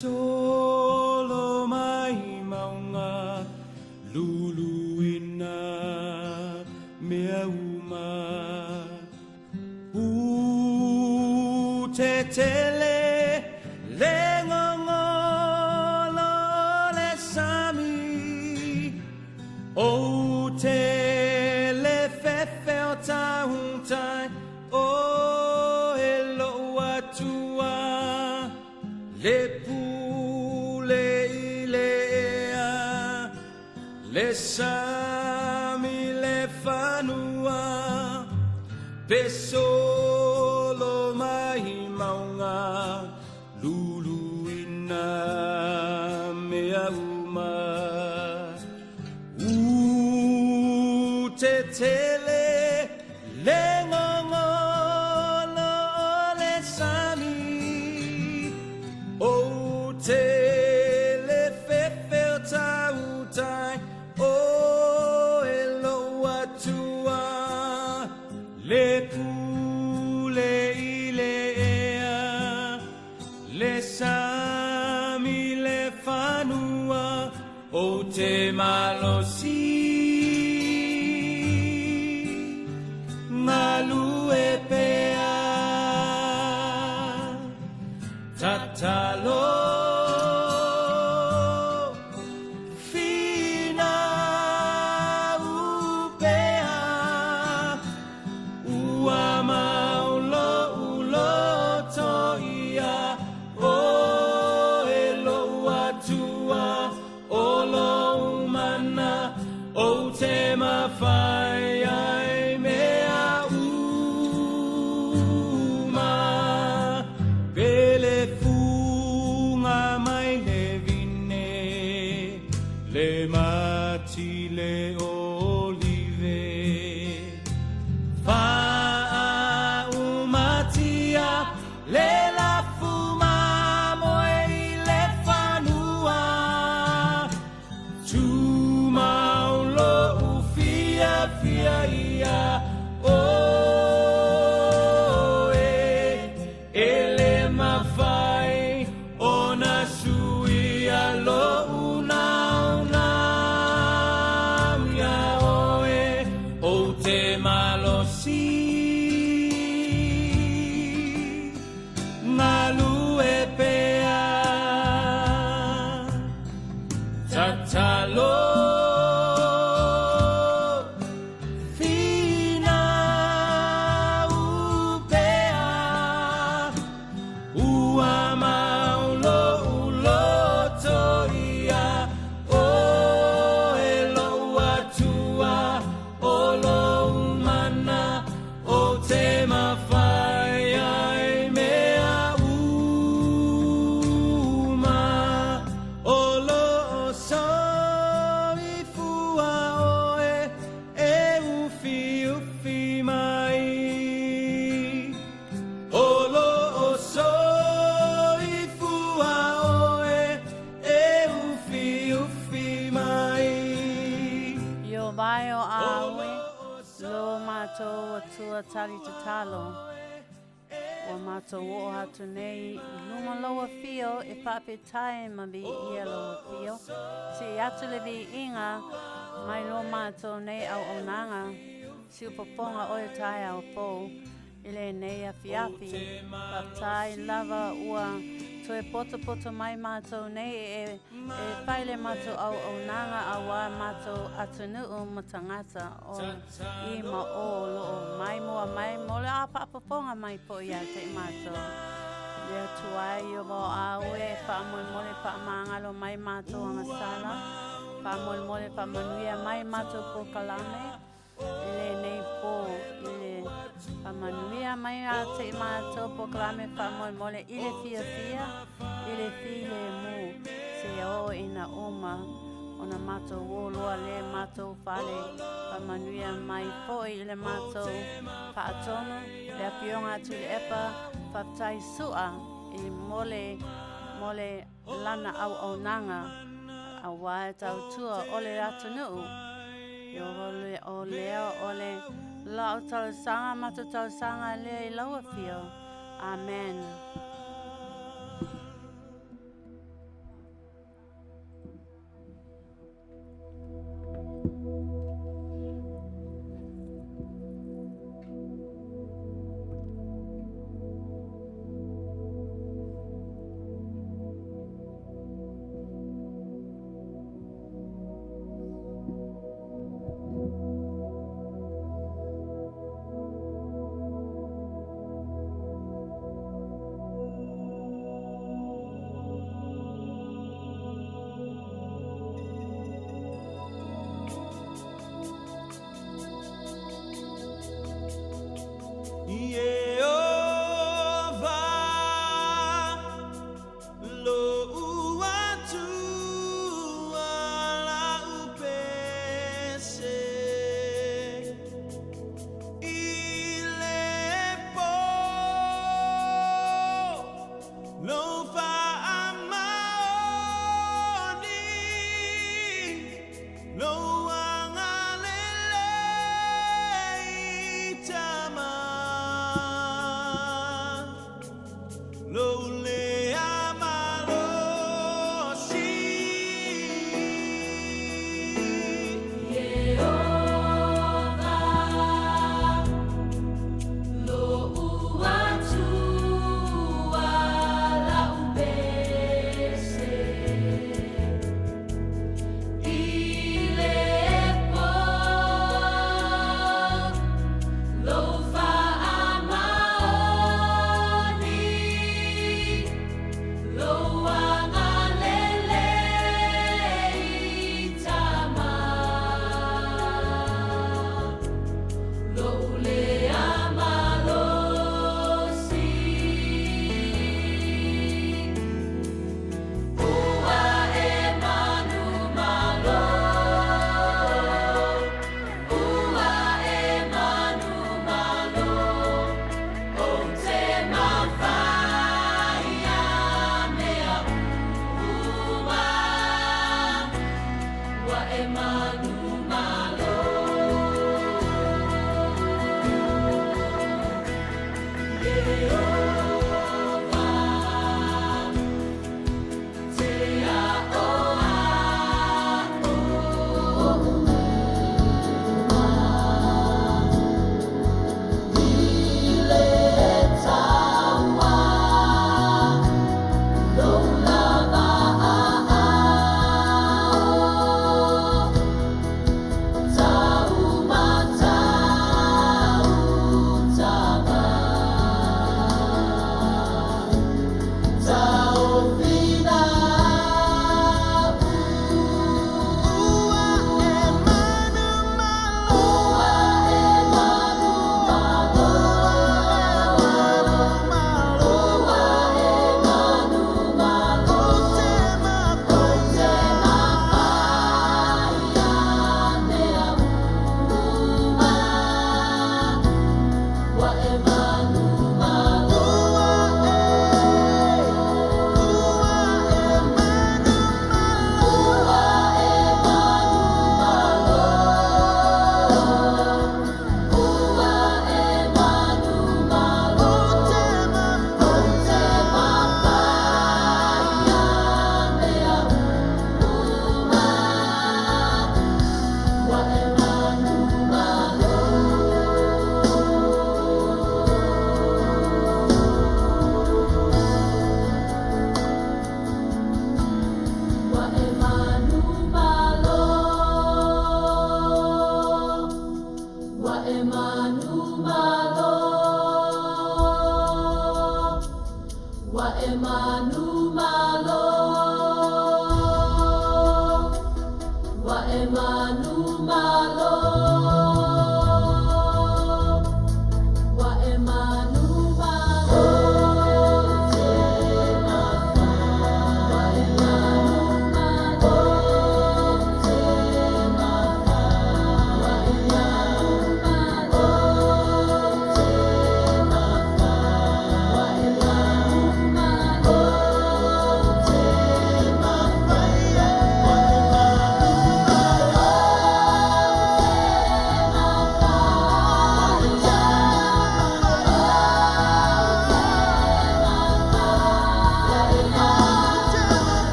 Solo mai mauga luluina mea uma. U te tele le gogolo o le sami, o te le fefe o tautai o e lou Atua, le pule i le ea, le sami le fanua, pe solo mai mauga luluina mea uma. U te tele le gogolo o le sami, o te le fefe o tautai o e lou Atua, le pule i le ea, le sami le fanua, o te malosi galue pea. Tatalo finau pea, ua mau lou loto ia oe lou Atua, o lou mana ou te mafai ai mea uma. Pe le fuga mai le vine, le mati le olive, faaumatia le lafu mamoe i le fanua, tumau lou fiafia ia oe, e le mafai ona suia lou naunau ia oe, ou te malosi galue pea. Tatalo finau pea, ua mau lou loto ia oe lou Atua, o lou mana ou te mafai ai mea uma. O loo soifua oe e ufiufi mai, o loo soifua oe e ufiufi mai. Ieova e o Aue, lo matou Atua tali tatalo. Ua matou oo atu nei i luma o lou afio e faafetai ma viia lou afio. Sii atu le viiga mai lo matou nei auaunaga siufofoga o le taeao fou i lenei afiafi. Faafetai lava ua toe potopoto mai matou nei e e fai le matou auaunaga auā matou atunuu ma tagata o i ma o o loo maimoa mai mo le a faafofoga mai foi ia te i matou. Le Atua e Ieova o Aue e faamolemole faamagalo mai matou agasala, faamolemole faamanuia mai matou polokalame i lenei pō i le faamanuia mai a te i matou polokalame faamolemole i le fiafia i le filemu seia oo ina uma ona matou ō loa le matou fale. Faamanuia mai foi i le matou faatonu le Afioga a Tuilaepa, faafetai Su'a i mo le mo le lana auaunaga auā e tautua o le atunuu. O lea o le lau talosaga matou talosaga lea i lau afio. Amen.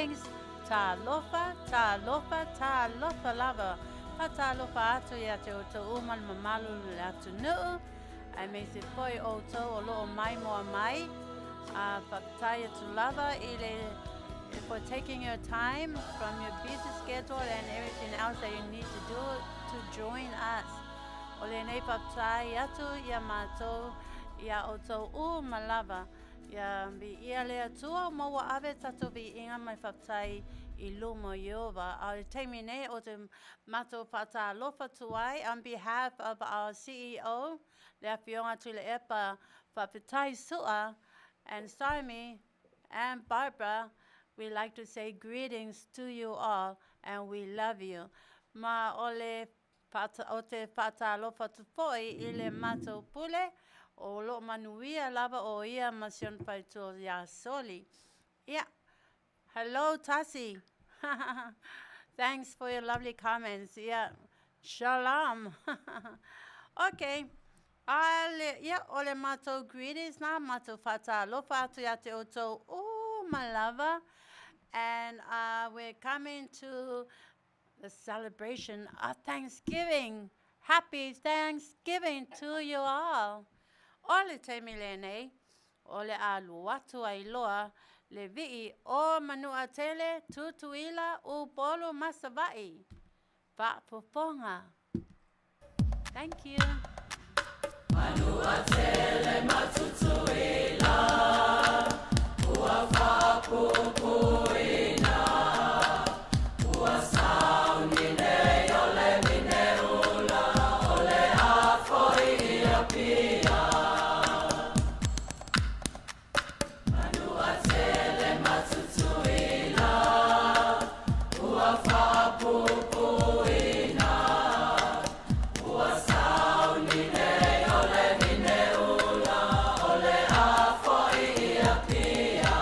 Greetings, Talofa, talofa, talofa lava. Faatalofa atu ia te outou uma le mamalu o le atunuu, aemaise foi outou o loo maimoa mai. Faafetai atu lava i le for taking your time from your busy schedule and everything else that you need to do to join us. O lenei faafetai atu ia matou ia outou uma lava. Ia viia le Atua ma ua ave tatou viiga ma le faafetai i luma o Ieova. A o le taimi nei ou te matou faatalofa atu ai on behalf of our CEO le Afioga Tuilaepa Faafetai Su'a and Saimi and Barbara, we like to say greetings to you all and we love you. Ma o le O te faatalofa atu foi i le matou pule, o loo manuia lava o ia ma si ona faletua ia Soli. Ia, hello Tasi! Thanks for your lovely comments. Ia, shalom! Ok, a le, ia, o le matou greetings na, matou faatalofa atu ia te outou uma lava. And we're coming to the celebration of Thanksgiving. Happy Thanksgiving to you all. O le taimi lenei, o le a alu atu ai loa le vii o Manu'atele, Tutuila, Upolu ma Savaii. Faafofoga. Thank you. Manu'atele ma Tutuila, ua faapupuina, ua sauni nei o le mineula, o le a foi i Apia. Manu'atele ma Tutuila, ua faapupuina, ua sauni nei o le mineula, o le a foi i Apia.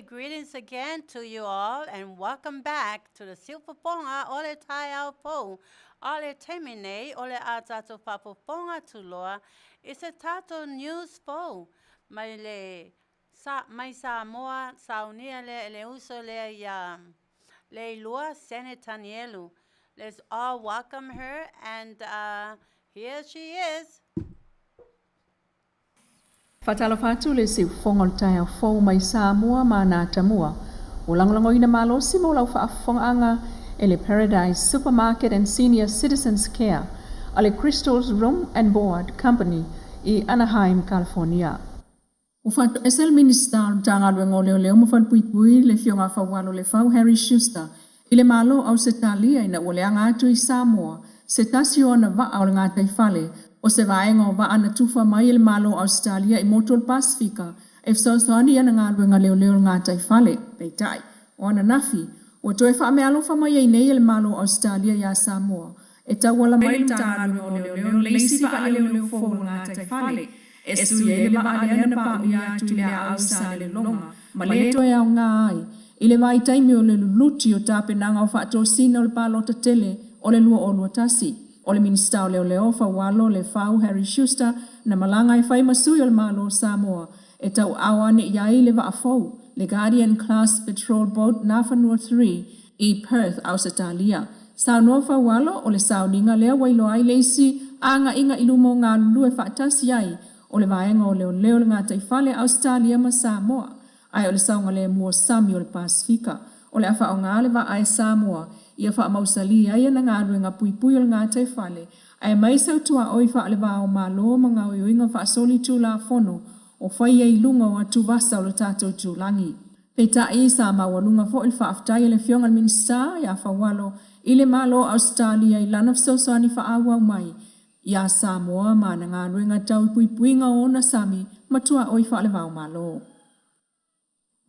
Greetings again to you all and welcome back to the Siufofoga o le Taeao Fou. O le taimi nei o le a tatou faafofoga tuloa i se tatou news fou mai le sa mai Samoa saunia lea e le uso lea iā Leilua Sene Tanielu. Let's all welcome her and uh, here she is. Faatalofa atu le siufofoga o le taeao fou mai Samoa ma ana atamua. Ua lagolagoina malosi mo lau faafofogaaga e le Paradise Supermarket and Senior Citizens Care a le Crystals Room and Board Company i Anaheim, California. Ua faatoese le Minisita o le Matagaluega o Leoleo ma Falepuipui, le Afioga a Faualo Lefau Harry Schuster, i le Malo o Ausetalia ina ua leaga atu i Samoa se tasi o ana vaa o le gataifale o se vaega o vaa na tufa mai e le Malo o Ausetalia i motu o le Pasefika e fesoasoani i ana galuega leoleo o le gataifale. Peitai, o ananafi, ua toe faameaalofa mai ai nei e le Malo o Ausetalia iā Samoa e tauala mai i le Matagaluega o Leoleo le isi vaa leoleo fou o le gataifale e sui ai le vaa lea na paauia atu i le aau i Salelologa ma le toe aoga ai i le vaitaimi o le luluti o tapenaga o faatosina o le palota tele o le 2021. O le Minisita o Leoleo Faualo Lefau Harry Schuster na malaga e fai ma sui o le Malo o Samoa e tauaao ane i ai le vaa fou, le Guardian Class Patrol Boat Nafanua 3 i Perth, Ausetalia. Saunoa Faualo, o le sauniga lea ua iloa ai le isi agaiga i luma o galulue faatasi ai o le vaega o leoleo o le gataifale Ausetalia ma Samoa, ae o le saogalemu o sami o le Pasefika. O le a faaaoga le vaa e Samoa ia faamausalī ai ana galuega puipui o le gataifale, aemaise o tuaoi faale-va o Malo ma gaoioiga faasolitulafono o fai ai i luga o atuvasa o le tatou itulagi. Peitai, sa maualuga foi le faafetai a le Afioga i le Minisita ia Faualo i le Malo o Ausetalia i lana fesoasoani faaauau mai iā Samoa ma ana galuega tau i puipuiga o ona sami ma tuaoi faale-va-o-Malo.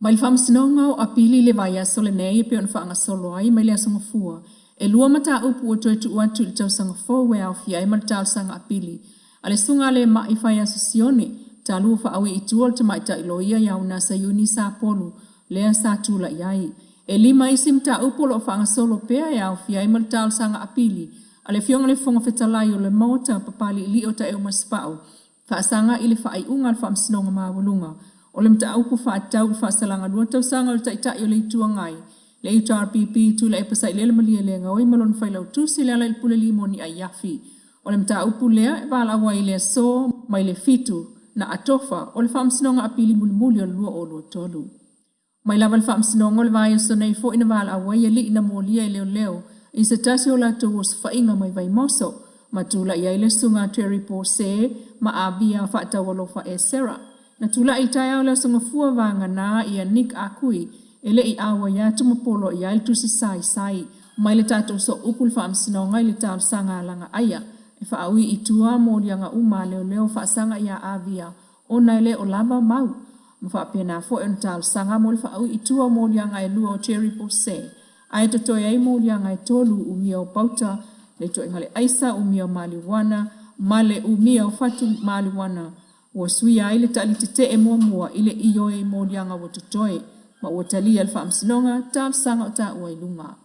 Mai le Faamasinoga o Apili i le vaiaso lenei e pei ona faagasolo ai mai le Aso Gafua, e lua mataupu ua toe tuu atu i le tausaga fou e aofia ai ma le talosaga apili a le Susuga a le Ma'i Faiaso Sione, talu ua faaui i tua le tamaitai loia ia Unasa Iuni Sapolu lea sa tulai ai. E lima isi mataupu o lo o faagasolo pea e aofia ai ma le talosaga apili a le Afioga i le Fofoga Fetalai o le Maota Papali'ili'i o Taeuma Sipa'u faasaga i le faaiuga a le Faamasinoga Maualuga o le mataupu faatatau i le faasalaga lua tausaga o le Taitai o le Itu Agai, le HRPP, Tuilaepa Sailele Malielegaoi ma lona Failautusi Lealailepule Limoni Aiafi. O le mataupu lea e valaau ai i le aso mai le 7 na atofa o le Faamasinoga Apili mulimuli o le 2023. Mai lava i le Faamasinoga o le vaiaso nei foi na valaau ai alii na molia e leoleo i se tasi o latou osofaiga mai Vaimoso ma tulai ai le Susuga a Terry Pose ma Avia Faataualofa Esera. Na tulai i le taeao o le Aso Gafua vagana ia Nick Akui e le i auai atu ma poloai ai le tusi saisai mai le tatou sooupu i le Faamasinoga i le talosaga a Lagaaia e faaui i tua moliaga uma a leoleo faasaga ia Avia ona e le o lava mau ma faapena foi ona talosaga mo le faaui i tua o moliaga e lua o Jerry Pose ae totoe ai moliaga e tolu, umia o pauta, le toega le aisa, umia o maliuana, ma le umia o fatu maliuana. Ua suia ai le tali tetee muamua i le ioe i moliaga ua totoe, ma ua talia e le Faamasinoga talosaga o taua i luga.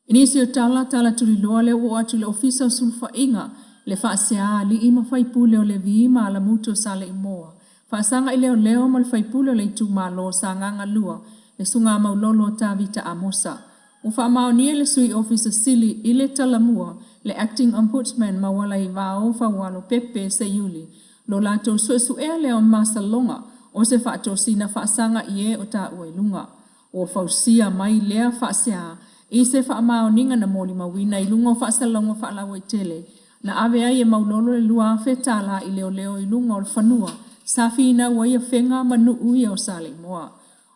I nisi o tala, tala tuliloa lea ua oo atu i le Ofisa o Sulufaiga, le faasea alii ma faipule o Levi ma Alamutu o Saleimoa, faasaga i leoleo ma le faipule o le itumalo o Sagaga 2, le Susuga Maulolo Tavita Amosa. Ua faamaonia e le Sui Ofisa Sili i le Talamua, le Acting Ombudsman Maualaivao Faualo Pepe Seiuli, lo latou suesuea lea o masaloga o se faatosina faasaga i e o taua i luga. Ua fausia mai lea faasea i se faamaoniga na molimauina i luga o faasalalauga faalauaitele na ave ai e Maulolo le $2,000 i leoleo i luga o le fanua sa finau ai Afega ma nuu ia o Saleimoa.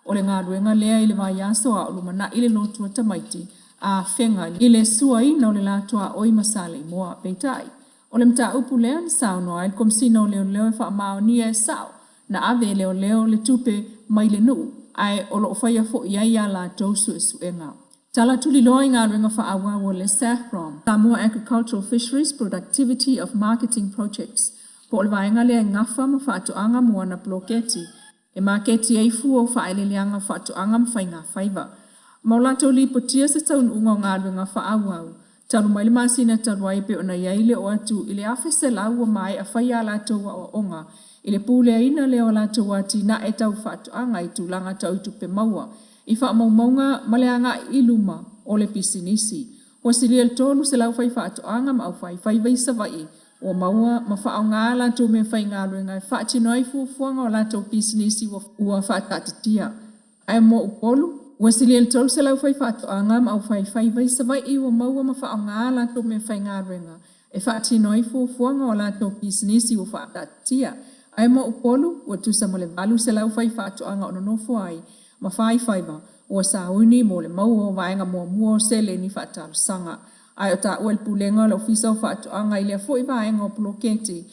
O le galuega lea i le vaiaso a o lumanai le lotu a tamaiti a Afega i le suaina o le la tuaoi ma Saleimoa. Peitai, o le mataupu lea na saunoa ai le Komesina o Leoleo e faamaonia e sao na ave e leoleo le tupe mai le nuu ae o lo o faia foi i ai a latou suesuega. Tala tuliloa i galuega faaauau a le SAFPROM, Samoa Agricultural Fisheries Productivity of Marketing Projects, po o le vaega lea e gafa ma faatoaga mo ana poloketi. e maketi ai fua o faaeleeleaga o faatoaga ma faigafaiva. Ma o latou lipotia se taunuuga o galuega faaauau talu mai le masina talu ai e pei ona i ai le oo atu i le 1,100 ua maea faia a latou aoaoga i le puleaina lea o latou atinae tau faatoaga i tulaga tau i tupe maua i faamaumauga ma le agai i luma o le pisinisi. Ua silia i le 300 faifaatoaga ma aufaifaiva i Savaii ua maua ma faaaoga a latou meafaigaluega e faatino ai fuafuaga o latou pisinisi ua faataatitia. Ae mo Upolu, ua silia i le 300 faifaatoaga ma aufaifaiva i Savaii ua maua ma faaaoga a latou meafaigaluega e faatino ai fuafuaga o latou pisinisi ua faataatitia. Ae mo Upolu, ua tusa ma le 800 faifaatoaga o nonofo ai ma faifaiva ua sauni mo le maua o vaega muamua o seleni faatalosaga. Ae o taua e le Pulega o le Ofisa o Faatoaga i lea foi vaega o poloketi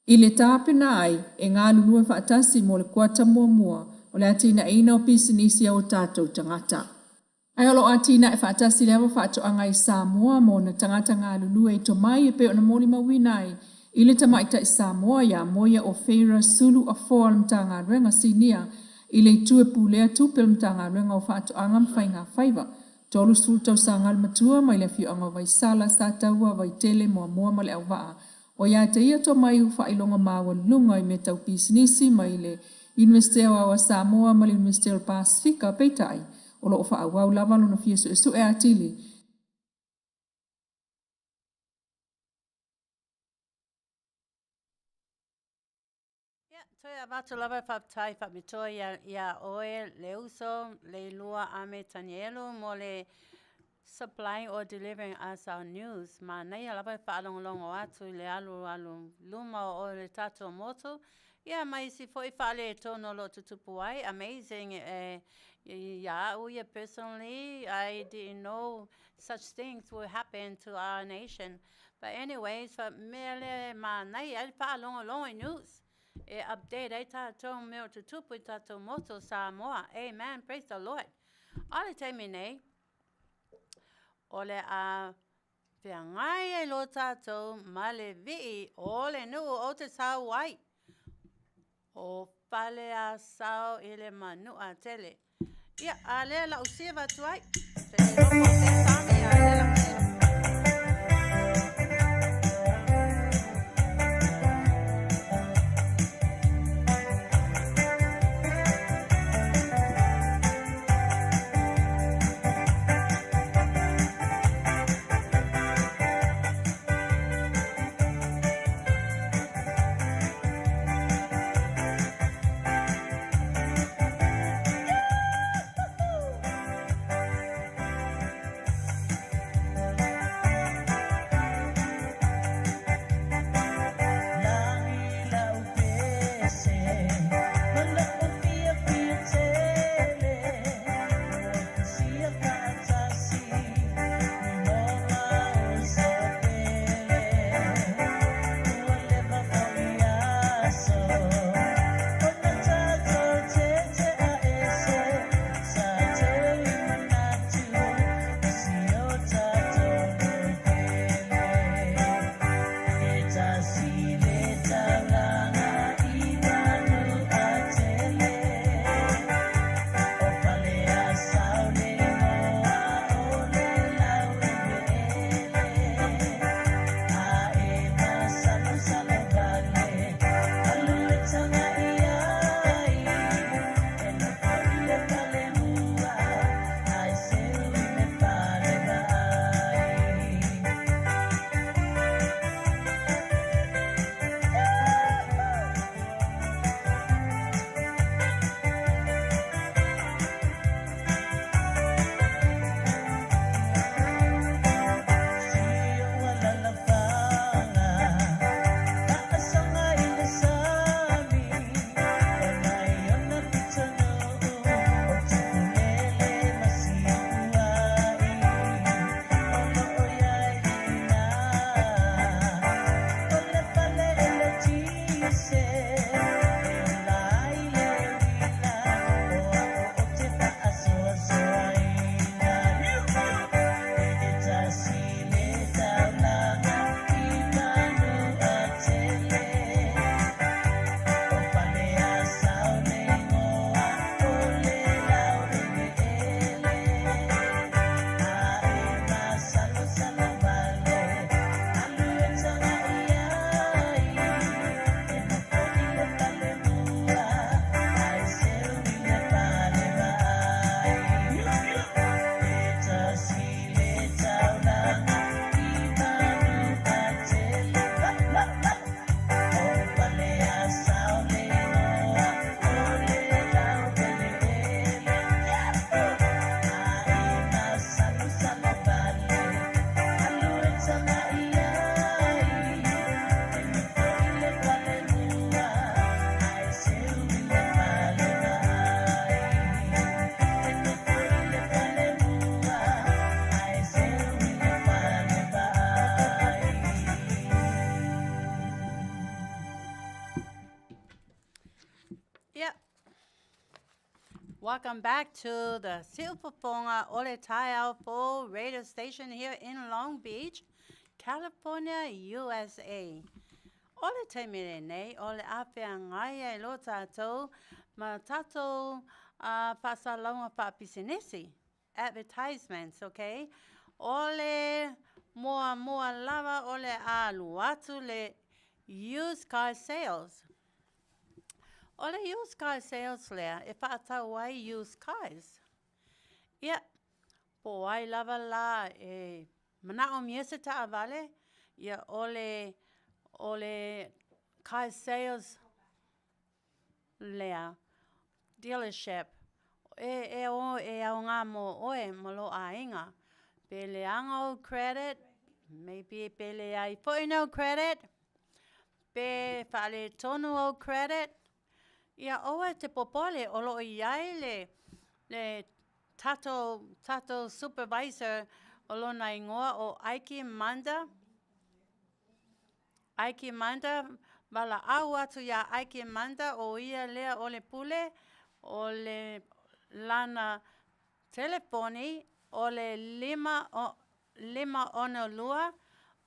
i le tapena ai e galulue faatasi mo le kuata muamua o le atinaeina o pisinisi a o tatou tagata. Ae o lo o atinae faatasi lava faatoaga i Samoa ma ona tagata galulue i tomai e pei ona molimauina ai i le tamaitai Samoa ia Moia Ofeira Sulu Afoa o le Matagaluega Sinia i le Itu e Pulea Tupe o le Matagaluega o Faatoaga ma Faigafaiva. 30 tausaga le matua mai le afioaga o Vaisala, Sataua, Vaitele, Moamoa ma Leauvaa. Ua ia te ia tomai ua faailoga maualuluga i mea tau pisinisi mai le Iunivesite Aoao a Samoa ma le Iunivesite o le Pasefika, peitai, o lo o faaauau lava lona fia suesue atili. Ia, toe avatu lava e faafetai faapitoa iā, iā ʻoe Leuso, Leilua a me Tanielu mo le supplying or delivering us our news. Manaia lava e faalogologo atu i le alualu luma o le tatou motu, ia ma isi foi faaletonu o lo o tutupu ai. Amazing e iā au ia personally, I didn't know such things will happen to our nation. But anyways, mea lea e manaia ai le faalogologo i news. E update ai tatou mea o tutupu i tatou motu o Samoa. Amen. Praise the Lord. O le taimi nei, o le a feagai ai loa tatou ma le vii o le nuu ou te sau ai. O Faleasao i le Manuatele. Ia, a lea la u siva atu ai. Te le iloa po o fea Sami, a lea la u siva. Welcome back to the Siufofoga o le Taeao Fou radio station here in Long Beach, California, USA. O le taimi lenei, o le a feagai ai loa tatou ma tatou faasalalauga faapisinisi, advertisements, okay? O le muamua lava o le a alu atu le used car sales. O le used car sales lea e faatau ai used cars. Ia, po o ai lava la e manaʻomia se taʻawale, ia o le, o le car sales lea, dealership, e, e o e aoga mo ʻoe ma lō ʻāiga. Pe leaga ou credit, maybe pe leai foi nou credit, Pe faaletonu ou credit, ia ʻoe e te popole o lo o i ai le le tatou tatou supervisor o lona igoa ʻo Aiki Manda, Aiki Manda, valaau atu iā Aiki Manda ʻo ia lea o le pule o le lana telefoni o le 5 562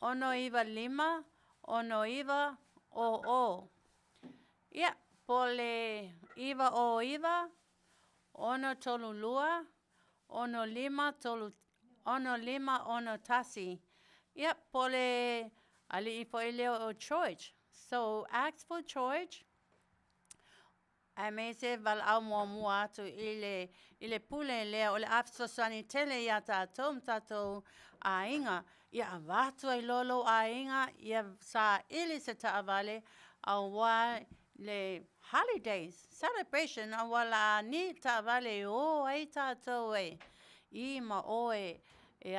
695 69 00. Ia, po o le 909 632 65 6561. Ia, po o le aliʻi foi lea o George. So, ask for George. Aemaise valaau muamua atu i le i le pule lea o le a fesoasoani tele iā tatou ma tatou aiga. Ia avatu ai loa lou aiga ia saili se taavale auā le holidays celebration auā o le a need taavale e o ai tatou e i ma o e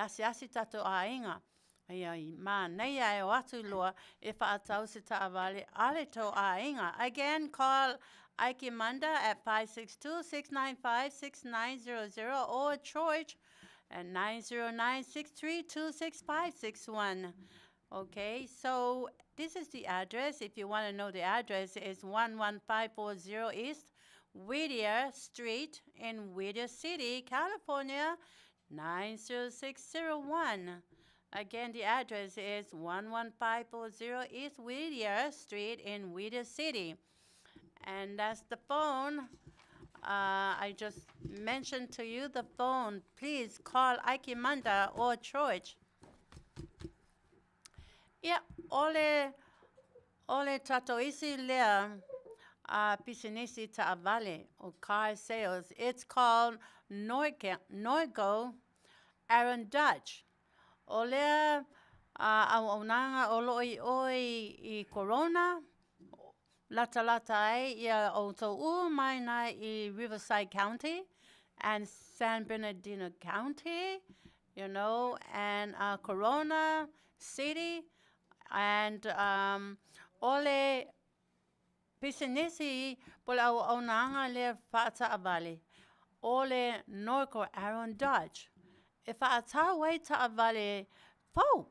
asiasi tatou aiga. Ia manaia ae o atu loa e faatau se taavale a le tou aiga. Again, call Aiki Manda at 562-695-6900 or George at 909-632-6561. Okay, so this is the address. If you want to know the address, it's 11540 East Whittier Street in Whittier City, California, 90601. Again, the address is 11540 East Whittier Street in Whittier City. And that's the phone. I just mentioned to you the phone. Please call Aiki Manda or George. Ia, o le, o le tatou isi lea a pisinisi taavale o car sales. It's called Norco Aaron Dodge. O lea auaunaga o lo o i ʻoe i Corona, latalata ai ia ʻoutou uma inā i Riverside County and San Bernardino County, and Corona City, and o le pisinisi po o le auaunaga lea faataavale, o le Norco Aaron Dodge. E faatau ai taavale fou.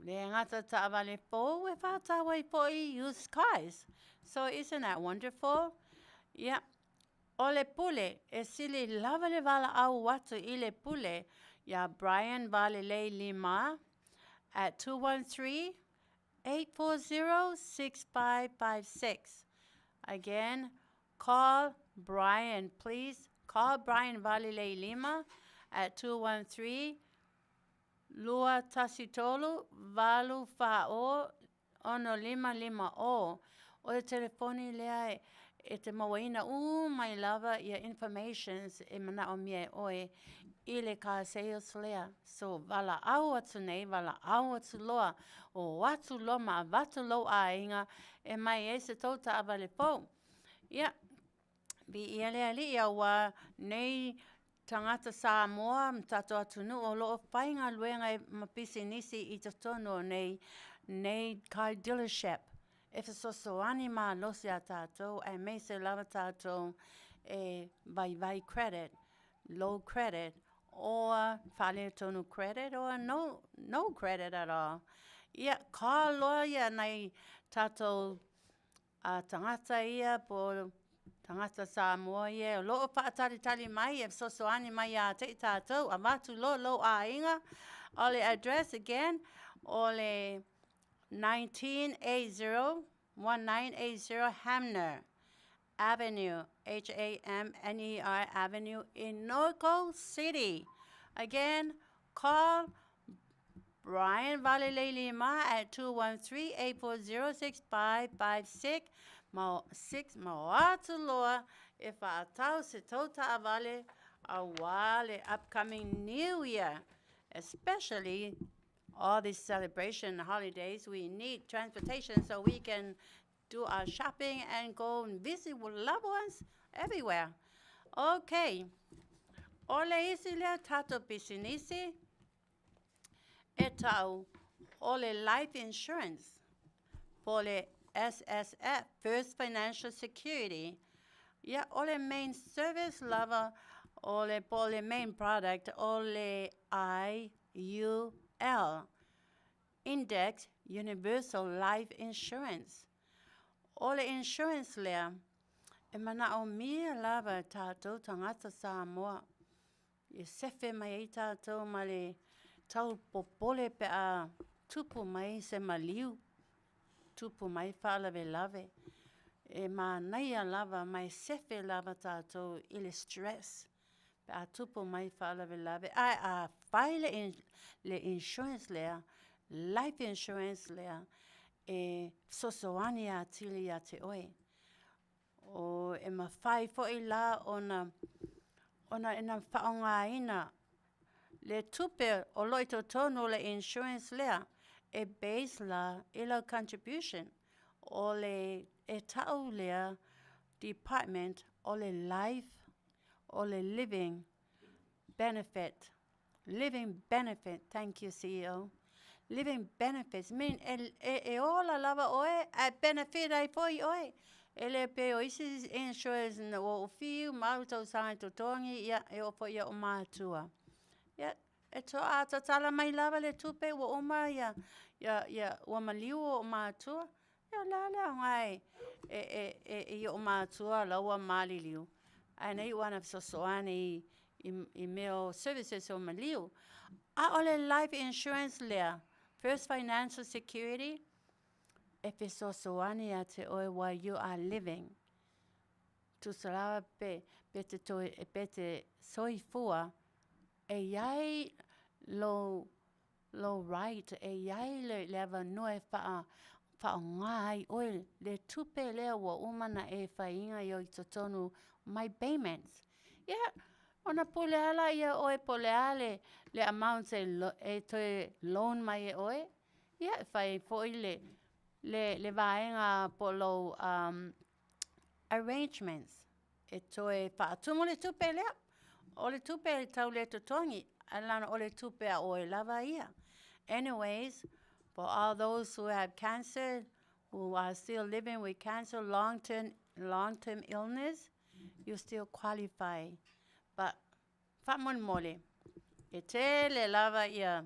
Le gata taavale fou e faatau ai foi used cars. So isn't that wonderful? Yeah. O le pule e sili lava le valaau atu i le pule iā Brian Valelei Lima at 213 840 6556. Again, call Brian, please. Call Brian Valelei Lima at 213 213 840 6550. O le telefoni lea e te mauaina uma ai lava ia informations e manaʻomia e ʻoe i le car sales lea. So valaau atu nei, valaau atu loa, o atu loa ma avatu lou aiga e mai ai se tou taavale fou. Ia, viia le Alii auā nei tagata Samoa ma tatou atunuu o lo o faigaluega ma pisinisi i totonu o nei nei car dealership e fesoasoani malosi iā tatou aemaise lava tatou e vaivai credit, low credit or faaletonu credit or no credit at all. Ia, call loa ia nai tatou tagata ia po o. Tagata Samoa ia o lo o faatalitali mai e fesoasoani mai ia te i tatou, avatu loa lou aiga. O le address again, o le 1980, 1980 Hamner Avenue, H-A-M-N-E-R Avenue in Norco City. Again, call Brian Valeleilima at 213-840-6556 ma 6 ma o atu loa e faatau se tou taavale auā le upcoming new year, especially all these celebration holidays. We need transportation so we can do our shopping and go and visit with loved ones everywhere. Okay. O le isi lea tatou pisinisi e tau o le life insurance po o le SSF, First Financial Security. Ia, o le main service lava o le po o le main product o le IUL, Index Universal Life Insurance. O le insurance lea e manaomia lava e tatou tagata Samoa e sefe mai ai tatou ma le tau popole pe a tupu mai se maliu, tupu mai faalavelave. E manaia lava ma e sefe lava tatou i le stress pe a tupu mai faalavelave. Ae a fai le, le insurance lea, life insurance lea, e fesoasoani atili ia te oe. O e mafai foi la ona ona e na faaaogaina le tupe o lo o i totonu o le insurance lea e base la i lau contribution. O le e tau lea department o le life o le living benefit. Living benefit, thank you CEO. Living benefits mean e, e, e ola lava oe ae benefit ai foi oe. E le pei o isi insurance na ua ou fiu ma alu tausaga i totogi, ia e oo foi i o'u matua. Ia, e to'a tatala mai lava le tupe ua uma ia, ia, ia ua maliu o'u matua. Ia o le a le aoga e, e, e, e, i o'u matua la ua maliliu. Ae na iu lava ina fesoasoani i, i, i mea o services o maliu. A o le life insurance lea, First Financial Security, e fesoasoani ia te oe while you are living. Tusa lava pe, pe te, toe, pe te soifua, e i ai lou, lou right, e i ai le, le avanoa e whaa, whaonga ai oe le tupe lea ua uma na e whainga i o i totonu my payments. Ia, ona pule lava laia o oe po o le a le, le amount e, e toe loan mai e oe. Ia, e fai ai foi le, le, le vaega po o lou um, arrangements e toe faatumu le tupe lea. O le tupe e tau le totogi, ae lana o le tupe a oe lava ia. Anyways, for all those who have cancer, who are still living with cancer, long-term, long-term illness, you still qualify. But faamolemole, e tele lava ia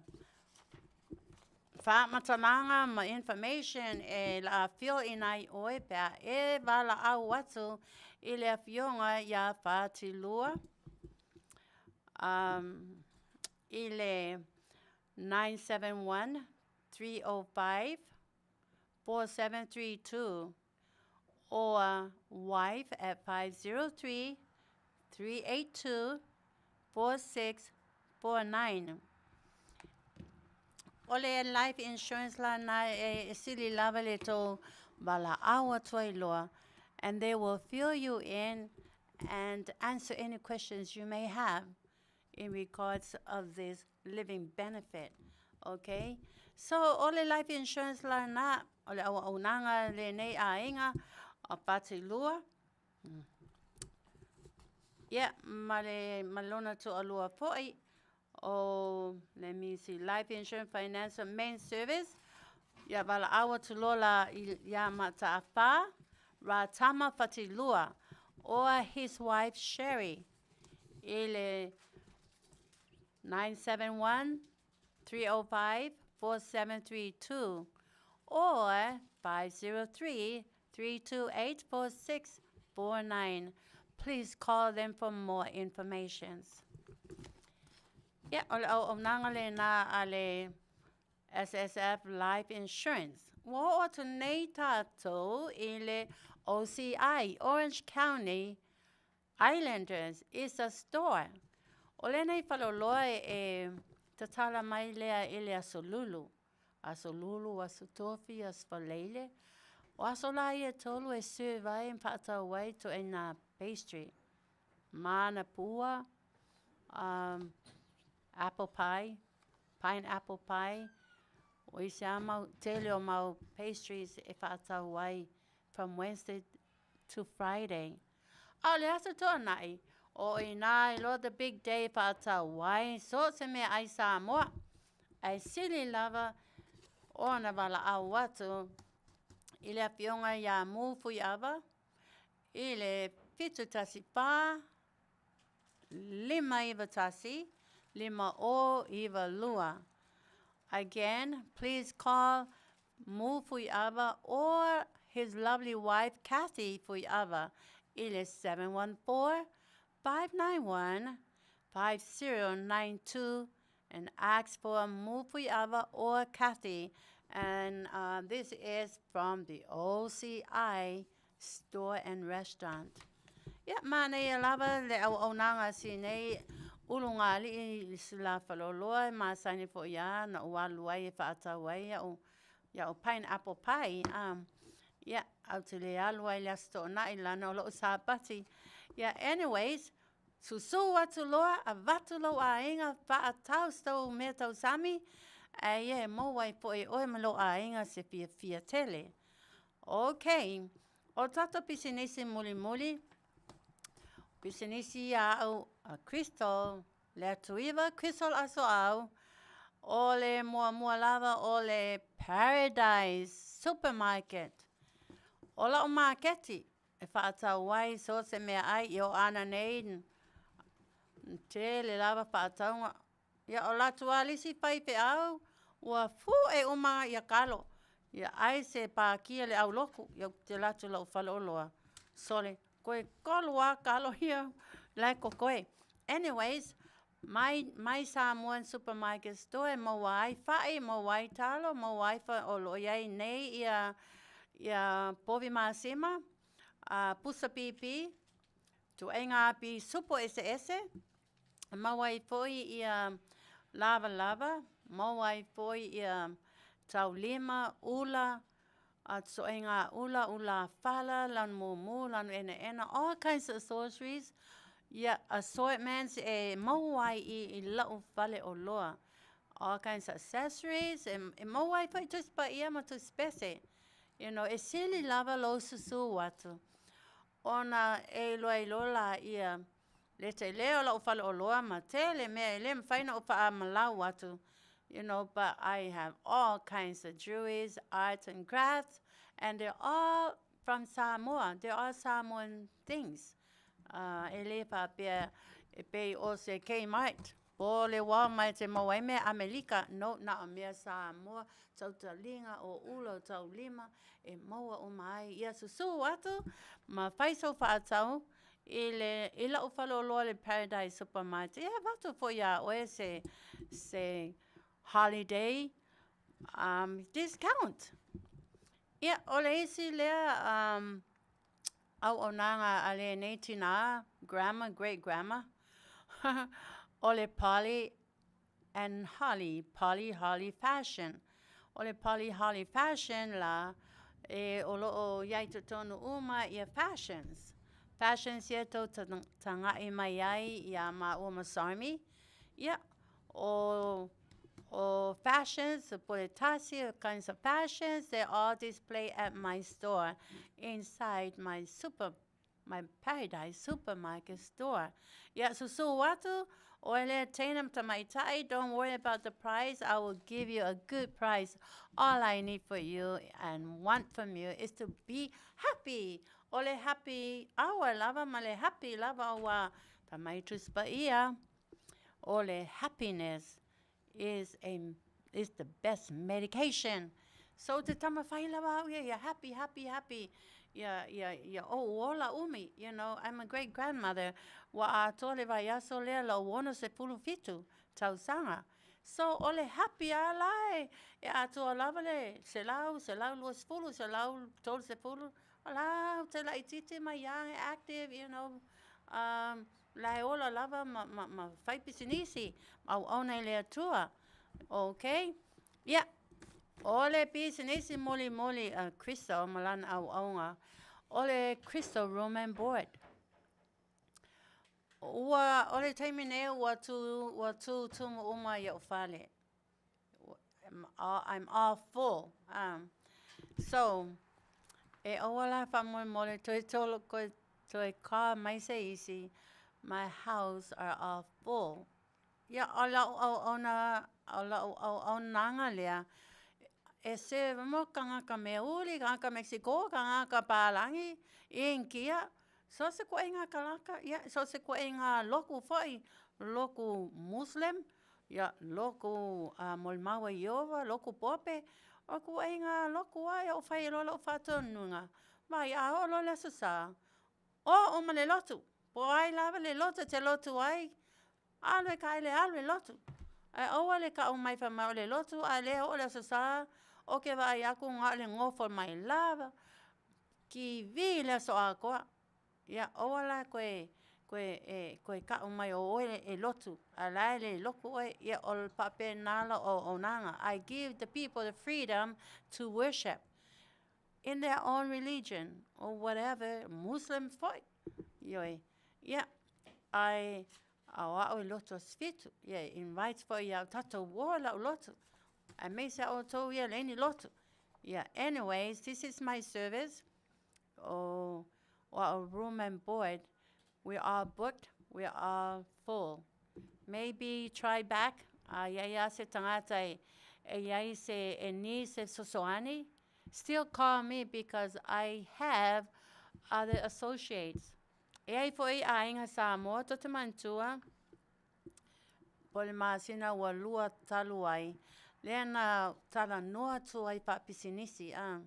faamatalaga ma information e la fill in ai oe pe a e valaau atu i le afioga iā Fatilua um, i le 971 305 4732 or wife at 503 382 4649. O le life insurance lana e sili lava le tou valaau atu ai loa and they will fill you in and answer any questions you may have in regards of this living benefit. Okay? So, o le life insurance lana, o le auaunaga lenei aiga o Fatilua, Ia, ma le ma lona toalua foi, o let me see, Life Insurance Financial Main Service, ia valaau atu loa la iā Mataafa Ratama Fatilua or his wife Sherry i le 971 305 4732 or 503 328 4649. 49. Please call them for more informations. Ia, o le auaunaga lena a le SSF Life Insurance. Ua oo atu nei tātou i le OCI, Orange County Islanders is a store. O lenei faleoloa e tatala mai lea i le Aso Lulu. Aso Lulu, Aso Tofi, Aso Faraile. O aso la ia e tolu e serve ai ma faatau ai ituaiga pastry. Manapua, um, apple pie, pineapple pie, o isi lava mau, tele o mau pastries e faatau ai from Wednesday to Friday. A o le aso Toonai, o i nā i loa the big day e faatau ai so o se meaai Samoa, ae sili lava ona valaau atu i le Afioga iā Mu Fuiava i le 714 591 5092. Again, please call Mu Fuiava or his lovely wife Kathy Fuiava i le 714 591 5092 and ask for Mu Fuiava or Kathy. And this is from the OCI Store and Restaurant. Ia, manaia lava le auaunaga a si nei ulugalii i si la faleoloa e masani foi lava ona ou alu ai e faatau ai iaʻu, iaʻu pineapple pie, a, ia, ae ou te le alu ai i le Aso Toonai leaga o loʻu Sapati. Ia, anyways, Susū atu loa, avatu lou aiga, faatau se tou mea tausami, ae ia e maua ai foi e oe ma lou aiga se fiafia tele. Ok, o tatou pisinisi mulimuli, pisinisi ia aʻu a Crystal Leatuiwa, Crystal Asoau, o le muamua lava o le Paradise Supermarket. O lau maketi, e faatau ai so o se meaai i o ana nei tele lava faatauga. Ia o latou lava le isi faifeau ua fu'e uma ia kalo, ia ai se pākia le aulotu, ia ou te alu atu i lou faleoloa, sole, toe tolu lava kalo ia la e totoe. Anyways, my, my Samoan supermarket store e maua ai fa'i, maua ai talo, maua ai o lo o i ai nei ia, ia povi masima, a pusa pīpī, ituaiga api supo eseese, e maua ai foi ia lavalava, maua ai foi ia taulima, ula, a ituaiga ula, ula fala, lanu mumu, lanu enaena, all kinds of accessories, ia assortments e maua ai i i la'u faleoloa. All kinds of accessories, e maua ai foi Tusi Paia ma Tusi Pese. You know, e sili lava lou susū atu ona e iloa ai loa laia le tele o la'u faleoloa ma tele mea e le mafai ona ou faamalau atu, you know, but I have all kinds of jewelries, arts and crafts, and they're all from Samoa, they're all Samoan things. E le faapea e pei o se Kmart po o le Walmart e maua ai mea ʻAmelika, no, na o mea Samoa, tautaliga, ʻōʻula, o taulima, e maua uma ai. Ia susū atu ma fai sou faatau i le i la'u faleoloa le Paradise Supermart, e avatu foi iā ʻoe se se holiday um discount. Ia, o le isi lea um auaunaga a lenei tinā, grandma, great grandma, o le Polly and Holly, Polly Holly Fashion. O le Polly Holly Fashion la, e o lo o i ai totonu uma ia fashions. Fashions ia tou taga'i mai ai iā māua ma Sarmi. Ia, o o fashions, po le tasi, all kinds of fashions, they all display at my store inside my super my Paradise Supermarket store. Ia, susū atu, ʻoe lea teina ma tamaitai, don't worry about the price, I will give you a good price. All I need for you and want from you is to be happy. O le happy hour lava ma le happy lava ua fai mai Tusi Paia, o le happiness is a is the best medication. So te tama whai lava au ia, ia happy, happy, happy. Ia, ia, ia ou ola umi, you know, I'm a great grandmother, ua atoa le vaiaso lea lou 67 tausaga. So, o le happy a la e, e atoa lava le 100, 120, 130, o la ou te laitiiti ma young, active, you know, um, la e ola lava ma, ma, ma fai pisinisi, ma auauna i le Atua. Okay? Ia, o le pisinisi mulimuli a Kristo ma lana auauga, o le Kristo Room and Board. Ua, o le taimi nei ua tū, ua tū tumu uma i ou fale. I'm all full. Um, so, e aua la faamolemole toe tolo, koe, toe call mai se isi, my house are all full. Ia, o lau auauna, o lau auaunaga lea, e serve mo kānaka meauli, kānaka Mexico, kānaka Pālagi, Inikia, so o se koʻiga kalaka, ia, so o se koʻiga loku foi, loku Muslim, ia, loku uh, molimau a Ieova, loku Pope, o kuaiga loku a e o fai loa lau faatonuga. Vai, a oo loa le Aso Sa, o uma le lotu, po o ai lava le lotu e te lotu ai, Alu e kaele, alu e lotu. Ae aua le kaʻu mai fai mai o le lotu a le oo le Aso Sa, o ke vaai aku na o le gofo mai lava, kivi le aso atoa. Ia, aua la koe, koe, e, koe kaʻu mai o oe e lotu, a la e le loku oe, ia o le faapena lau auaunaga. I give the people the freedom to worship in their own religion or whatever, Muslim foi, ioe. Ia, ae a o a'u e lotu aso fitu, ia e invite foi iā tatou ua lau lotu, aemaise a outou ia leai ni lotu. Ia, anyways, this is my service, o, o a'u room and board, we are booked, we are full. Maybe try back, a i ai a se tagata e, e i ai se, e ni se fesoasoani, still call me because I have other associates. E ai foi i Aiga Samoa tou te manatua, po le masina ua lua talu ai, lea na talanoa atu ai faapisinisi, a.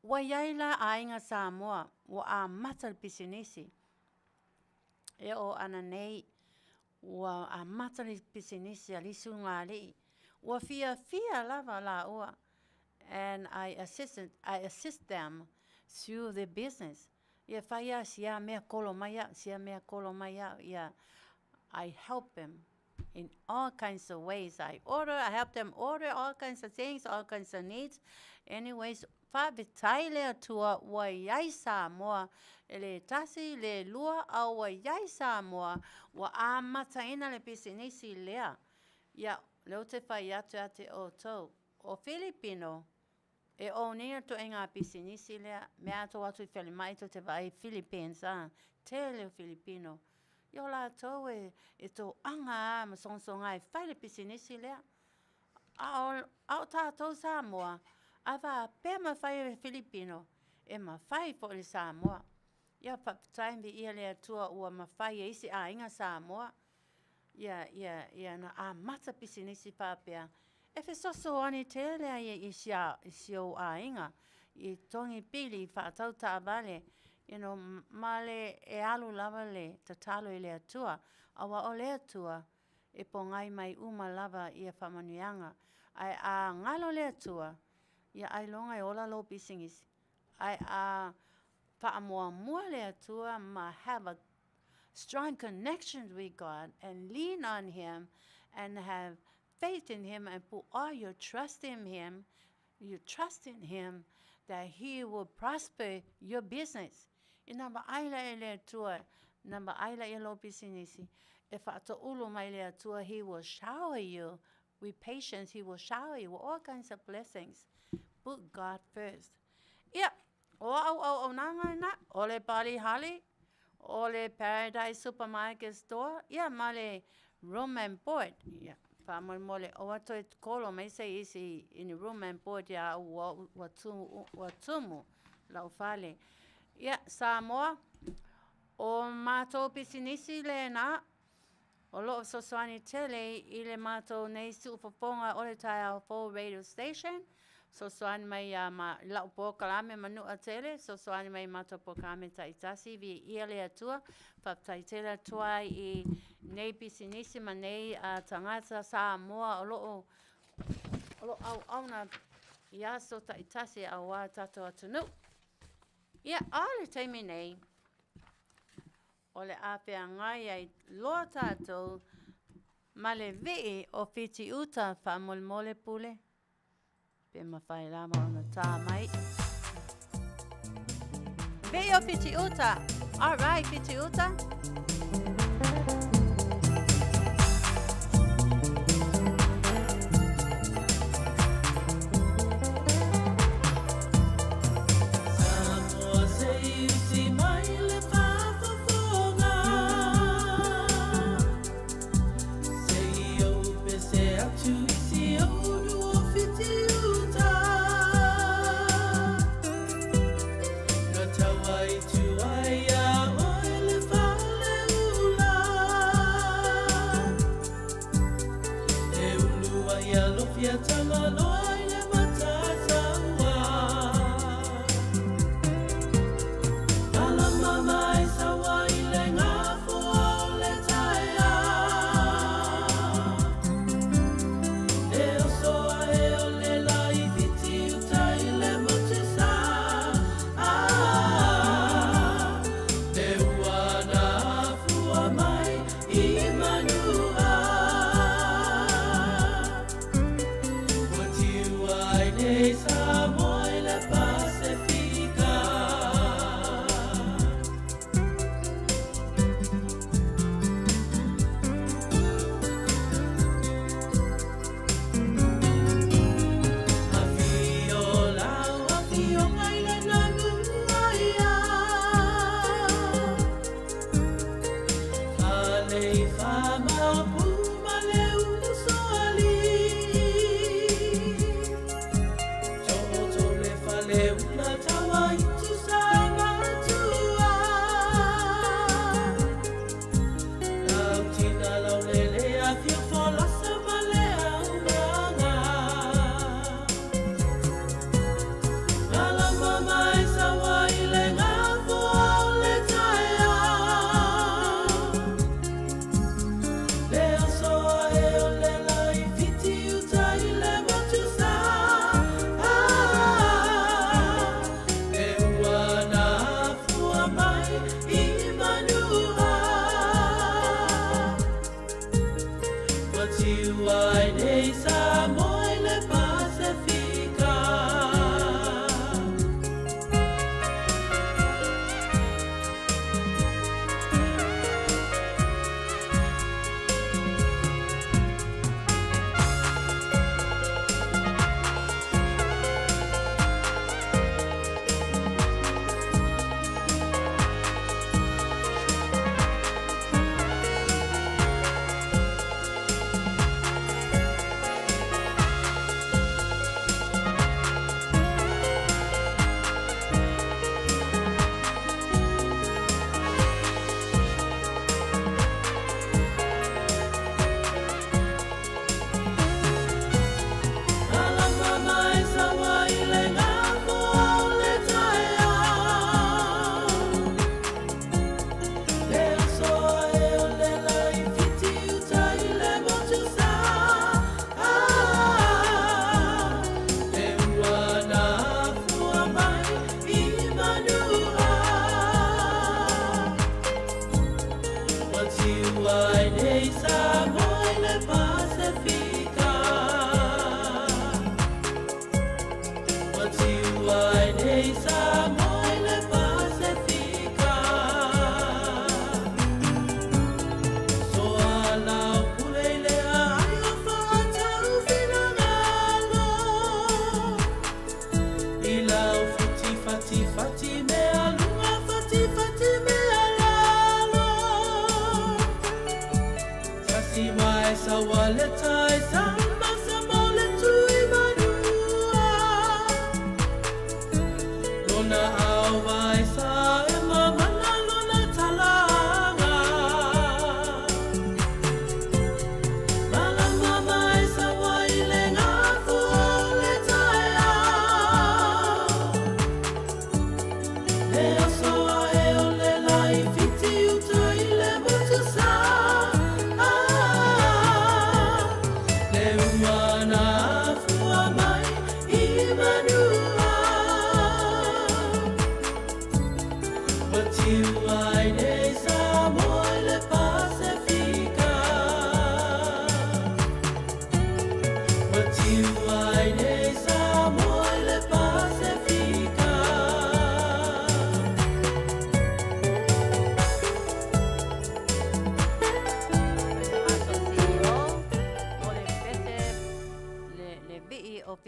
Ua i ai la Aiga Samoa, ua amata le pisinisi. E oo ana nei, ua amata le pisinisi a le isi ulugalii. Ua fiafia lava lāua and I assist, I assist them through the business. Ia fai a sia mea kolo mai au, sia mea kolo mai au. Ia, I help them in all kinds of ways. I order, I help them order all kinds of things, all kinds of needs. Anyways, faafetai le Atua ua i ai Samoa, e le tasi, le lua, a ua i ai Samoa, ua amataina le pisinisi lea. Ia, lea ou te fai atu ia te outou, o Filipino, e owning ituaiga pisinisi lea, mea atu atu i falemai tou te vaai Philippines a, tele o Filipino. Ia o latou e, e toaga a ma sogasoga e fai le pisinisi lea. A o, a o tatou Samoa, a faapea mafai e le Filipino, e mafai foi le Samoa. Ia faafetai viia le Atua ua mafai e isi aiga Samoa ia, ia, ia na amata pisinisi faapea. E fesoasoani tele ai i si, a, i si ou aiga, i togi pili, i faatau taavale, you know, ma le e alu lava le tatalo i le Atua. Aua o le Atua e pogai mai uma lava ia faamanuiaga. Ae a galo le Atua, ia ailoga e ola lou pisinisi. Ae a faamuamua le Atua ma have a strong connection with God and lean on Him and have faith in Him and put all your trust in Him, you trust in Him that He will prosper your business. Inā vaai la e le Atua, na vaai la ia lou pisinisi, e faatoulu mai le Atua, He will shower you with patience, He will shower you with all kinds of blessings. Put God first. Ia, o a'u auaunaga lena, o le Pali Hale, o le Paradise Supermarket Store, ia ma le room and board. Ia, faamolemole, aua toe kolo mai se isi i ni room and board iā au ua, ua, tu, ua tumu lau fale. Ia, Samoa, o mātou pisinisi lena, O lo o fesoasoani tele i le matou nei siufofoga o le Taeao Fou Radio Station. Fesoasoani mai iā ma, i la'u polokalame Manu'a Tele, fesoasoani mai i matou polokalame ta'itasi, viiia le Atua. Faafetai tele atu ai i nei pisinisi ma nei tagata Samoa o lo'o o lo'o auauna i aso ta'itasi auā tatou atunuu. Ia, o le taimi nei, o le a feagai ai loa tatou ma le vii o Fitiuta faamolemole pule pe mafai lava ona tā mai. Vii o Fitiuta! All right, Fitiuta! Samoa se i usi mai le faafofoga Se i ou pese atu i si ou nuu o Fitiuta Na taua i tua iā oe le faleula E ulu ai alofia Tagaloa i le Matataua Malama mai saua i le gafoa o le taeao E oso ae o le lai Fitiuta i le motu sa ah, Le ua na afua mai i Manua Ua tiu ai nei Samoa i le Pasefika. Afio lau afioga i le Nanuaia Faleifa Maopu ma le Usoalii Toto le faleula taua i Tusa e matua Lau tina lau lele afio folasa ma le aumaga Malama mai saua i le gafoa o le taeao Le oso ae o le lai Fitiuta i le motu sa ah, Le ua na afua mai i Manua Ua tiu ai nei Samoa i le Pasefika. Malama mai saua i le gafoa o le taeao Le oso ae o le lai Fitiuta i le motu sa ah, Le ua na afua mai i Manua Ua tiu ai nei Samoa i le Pasefika Ua tiu ai nei Samoa i le Pasefika Soa lau pule i le aai o faatau finagalo I lau futi fati fati mea luga fati fati mea lalo Tasi mai saua le tai sama sama o le tui manua Lona au vai sa e mamana lona talaga Malama mai saua i le gafoa o le taeao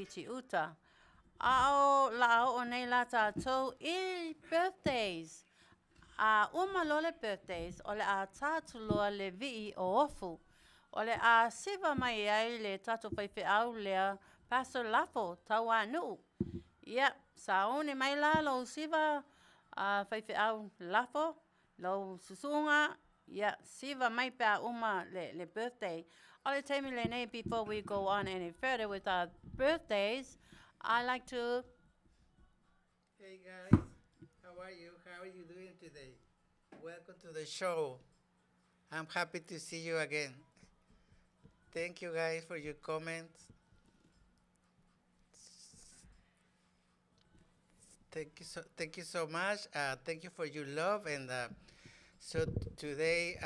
Fiti Uta. A o la a oo nei la tatou i birthdays. A uma loa le birthdays, o le a ta atu loa le vii o Ofu. O le a siva mai ai le tatou faifeau lea Pastor Lafo Tauanuu. Ia, sauni mai la lou siva a faifeau Lafo, lau susuga, ia, siva mai pe a uma le, le birthday. O le taimi lenei, before we go on any further with our birthdays, I like to Hey guys, how are you? How are you doing today? Welcome to the show. I'm happy to see you again. Thank you guys for your comments. Thank you so much. Thank you for your love and so today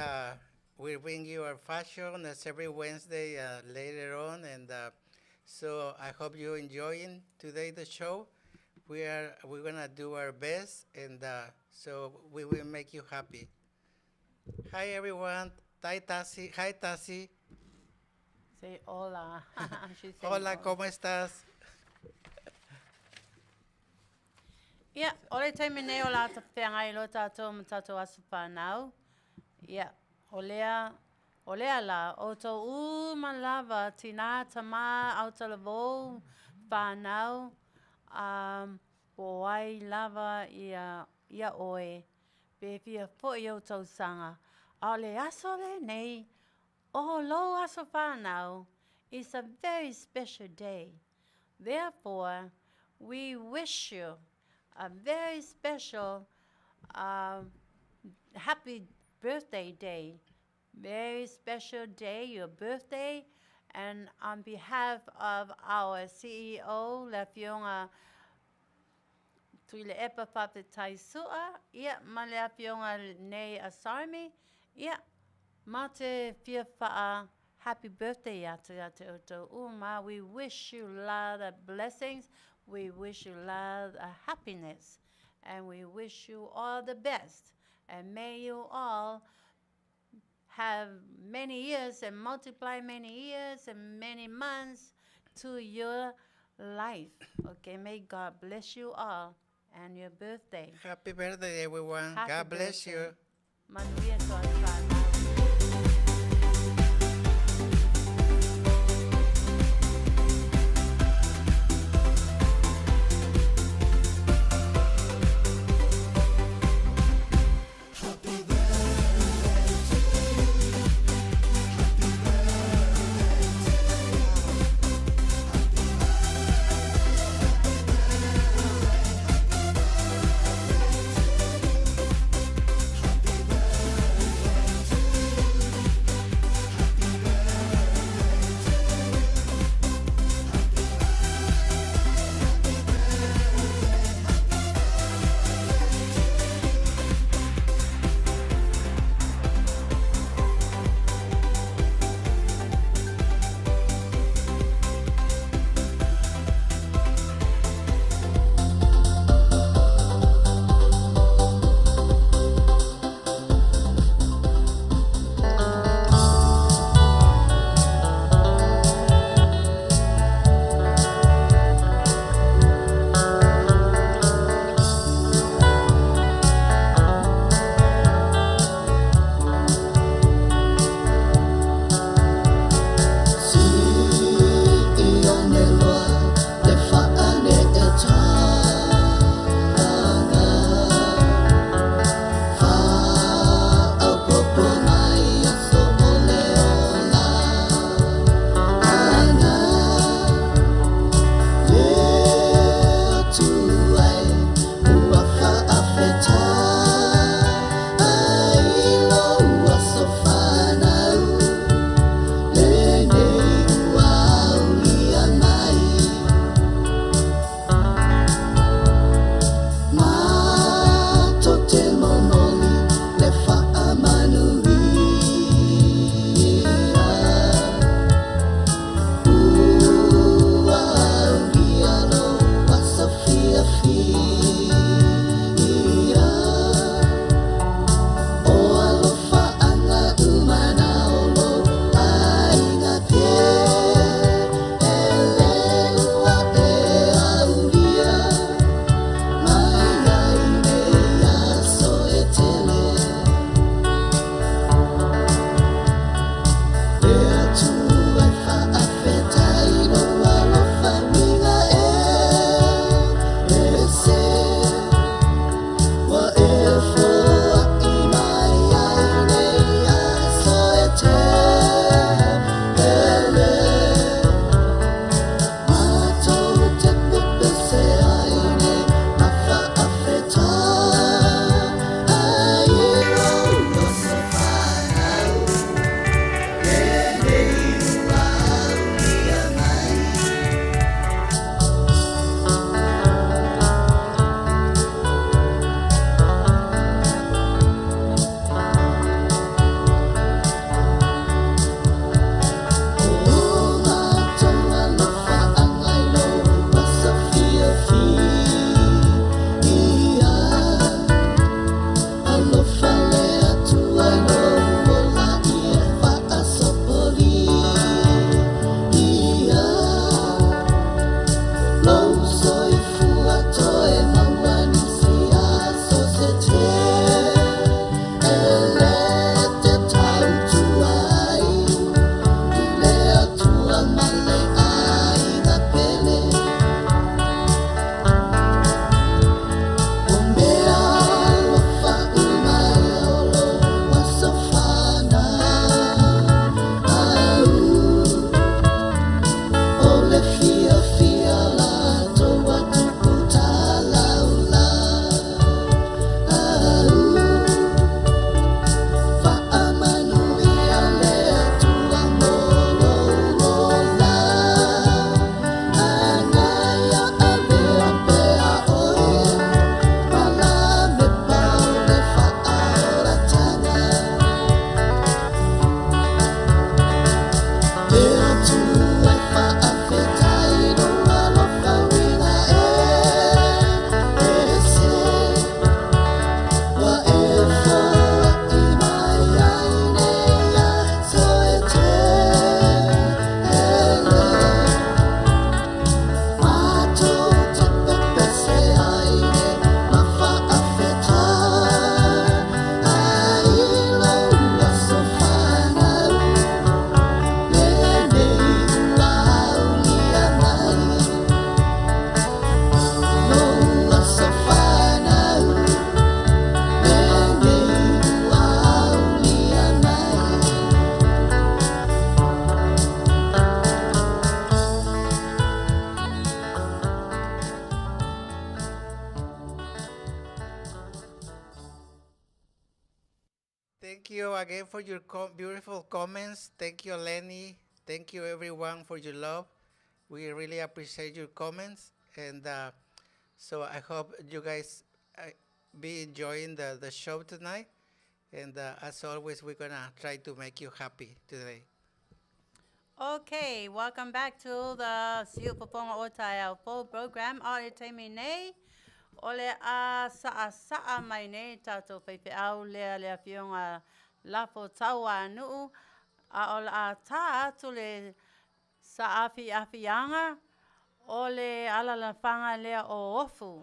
we bring you our fashion as every Wednesday later on, and so I hope you enjoying today the show. We're gonna do our best, and so we will make you happy. Hi everyone. Hi Tasi. Hi Tasi. say hola. She's saying Hola, hola. ¿cómo estás? Ia, o le taimi nei o la feagai loa tatou ma tatou aso fanau. Ia, o lea, o lea la, o outou uma lava, tinā, tamā, autalavou, fanau, um, po o ai lava ia, ia oe, pe fia foi ou tausaga. A o le aso lenei, o lou aso fanau, is a very special day. Therefore, we wish you a very special happy birthday day. Very special day, your birthday. And on behalf of our CEO, le Afioga Tuilaepa Faafetai Su'a, ia, ma le Afioga nei a Sarmi, ia, ma te fia faa happy birthday atu ia te outou uma. We wish you lot of blessings. We wish you lot of happiness. And we wish you all the best. And may you all have many years and multiply many years and many months to your life. Okay, may God bless you all and your birthday. Happy birthday, everyone. Happy God bless birthday. you. Manuia to aso fanau. again for your beautiful comments. Thank you, Lenny. Thank you, everyone, for your love. We really appreciate your comments. And so I hope you guys be enjoying the show tonight. And as always, we're going to try to make you happy today. Okay, welcome back to the Siufofoga o Taeao Fou program. O le taimi nei, o le a sa'a mai nei tātou faifeau lea le afioga Lafo Tauanu'u, a o le a tā atu le saafiafiaga o le alalafaga lea o Ofu.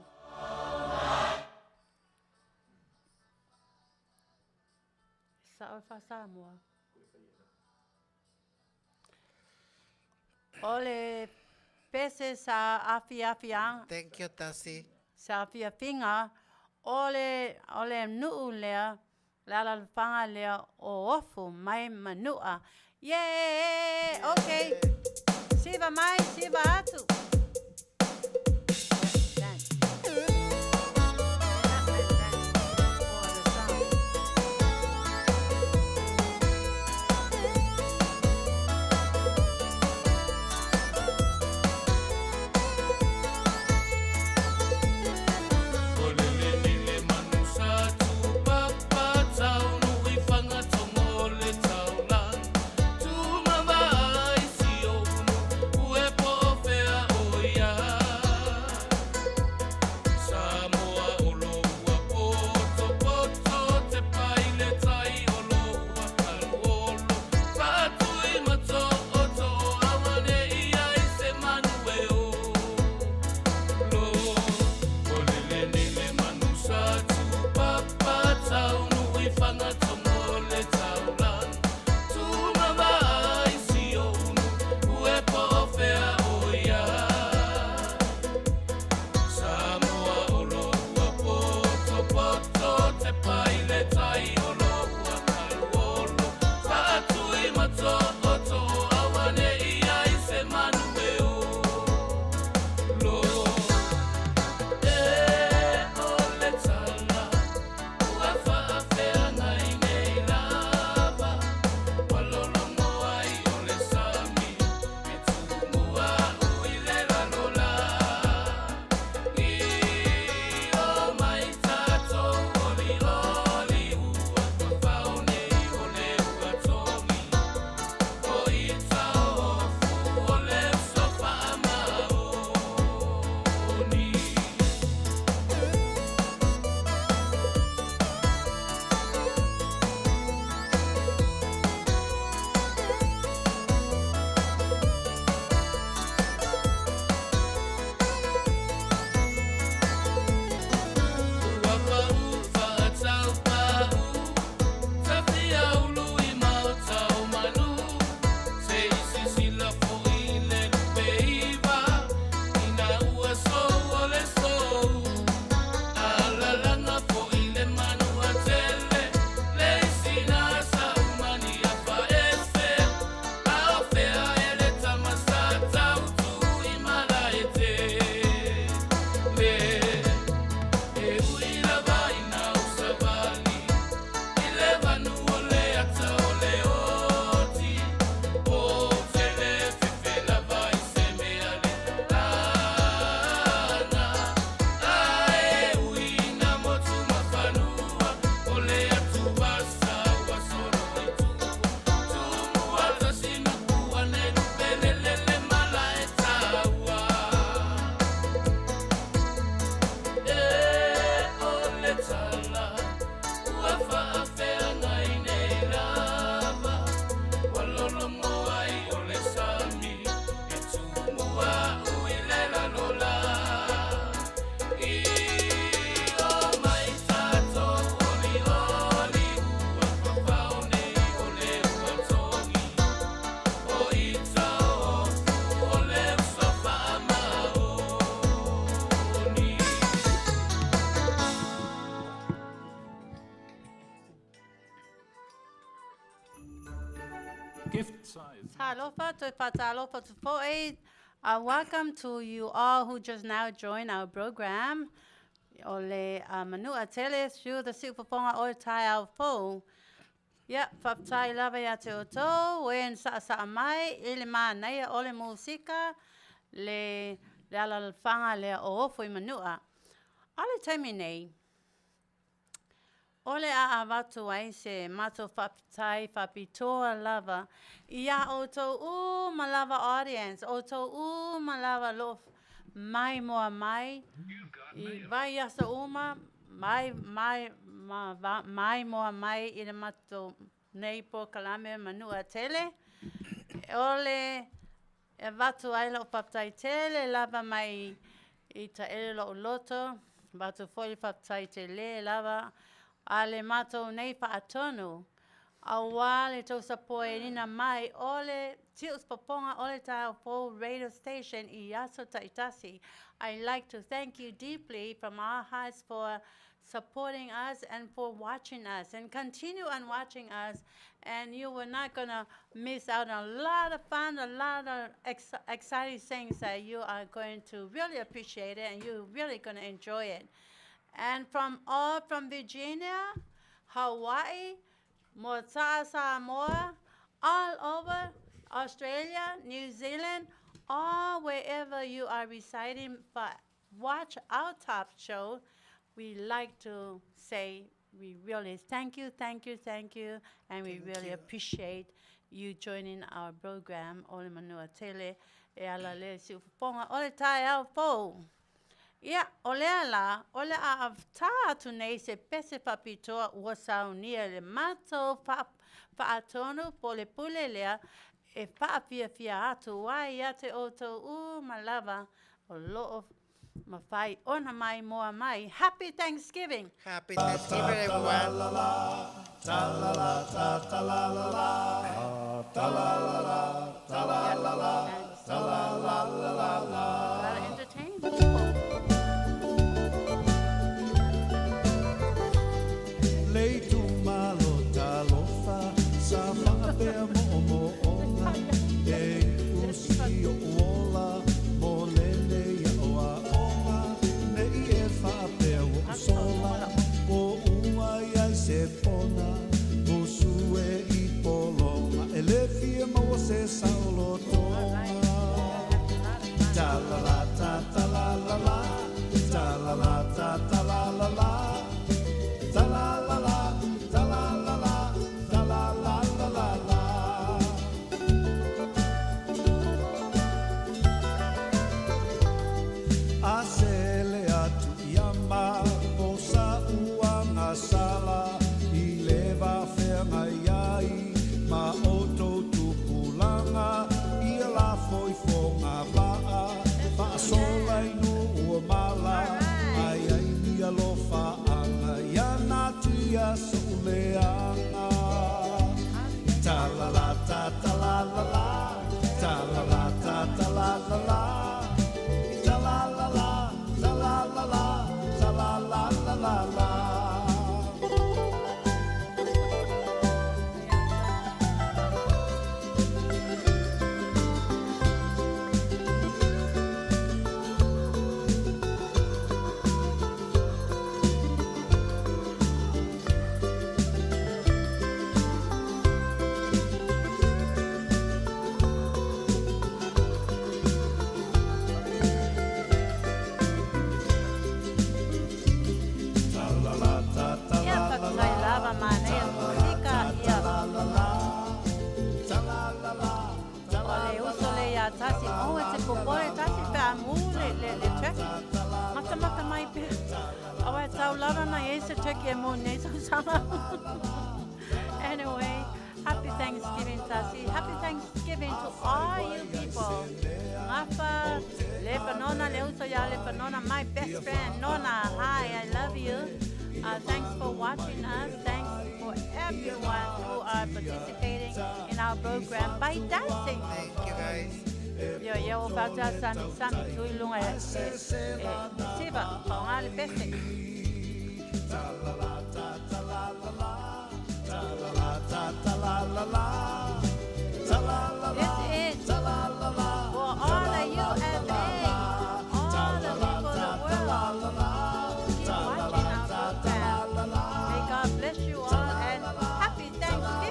Sa'o e faa-Samoa. O le pese saafiafiaga. Thank you, Tasi. Saafiafiga o le nu'u lea, le alalafaga lea o Ofu mai Manu'a. Yeah! Okay. Siva mai, siva atu. Dance. Clap and dance for the song. O le lelele manusa tupapa tau i fagatogo le taulaga tumavaai si ou nuu e po o fea o ia Samoa o lou poto poto te pai le tai o lou aluolo faatui ma tootoo auane'i ai se manu e o lo o le lelele manusa tupapa tau i fagatogo le taulaga tumavaai si ou nuu e po o fea o ia Samoa o lou poto poto te pai le tai o lou aluolo faatui ma tootoo auane'i ai se manu e o lo e o le tala ua faafeagai nei lava ua lologo ai o le sami e tumua ui le lalola I o mai tatou oli oli ua fafao nei o le ua togi o i taofu o le uso faamaoni. Ua pau faatau pau tafiaulu i maota o manu se i sisila fo'i le lupeiva ina ua sou o le sou alalaga fo'i le manu atele le isina saumani afaese aofea e le tamasa tautu i malaete le e ui lava ina usavali i le vanu o le ata o le oti o tele fefe lava i se mea le ana ae ui ina motu mafanua o le atuvasa ua solo i tua tumua tasi nupua ne lupelelele malae taua e o le tala ua faafeagai nei lava ua lologo ai o le sami e tumua ui le lalola I o mai tatou oli oli ua fafao nei o le ua togi o i taofu o le uso faamaoni. Gift size. Talofa, toe faatalofa atu fo'i. Welcome to you all who just now joined our program. O le Manu'a tele through the Siufofoga o Taeao Fou. Ia, faafetai lava ia te outou o e na saasaa mai i le manaia o le musika, le le alalafaga lea o Ofo i Manua. A o le taimi nei, o le a avatu ai se matou faafetai faapitoa lava iā outou uma lava audience, outou uma lava o lo o maimoa mai i vaiaso uma, mai, mai, ma maimoa mai i le matou nei polokalame Manua Tele. O le e avatu ai lau faafetai tele lava mai i taele o lou loto, avatu foi le faafetai tele lava a le matou nei faatonu, auā le tou sapoeina mai o le Tiusipopoga o le Taeao Fou Radio Station i aso taitasi. I like to thank you deeply from our hearts for supporting us and for watching us and continue on watching us and you were not gonna miss out on a lot of fun, a lot of exciting things that you are going to really appreciate it and you're really gonna enjoy it. And from all from Virginia, Hawaii, Moata'a Samoa, all over Australia, New Zealand, all wherever you are residing, but watch our top show. We like to say we really thank you, thank you, thank you, and we Thank really you. appreciate you joining our program, O le Manua Tele, e ala lea i siufofoga o le taeao fou. Ia, o lea la, o le a tā atu nei se pese faapitoa ua saunia e le matou faatonu po o le pule lea e faafiafia atu ai ia te outou uma lava o lo o mafai ona maimoa mai. Happy Thanksgiving! Happy Thanksgiving, everyone. Gotta entertain people. Le itumalo talofa sa faapea moomooga e usi o'u ola mo lenei aoaoga nei e faapea ua ou sola o ua iai se pona musu e i pologa e le fia maua se saolotoga. Ta la la ta ta la la la ta la la ta ta la la la ta la la la ta la la la ta la la la la la. A sele atu ia ma po sa uagasala i le va feagai ai ma outou tupulaga ia la foifoga vaa faasola i nuu o mala ai ai ni alofaaga ia natia so'u leaga. Ta la la ta ta la la la ta la la ta ta la la la ta la la la ta la la la ta la la la la la. Ta la la ta ta Ia la la faafetai la lava manaia ta le la la musika ta ta ia la la la ta la la la ta o la le la uso la lea iā ta tasi la aua e la te la popole la tasi pe a mū le le le turkey ta ta la la matamata mai pea aua e tau lava na i ai se turkey e mū nei tausaga. Anyway, happy Thanksgiving tasi, happy Thanksgiving to all you people. Ngafa, Lepanona, le uso iā Lepanona, my best friend, Nona, hi, I love you. Thanks for watching us. Thanks for everyone who are participating in our program by dancing. Thank you, guys. Ioe, ia ua faatea sami sami tui luga e e e siva faaaoga le pese. Ta la la ta ta la la la ta la la ta ta la la la ta la la This la is ta la la la for ta all la the la la USA, la la ta all la the la people of ta the ta la world. la la Keep ta la watching la our ta ta la program. la la May God bless you ta all la and la la happy ta la Thanksgiving.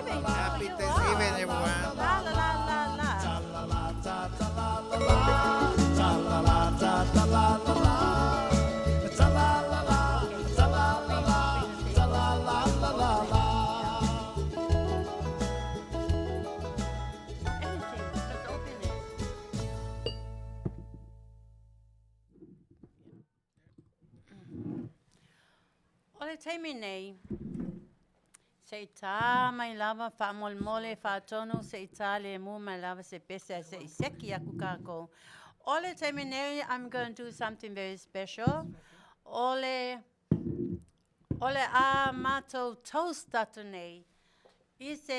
O le taimi nei, se i tā mai lava faamolemole faatonu se i tā lemu mai lava se pese ae se i seki aku kākou. O le taimi nei, I'm going to do something very special. O le, o le a mātou toast atu nei i se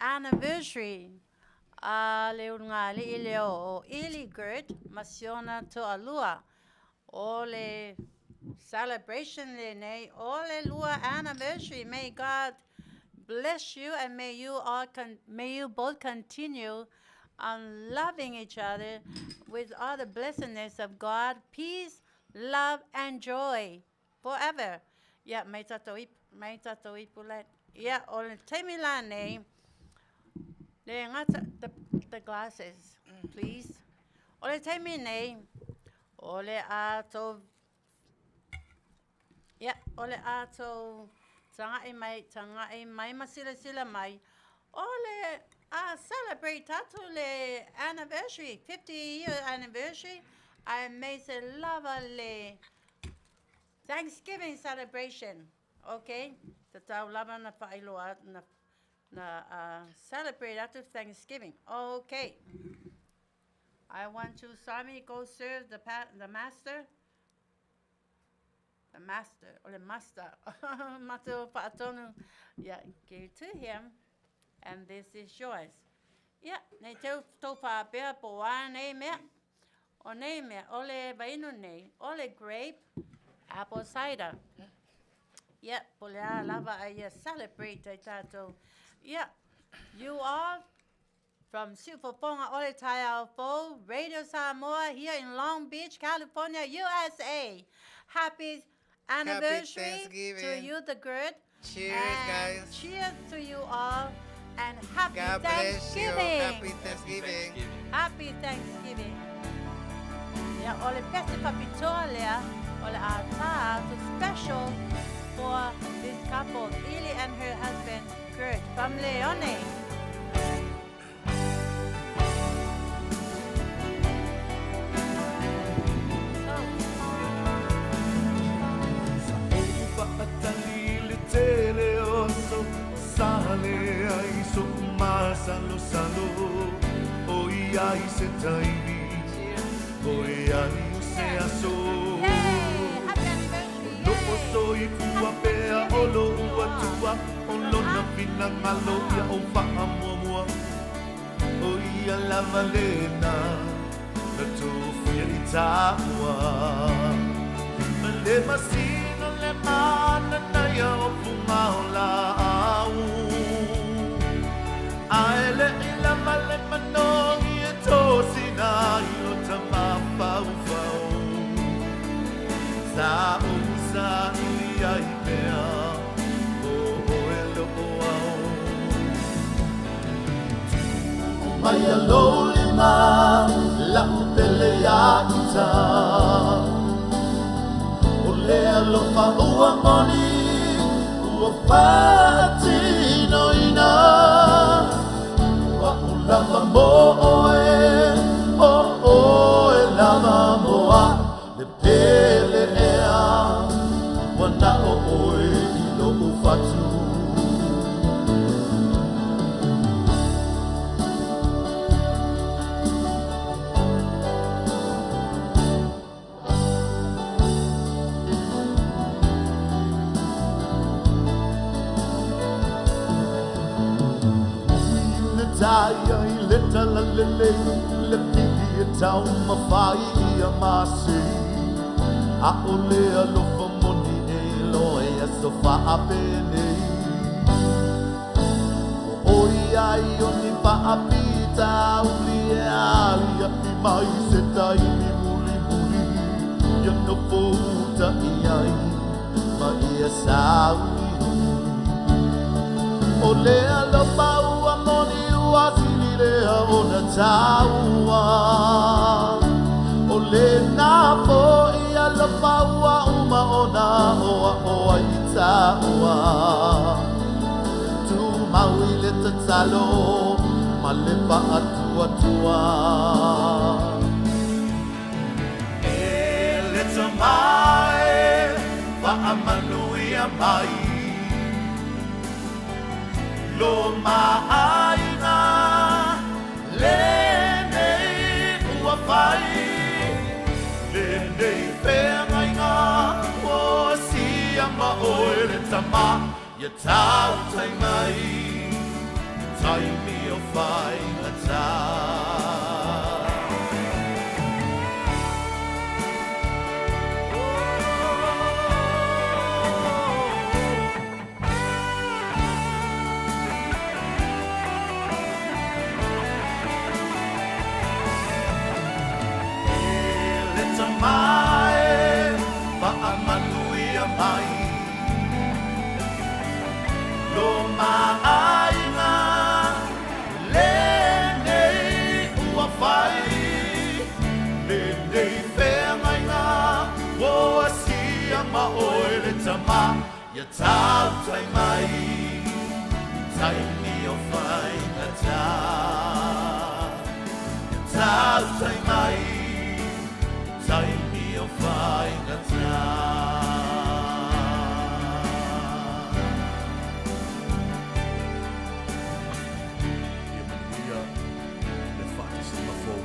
anniversary a le ulugalii lea o Eli Gert ma siona toalua. O le celebration lenei o le lua anniversary. May God bless you and may you all con- may you both continue on loving each other with all the blessedness of God, peace, love, and joy forever. Ia, mai tatou ipu, mai tatou ipu le. Ia, o le taimi la nei, le gata, the, the glasses, please. O le taimi nei, o le a tou, ia, o le a tou taga'i mai, taga'i mai ma silasila mai, o le a celebrate tatou le anniversary, 50 year anniversary, aemaise lava le Thanksgiving celebration, okay? Tatau lava na faailoa na, na uh, celebrate atu Thanksgiving. Okay. I want to, Sami, go serve the, pa- the master. The master, or the master. Mato faatonu. Yeah, give to him. And this is yours. Yeah, nei tau tau whaapea po a nei mea. O nei mea, o le vainu nei, o le grape, apple cider. Yeah, po le a lava a ia celebrate ai tātou. Yeah, you all from Siufofoga o le Taeao Fou, Radio Samoa here in Long Beach, California, USA. Happy anniversary to Thanksgiving. you, the good. Cheers, And guys. Cheers to you all and happy God bless you. Thanksgiving. Happy Thanksgiving. Happy Thanksgiving. Ia, o le pese faapitoa lea, o le a tā atu special for this couple, Ili and her husband, Kurt, from Leone. Sa ou faatali le tele o aso sa leai so'u masalosalo ʻOiai se taimi ʻOiai o se aso Yay! Happy anniversary! O loo soifua pea o lou Atua O lona finagalo ia ou faamuamua O ia lava lena na tofia i taua Le masina le mananaia o fuga o laau Ae leʻi lava le manogi e tosina ai lota mafaufau Sa ou saili ai pea o oe loo ao Tuu maia lou lima la'u pele ia ita O le alofa ua moni ua faatinoina O a'u lava mo oe o oe lava mo a'u Le pele ea ua na o oe i lo'u fatu. Le taia i le talalelei le pili e taumafai ia masei A'ole alofa moni e iloa i aso faapenei Ua ʻoi ai o ni faafitauli e aliaʻi mai se taimi mulimuli ia nofouta i ai ma ia sauliuli O le alofa ua moni ua sili lea ona taua O lena fo'i alofa ua uma ona oa'o ai i taua Tumau i le tatalo ma le faatuatua E le tama e faamanuia. faamanuia mai. Lo maaiga lenei ua fai, lenei feagaiga ua sia ma oe le tama ia tautai mai, taimi o faigata. E le tama e faamanuia mai Lo maaiga lenei ua fai, lenei feagaiga ua asia ma oe le tama ia tautai mai i taimi o faigata. Ia tautai mai i taimi o faigata. Ia manuia le faatasiga fou.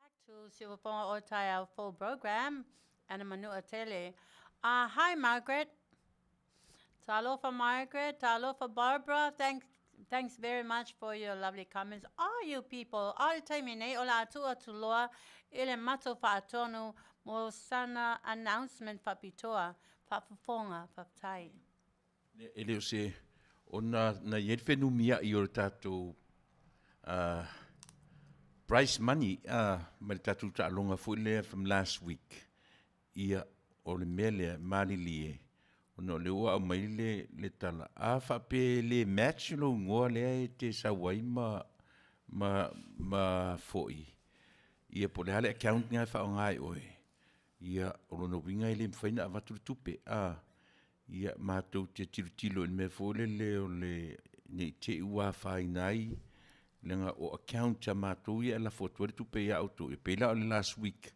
Back to Siufofoga o Taeao Fou program and Manua Tele. Hi, Margaret. Talofa, Margaret. Talofa, Barbara. Thanks very much for your lovely comments. All you people, all le taimi nei o le a tuu atu loa i le matou faatonu mo sana announcement faapitoa, faafofoga, faafetai. E le o se ona na i ai le fenumiai o le tatou Prize money a, ma le tatou taaloga foi lea from last week, ia, o le mea lea, malilie, ona o lea ua aumai le, le tala, a faapea e le match lou igoa lea e te sau ai ma, ma, ma foi, ia po o le a le account lena e faaaoga e oe, ia, o lona uiga e le mafai ona avatu le tupe, a. Ia, matou te tilotilo i le mea foi lele o le, ne i te i ua afaina ai, leaga o accounts a matou ia e lafo atu ai le tupe ia outou. E pei la o le last week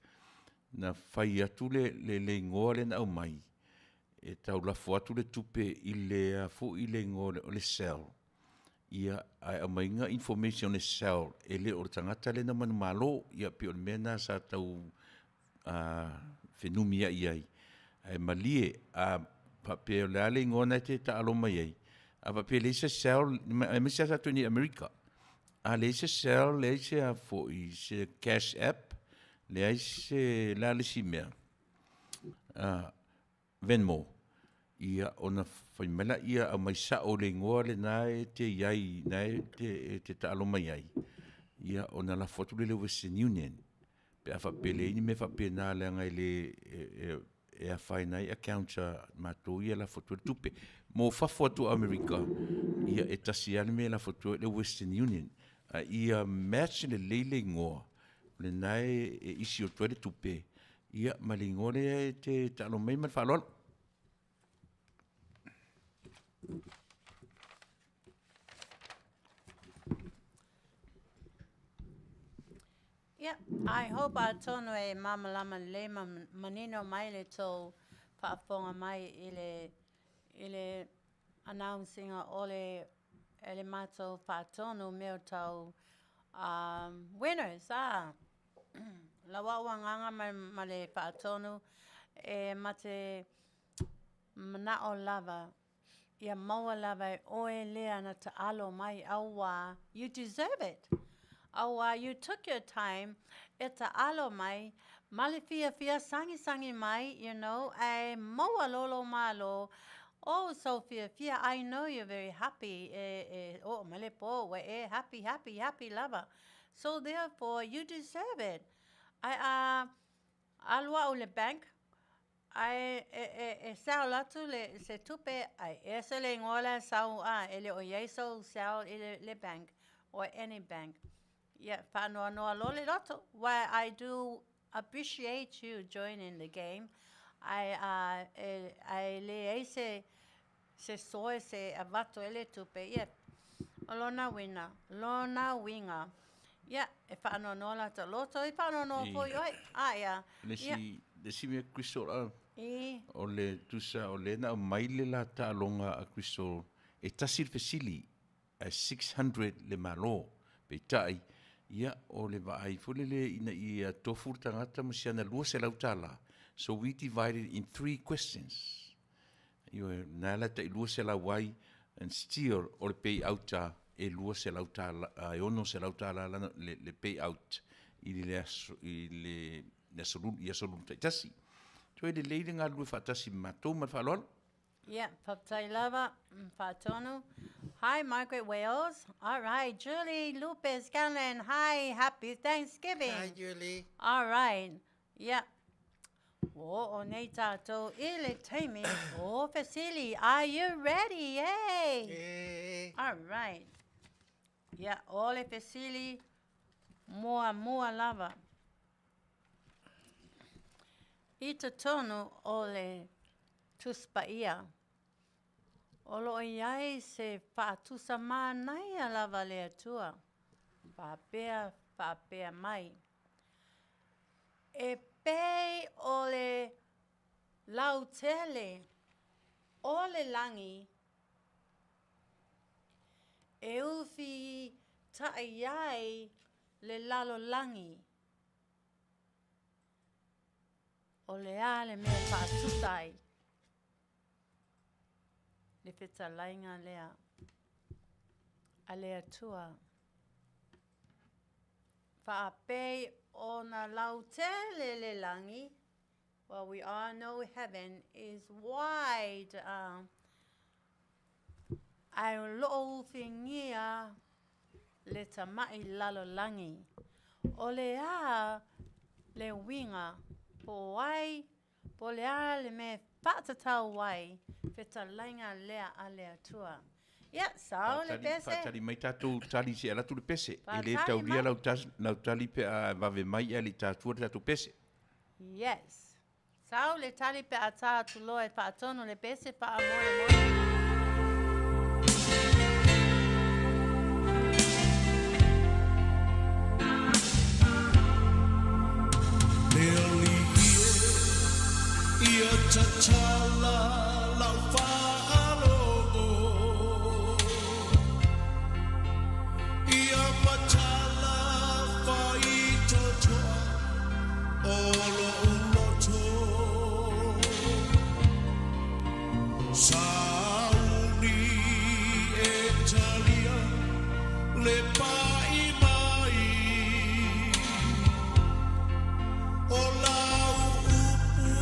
na fai atu le, le, le igoa lea na aumai, e tau lafo atu le tupe i le a foi le igoa o le cell, ia, ae aumaiga information o le cell, e le o le tagata lea na manumalo. Ia pei o le mea lena sa tau fenumiai ai, ae malie, a faapea o le a le igoa lena e te taalo mai ai, a faapea e leai se cell, aemaise lava tatou i inei i Amerika, a leai se cell, leai se a foi, se cash app, leai se, o le a le isi mea? Venmo, ia ona fai mai lea, aumai sao le igoa lena e te i ai, na e te taalo mai ai, ia ona lafo atu lea i le Western Union, pe a faapea e leai ni mea faapena leaga e le, e afaina ai accounts a matou ia e lafo atu ai le tupe. Mo fafo atu o Amerika, ia e tasi lava le mea e lafo atu ai, o le Western Union. A ia match lelei le igoa, lena e issue atu ai le tupe, Ia, ma le igoa lea e te taalo mai ma le faaaloalo. Yeah, I hope atonu e māmalama lelei ma manino mai le tou faafofoga mai i le i le announcing o le e le matou faatonu mea tau um winners ah. Lau au agaga ma le faatonu e ma te manao lava ia maua lava e oe lea na taalo mai auā you deserve it auā you took your time e taalo mai ma le fiafia sagisagi mai you know ae maua loa lou malo oh so fiafia I know you're very happy e e oo mai le po ua e happy happy happy lava So therefore you deserve it. Ae a alu au i le bank ae e, e, e sell atu le, se tupe, ae ese le igoa la e sau a, e le o i ai sou sell i le, le bank or any bank. Ia, faanoanoa loa le loto. Why I do appreciate you joining the game. Ae a, e, ae leai se, se source e avatu ai le tupe, ia, o lona uiga, lona uiga, ia, e faanoanoa latou loto, e faanoanoa foi oe, a ia, Le isi, le isi mea Crystal, a, I. o le tusa o lea na aumai le la taaloga a Crystal, e tasi le fesili, ae 600 le Malo. Peitai, ia, o le vaai foi lele ina ia tofu le tagata ma si ana $200, so we divided in three questions. Ioe, na ala tai 200 ai, and still o le payout a e 200 tala, e 600 tala lana le, le payout i le aso, i le, le aso lulu, i aso lulu taitasi. Toe lelei le galulue faatasi ma matou ma le faaaloalo. Yeah, faafetai lava, faatonu. Hi, Margaret Wales. All right, Julie Lupe Scanlon. Hi, happy Thanksgiving. Hi, Julie. All right. Yeah. Ua oo nei tātou i le taimi o fesili. Are you ready? Yay! Yay! All right. Yeah, o le fesili muamua lava. I totonu o le Tusi Paia, o lo o i ai se faatusa manaia lava a le Atua, faapea, faapea mai. E pei o le lautele o le lagi e uwhitaʻi ai le lalolagi, o le a le mea e faatusa ai le fetalaiga lea a le Atua? Faapei ona lautele le lagi, well we all know heaven is wide, ae o loo ufigia le tamaʻi lalolagi. O le a le uiga po o ai, po o le a le mea e faatatau ai fetalaiga lea a le Atua. Ia, sao le pese. Faatali mai tatou tali se i alu atu le pese. E le taulia lau, lau tali pe a vave mai ae le i tatua le tatou pese. Yes. Sau le tali pe a tā atu loa e faatonu le pese faamoemoe. Le alii e ia tatala lau faalogo Ia matala faitotoa o lo'u loto Sauni e talia le pa'i mai O lau upu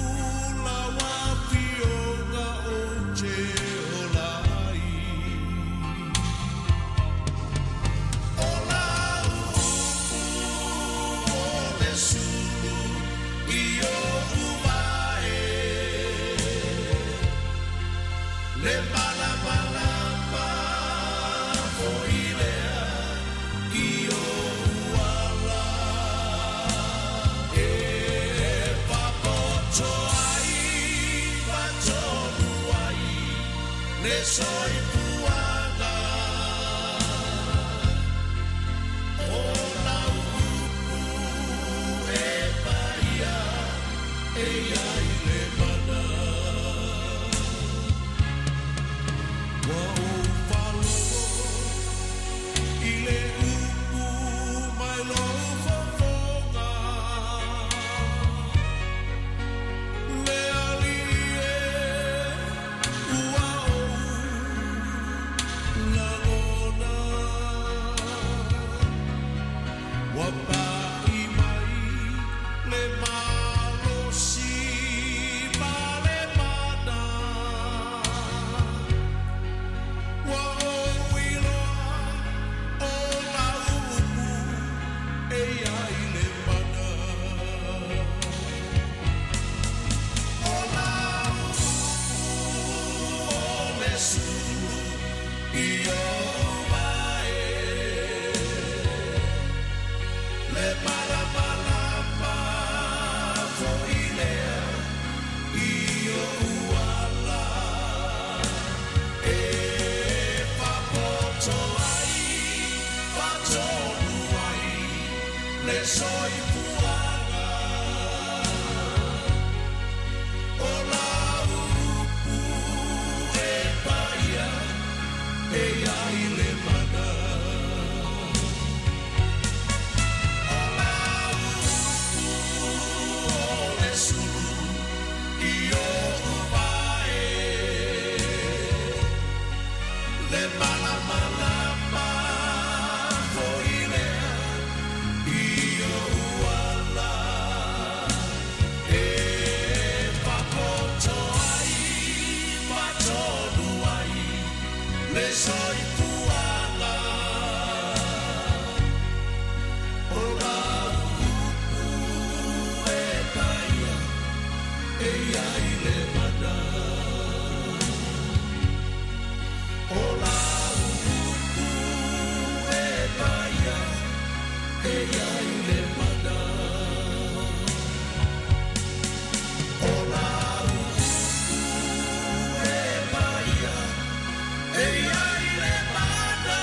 lau afioga ou te ola ai O lau upu o le sulu i o'u vae Le malamalama foi lea i o'u ala E papoto ai fatonu ai le soifuaga O lau upu e paia e i ai le mana Ua ou faalogo i le upu mai lou fofoga Le Alii e ua ou lagona Ua pa'i mai le malosi ma le mana Ua ou iloa o lau upu e i ai le mana O lau upu o le sulu i o'u vae Le malamalama foi lea i o'u ala E fapoto ai fatonu ai le soifuaga O lau upu e paia e i ai le mana O lau upu o le sulu i o'u vae Le malamalama foi lea i o'u ala E fapoto ai fatonu ai le soifuaga O lau upu e paia e i ai le mana O lau upu e paia e i ai le mana O lau upu e paia e i ai le mana.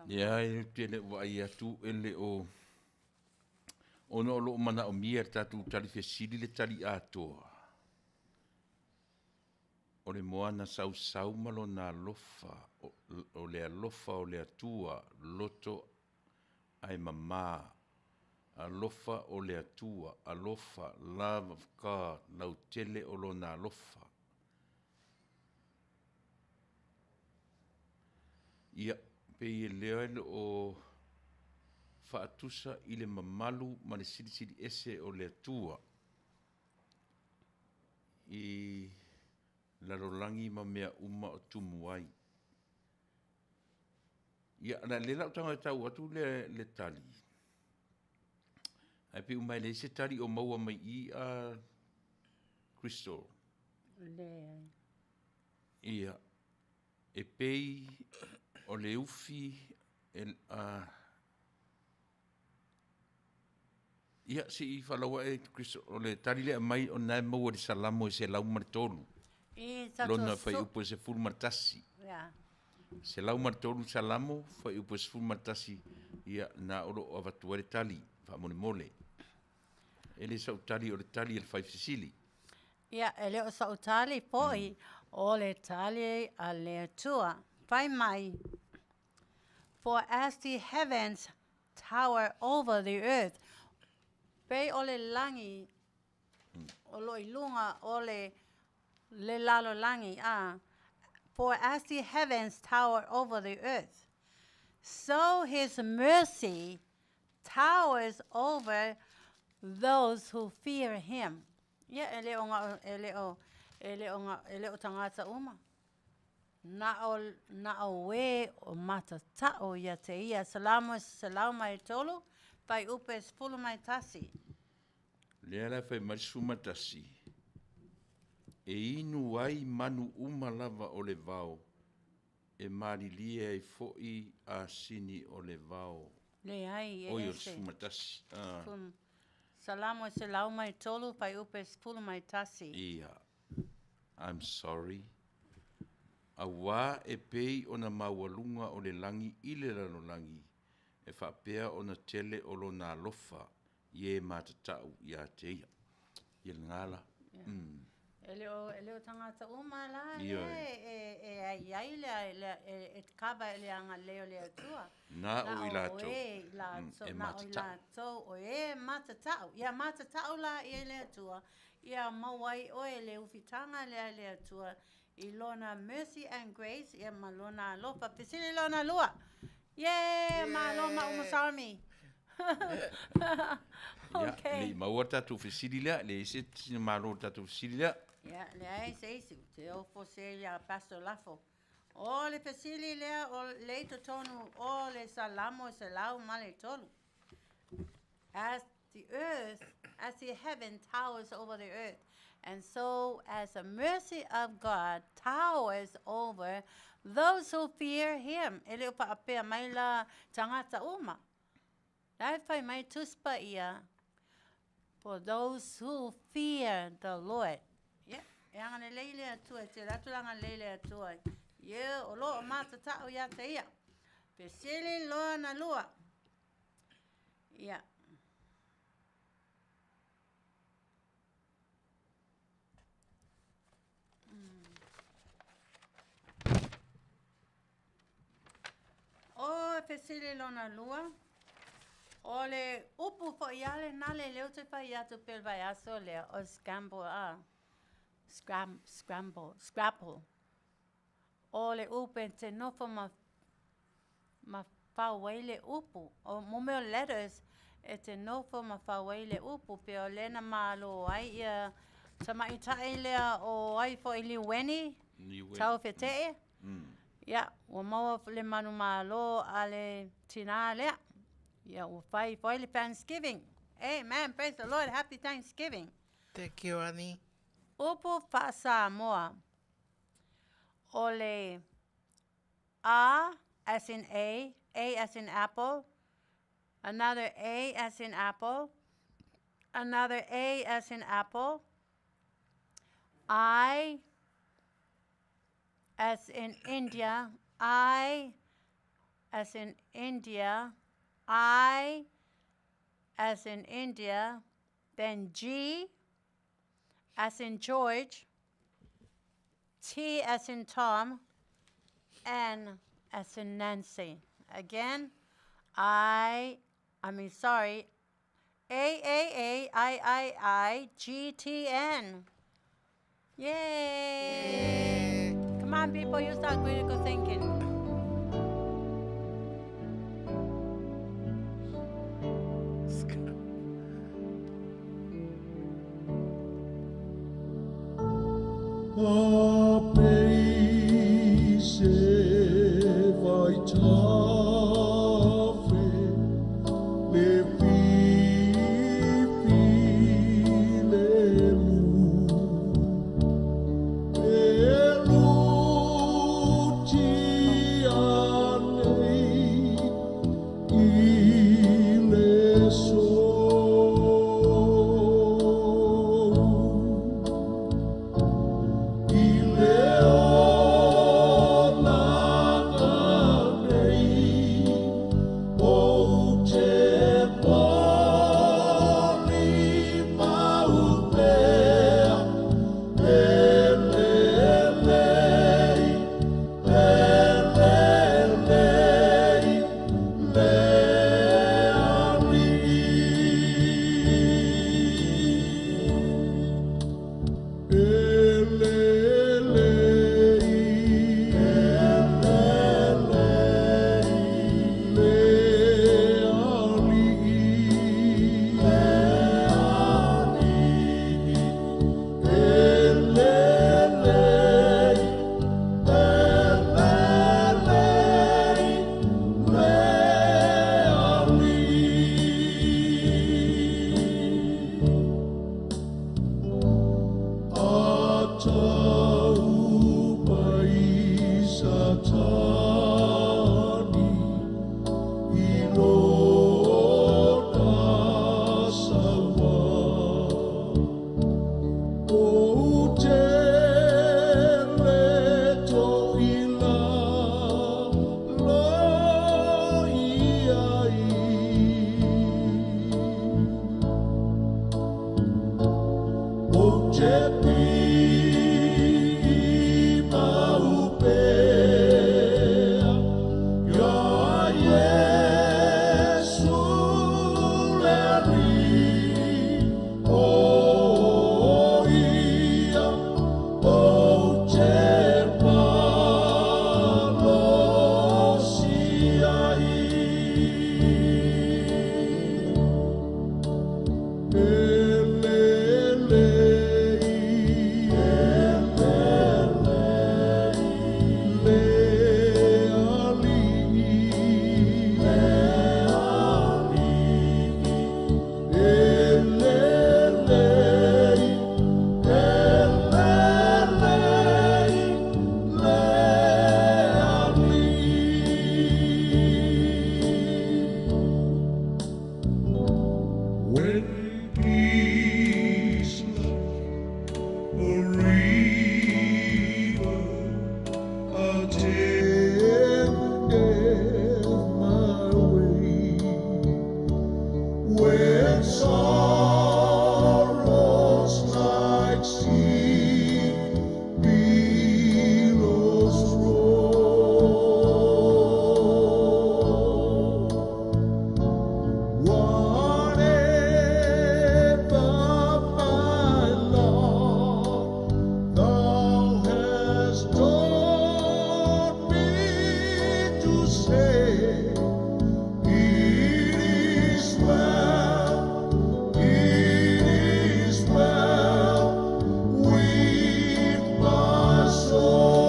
Ia, e te le vaai atu e le o ona o loo manaomia e le tatou tali fesili le tali atoa. O le moana sausau ma lona alofa, o le alofa o le Atua, loto ae mamā. Alofa o le Atua, alofa, love of God, lautele o lona alofa. Ia, pei e lea e le o faatusa i le mamalu ma le silisili ese o le Atua i lalolagi ma mea uma o tumu ai. Ia, o lea la ou tago e tau atu le, le tali, ae pei uma e leai se tali o maua mai i a Crystal. Leai. Ia, e pei o le ufi e, a, ia, se i faalaua e Crystal, o le tali lea aumai o lena e maua i le Salamo e 103. I tatou Lona su- fuaiupu e 11. Ia. 103 Salamo, fuaiupu e 11, ia, na o lo o avatu ai le tali, faamolemole. E le sau tali, o le tali a le faifesili. Ia, e le o sa'u tali fo'i, o le tali a le Atua. Fai mai, For as the heavens tower over the earth, pei o le lagi o lo i luga o le le lalolagi, a, For as the heavens tower over the earth, so his mercy towers over those who fear him. Ia, e le o ga, e le o, e le o ga, e le o tagata uma. Na o, na o e o matata'o ia te ia. Salamo 103, fuaiupu e 11. Lea la e fai mai le 11, E inu ai manu uma lava o le vao, e malilie ai fo'i asini o le vao. Leai, e Oi, o le ese. 11. Ah. Salamo 103, fuaiupu e 11. Ia. I'm sorry. Auā e pei ona maualuga o le lagi i le lalolagi, e faapea ona tele o lona alofa i e matatau ia te ia. Ia lena la. E le o, e le o tagata uma la Ioe. e, e, e ai ai le, le, e, e kava e le agalelei o le Atua. Na o i latou. O e i latou, e na o i matatau. latou, o e matatau. Ia matatau la i le Atua. Ia maua ai oe le ufitaga lea i le Atua i lona mercy and grace, ia ma lona alofa. Fesili lona lua. Yeah, malo ma umasarmi. Ia, Okay. le i maua le tatou fesili lea, le ese sina malo le tatou fesili lea. Ia, leai se isi, te ofo se ia Pastor Lafo. O le fesili lea o le i totonu o le Salamo e 103. As the earth, as the heaven towers over the earth, and so as the mercy of God towers over those who fear him. E le o faapea mai la tagata uma. La e fai mai tuspa ia, for those who fear the Lord. Ia, e agalelei le Atua, e tele atu le agalelei le Atua. Ia, o lo o matata'o ia te ia. Fesili lona lua. Ia. O fesili lona lua. O le upu fo'i a lena le leo te fai atu pe le vaiaso lea o scramble a. Scram, scramble, scrapple. O le upu e te nofo ma, ma fau ai le upu. O mo mea o letters e te nofo ma fau ai le upu pe o lena malo ai ia tamaita'i lea o ai fo'i Liueni, Niueni. tau fete'e. Ia, ua maua le manumalo a le tinā lea. Ia, ua fai foi le Thanksgiving. Amen, praise the Lord, happy Thanksgiving. Thank you, Annie. Upu faa-Samoa. O le A as in A, A as in apple, another A as in apple, another A as in apple, I as in India, I as in India, I as in India, then G as in George, T as in Tom, N as in Nancy. Again, I mean, sorry, A, A, A, I, I, I, G, T, N. Yay! Come on, people, use that critical thinking. A pei se vai tafe le fifi le mu e luti anei i le so. I le olaga nei o te poli mau pea e lelei, e lelei, le alii. Atau pai satani i lona sawa. O te le to'ila lo iai. O te pii mau pea ia Iesu le Alii, o ia o te malosi ai. When peace like a river attendeth my way, when sorrows like sea billows roll, whatever my lot, thou hast taught me to say, it is well, it is well with my soul.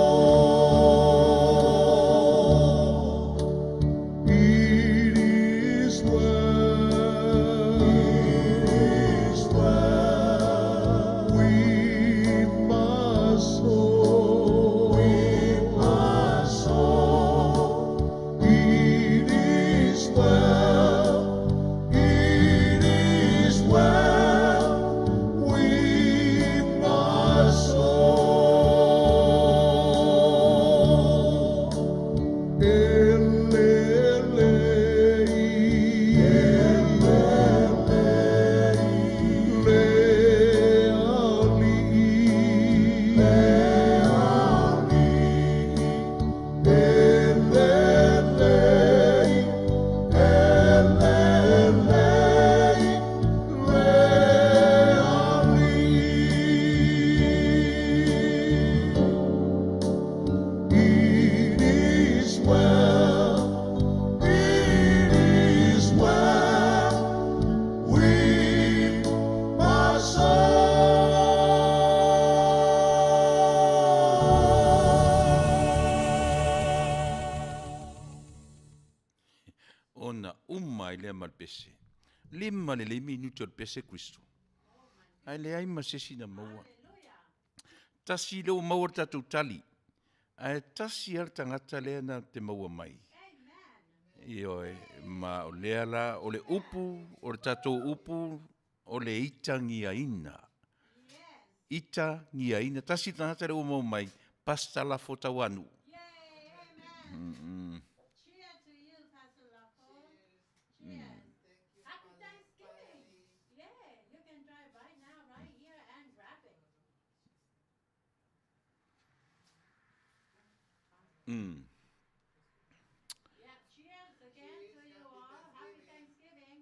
It is well, it is well with my soul, with my soul. It is well, it is well with my soul. It is well, it is well with my soul. lea ma le pese. Lima lelei minute o le pese Crystal. Ae leai ma se isi na maua. Tasi lea ua maua le tatou tali. Ae tasi lava le tagata lea na te maua mai. Ioe, ma o lea la, o le upu, o le tatou upu, o le itagiaina. Itagiaina. Tasi le tagata lea ua maua mai, Pastor Lafo Tauanuu. Cheers to you, Pastor Lafo. Cheers. Happy Thanksgiving. Yeah, you can drive right now, right here, and grab it. Yeah, cheers again to you all. Happy Thanksgiving.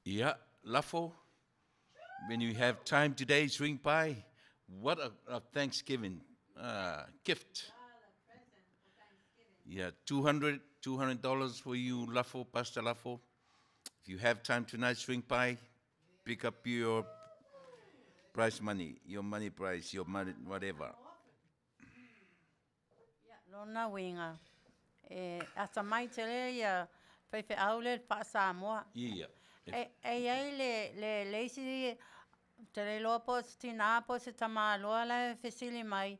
Yeah, Lafo, when you have time today, swing by. What a Thanksgiving gift. Yeah, $200 for you, Lafo, Pastor Lafo. If you have time tonight, swing by, pick up your prize money, your money prize, your money, whatever. Ia, lona uiga, e atamai tele ia faifeau lea i le faa-Samoa. Ia. E, e i ai le, le, le isi, ou te le iloa po o se tinā po o se tamāloa la e fesili mai,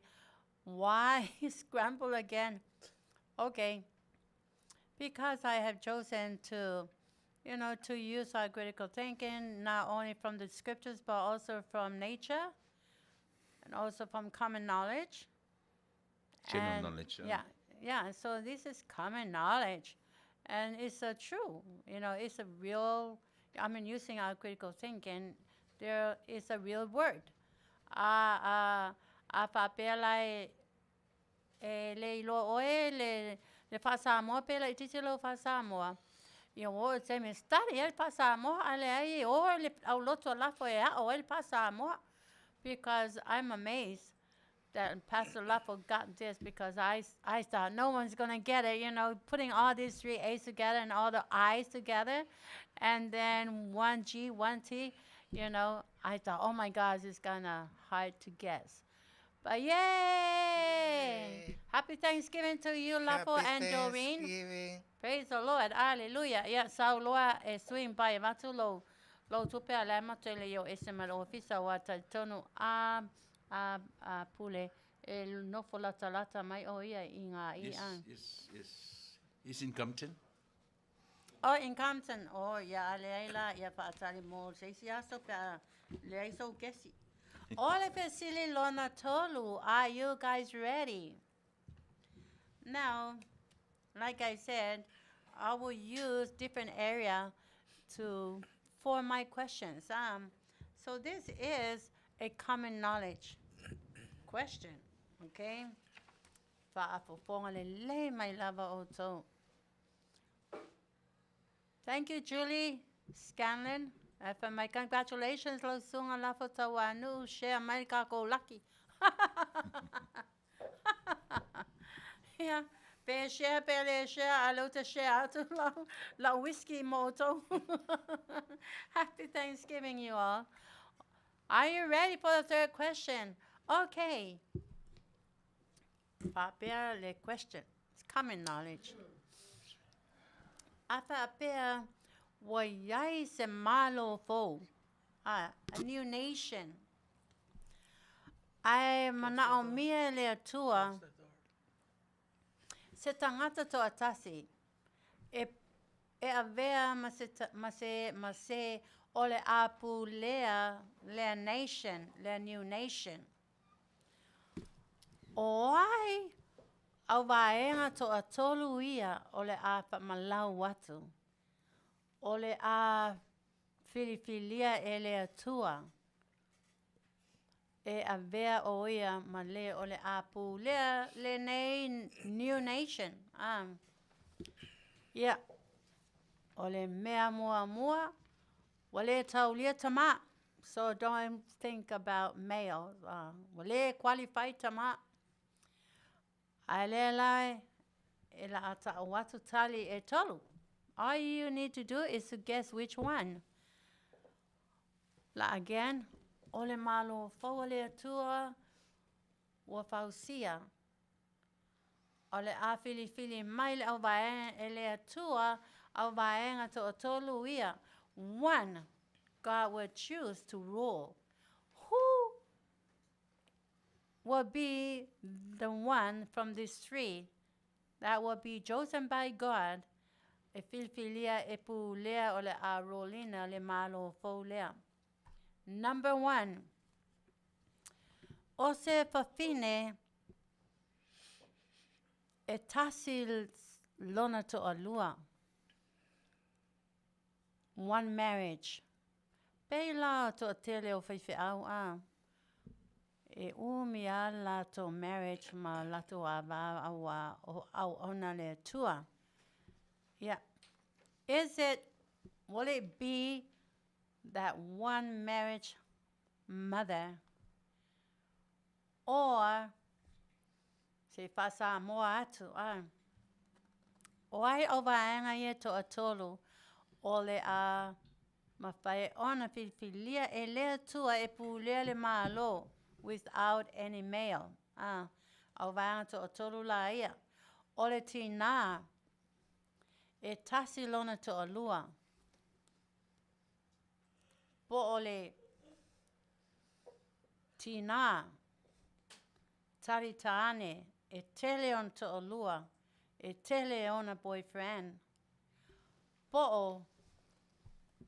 Why scramble again? Okay. Because I have chosen to, you know, to use our critical thinking, not only from the scriptures, but also from nature and also from common knowledge. General And- knowledge, yeah. Yeah, yeah. So this is common knowledge, and it's a true. You know, it's a real. I mean, using our critical thinking, there is a real word. A a a faapea la e e le iloa ʻoe le le faa-Samoa pe laitiiti lou faa-Samoa, ia ua oo i le taimi e study ai le faa-Samoa, a leai e o le aulotu a lafo e aʻo ai le faa-Samoa. Because I'm amazed that Pastor Lafo got this because I, I thought no one's going to get it, you know, putting all these three A's together and all the I's together, and then one G, one T, you know, I thought, oh my gosh, it's kind of hard to guess. But yay! Yay. Happy Thanksgiving to you, Lafo Happy and Doreen. Thanksgiving. Praise the Lord. Hallelujah. Ia, sau loa e swing by e avatu lou, lou tupe a le matou e le i o ese ma le ofisa ua talitonu a, a, a Pule e nofo latalata mai o ia i ngā Yes, i'a. yes, yes. He's in Compton. Oh, in Compton. Oh, ia, a leai la, ia faatali mo se isi aso pe a leai sou kesi. O le fesili lona tolu, are you guys ready? Now, like I said, I will use different area to for my questions. So this is a common knowledge question, okay? Fa'afofoga lelei mai lava outou. Thank you, Julie Scanlon. Fai mai, congratulations lau susuga lafo tauanuu, share mai le kakou laki. Ia, pe share pe le share, a lea ou te share atu lau, lau whiskey mo outou. Happy Thanksgiving, you all. Are you ready for the third question? Okay. Faapea le question. It's common knowledge. A faapea, ua i ai se Malo fou, a, a new nation. Ae manaʻomia e le Atua se tagata toatasi e, e avea ma se, ma se, ma se o le a pulea lea nation, lea new nation. O ai au vaega toatolu ia o le a faamalau atu, o le a filifilia e le Atua e avea o ia ma le o le a pulea lenei new nation. A, ia, o le mea muamua, ua le taulia tama. So don't think about male. Ua le qualify tama. Ae lea la e la a ta'u atu tali e tolu. All you need to do is to guess which one. La again, o le Malo fou a le Atua ua fausia. O le a filifili mai le auvaega e le Atua auvaega toatolu ia. One, God will choose to rule. Who will be the one from these three that will be chosen by God e filifilia e pulea o le a rule ina le Malo fou lea? Number one, o se fafine e tasi lona toalua. One marriage. Pei la toatele o faifeau a. E umi a latou marriage ma latou ava auā o auauna a le Atua. Yeah. Is it, will it be that one marriage mother or se faa-Samoa atu a? O ai auvaega ia toatolu o le a mafai ona filifilia e le Atua e pulea le Malo without any male? A, auvaega toatolu la ia. O le tinā e tasi lona toalua. Po o le tinā tali tāne e tele ona toalua, e tele ona boyfriend. Po o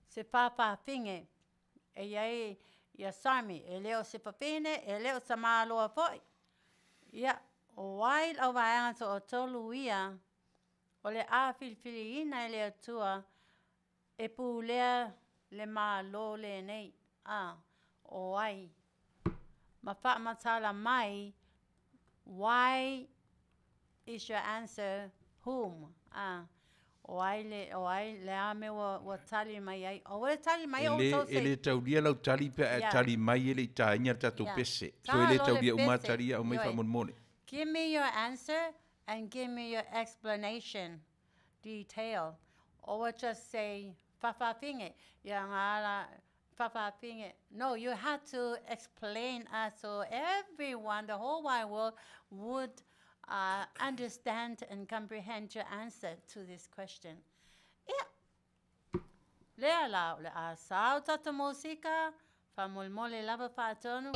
se fafafine e i ai ia Sami, e le o se fafine, e le o tamāloa fo'i. Ia, o ai le auvaega toatolu ia o le a filifiliina e le Atua e pulea le Malo lenei? A, o ai? Ma faamatala mai, why is your answer whom? A, o ai le, o ai le a mea ua, ua tali mai ai? Aua le tali mai E le, outou e se le taulia lau tali pe a e tali mai e le i taina le tatou pese. So e Ta le loa le taulia uma pese. tali ia aumai Ioe. faamolemole. Give me your answer and give me your explanation detail. Or just say fafafine. Ia nga la fafafine. No, you have to explain us so everyone, the whole wide world, would understand and comprehend your answer to this question. Ia, lea la o le a sao tatou mosika, faamolemole lava faatonu.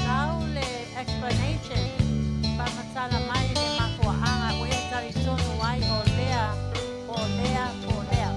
Sau le explanation, faamatala mai le mafuaaga ua e talitonu ai o lea, po o lea, po o lea.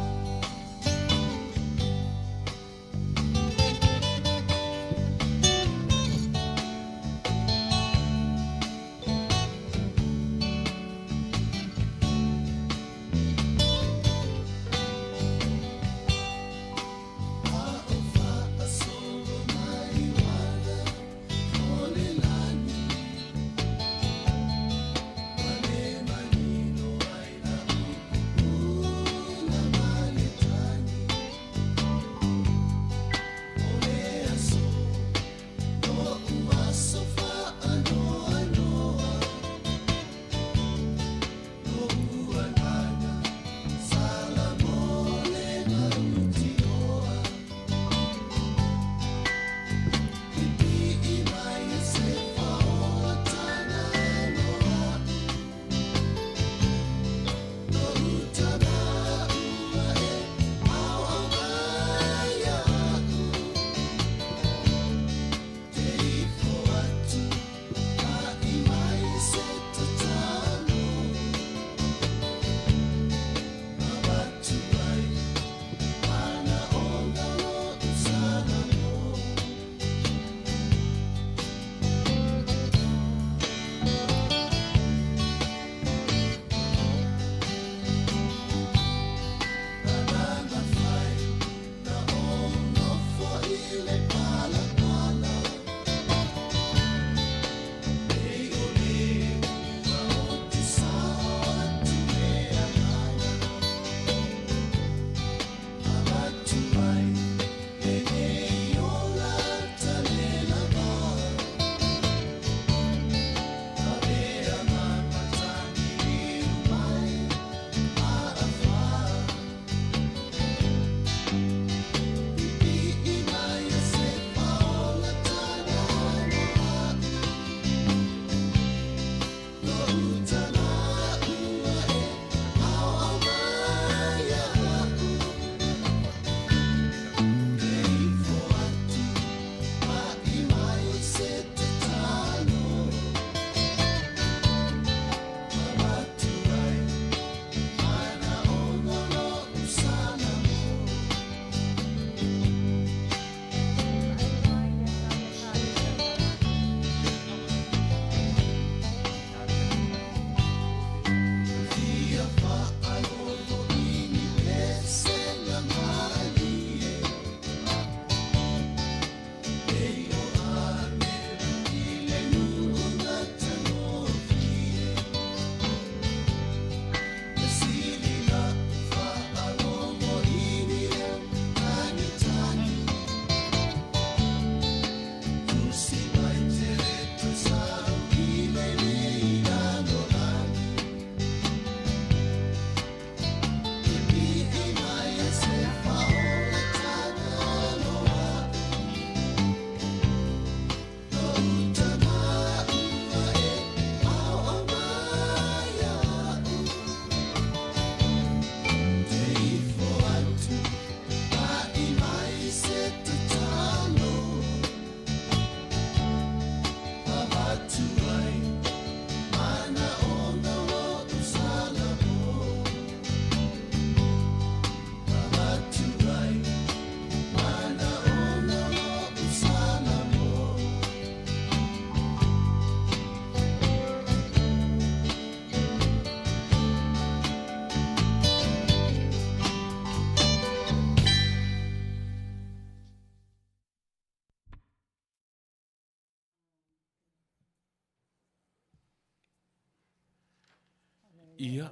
Ia,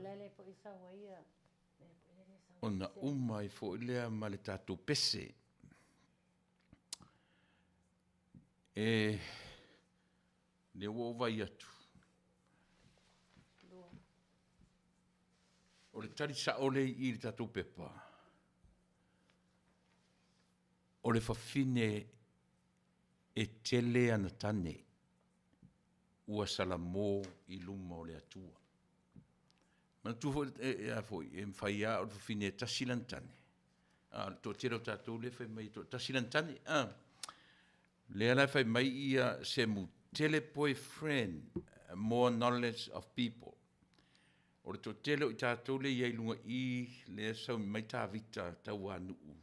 ona uma ai foi lea ma le tatou pese. E, lea ua ou vaai atu, o le tali sao lea i i i le tatou pepa, o le fafine e tele ana tane ua salamo i luma o le Atua. Manatua foi, e, a foi, e mafai lava o le fafine e tasi lana tane, a o le toatele o tatou lea e fai mai e toatasi lana tane, a. Lea la e fai mai ia Semu, tele boyfriend, more knowledge of people. O le toatele o i tatou lea e i ai i luga i i, lea e sauni mai Tavita Tauanuu,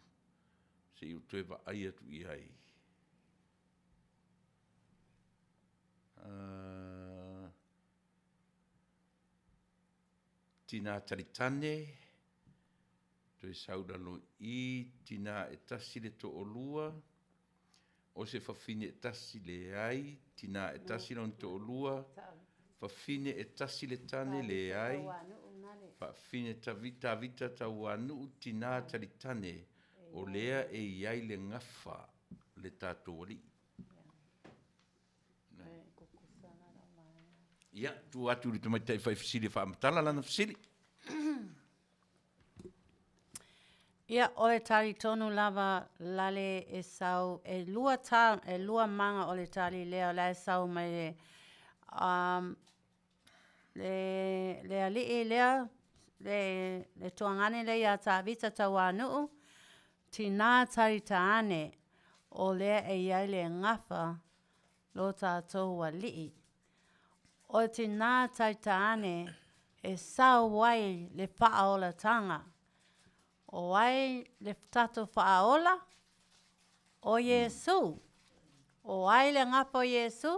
se i ou toe vaai atu i ai. Uh, Tina Talitane, toe sau lalo i i, tina e tasi le toalua, o se fafine e tasi leai, tina e tasi lona toalua, fafine e tasi le tane leai, fafine Tavita Tauanuu, tina Talitane, o lea e i ai le gafa le tatou alii. Ia, tuu atu i le tamaitai faifesili e faamatala lana fesili. Ia, o le talitonu lava lale e sau, e lua, ta, e lua maga o le tali lea o la e sau mai le, um, le, le ali'i lea, le, le tuagane lea iā Tavita Tauanu'u, tinā talitaane, o lea e i ai le gafa lo tatou ali'i. O le tinā talitaane e sau ai le faaolataga. O ai le tatou faaola? O Iesū. O ai le gafa o Iesū?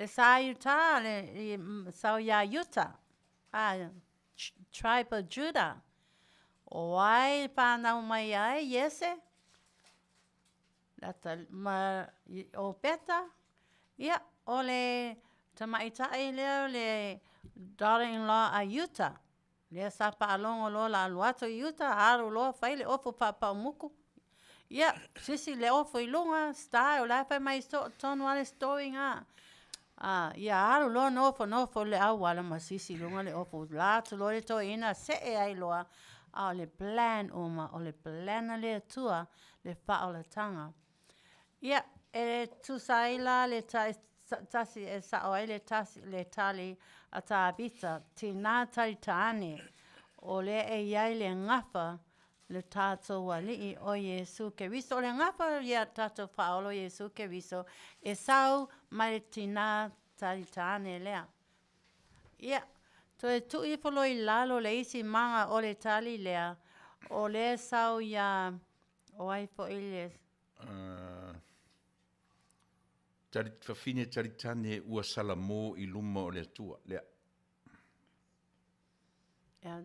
Le sa Iuta, le sau iā Iuta, a tribe of Judah. O ai whānau mai ai Iese? Lata, ma, o Peta? Ia, o le tamaitai lea o le daughter-in-law a Iuta. Lea sa faalogo loa la alu atu i uta, alu loa fai le ofu faapaumuku. Ia, sisi le ofu i luga, style, o la e fai mai soo tonu lava le story na. Ah, ia alu loa nofo nofo le auala ma sisi i luga le ofu. La atu loa le toeaina see ai loa, a o le plan uma, o le plan a le Atua, le faaolataga. Ia, e tusa ai la le tasi e sa'o ai le tasi le tali a Tavita, tinā talitāne, o lea e i ai le gafa le tatou Alii o Iesu Keriso. O le gafa ia tatou Faaola o Iesu Keriso e sau mai le tinā talitāne lea. Ia, toe tuu ifo loa i lalo le isi maga o le tali lea, o lea e sau iā, o ai foi le Tali, fafine talitane ua salamo i luma o le Atua. Lea. Ia,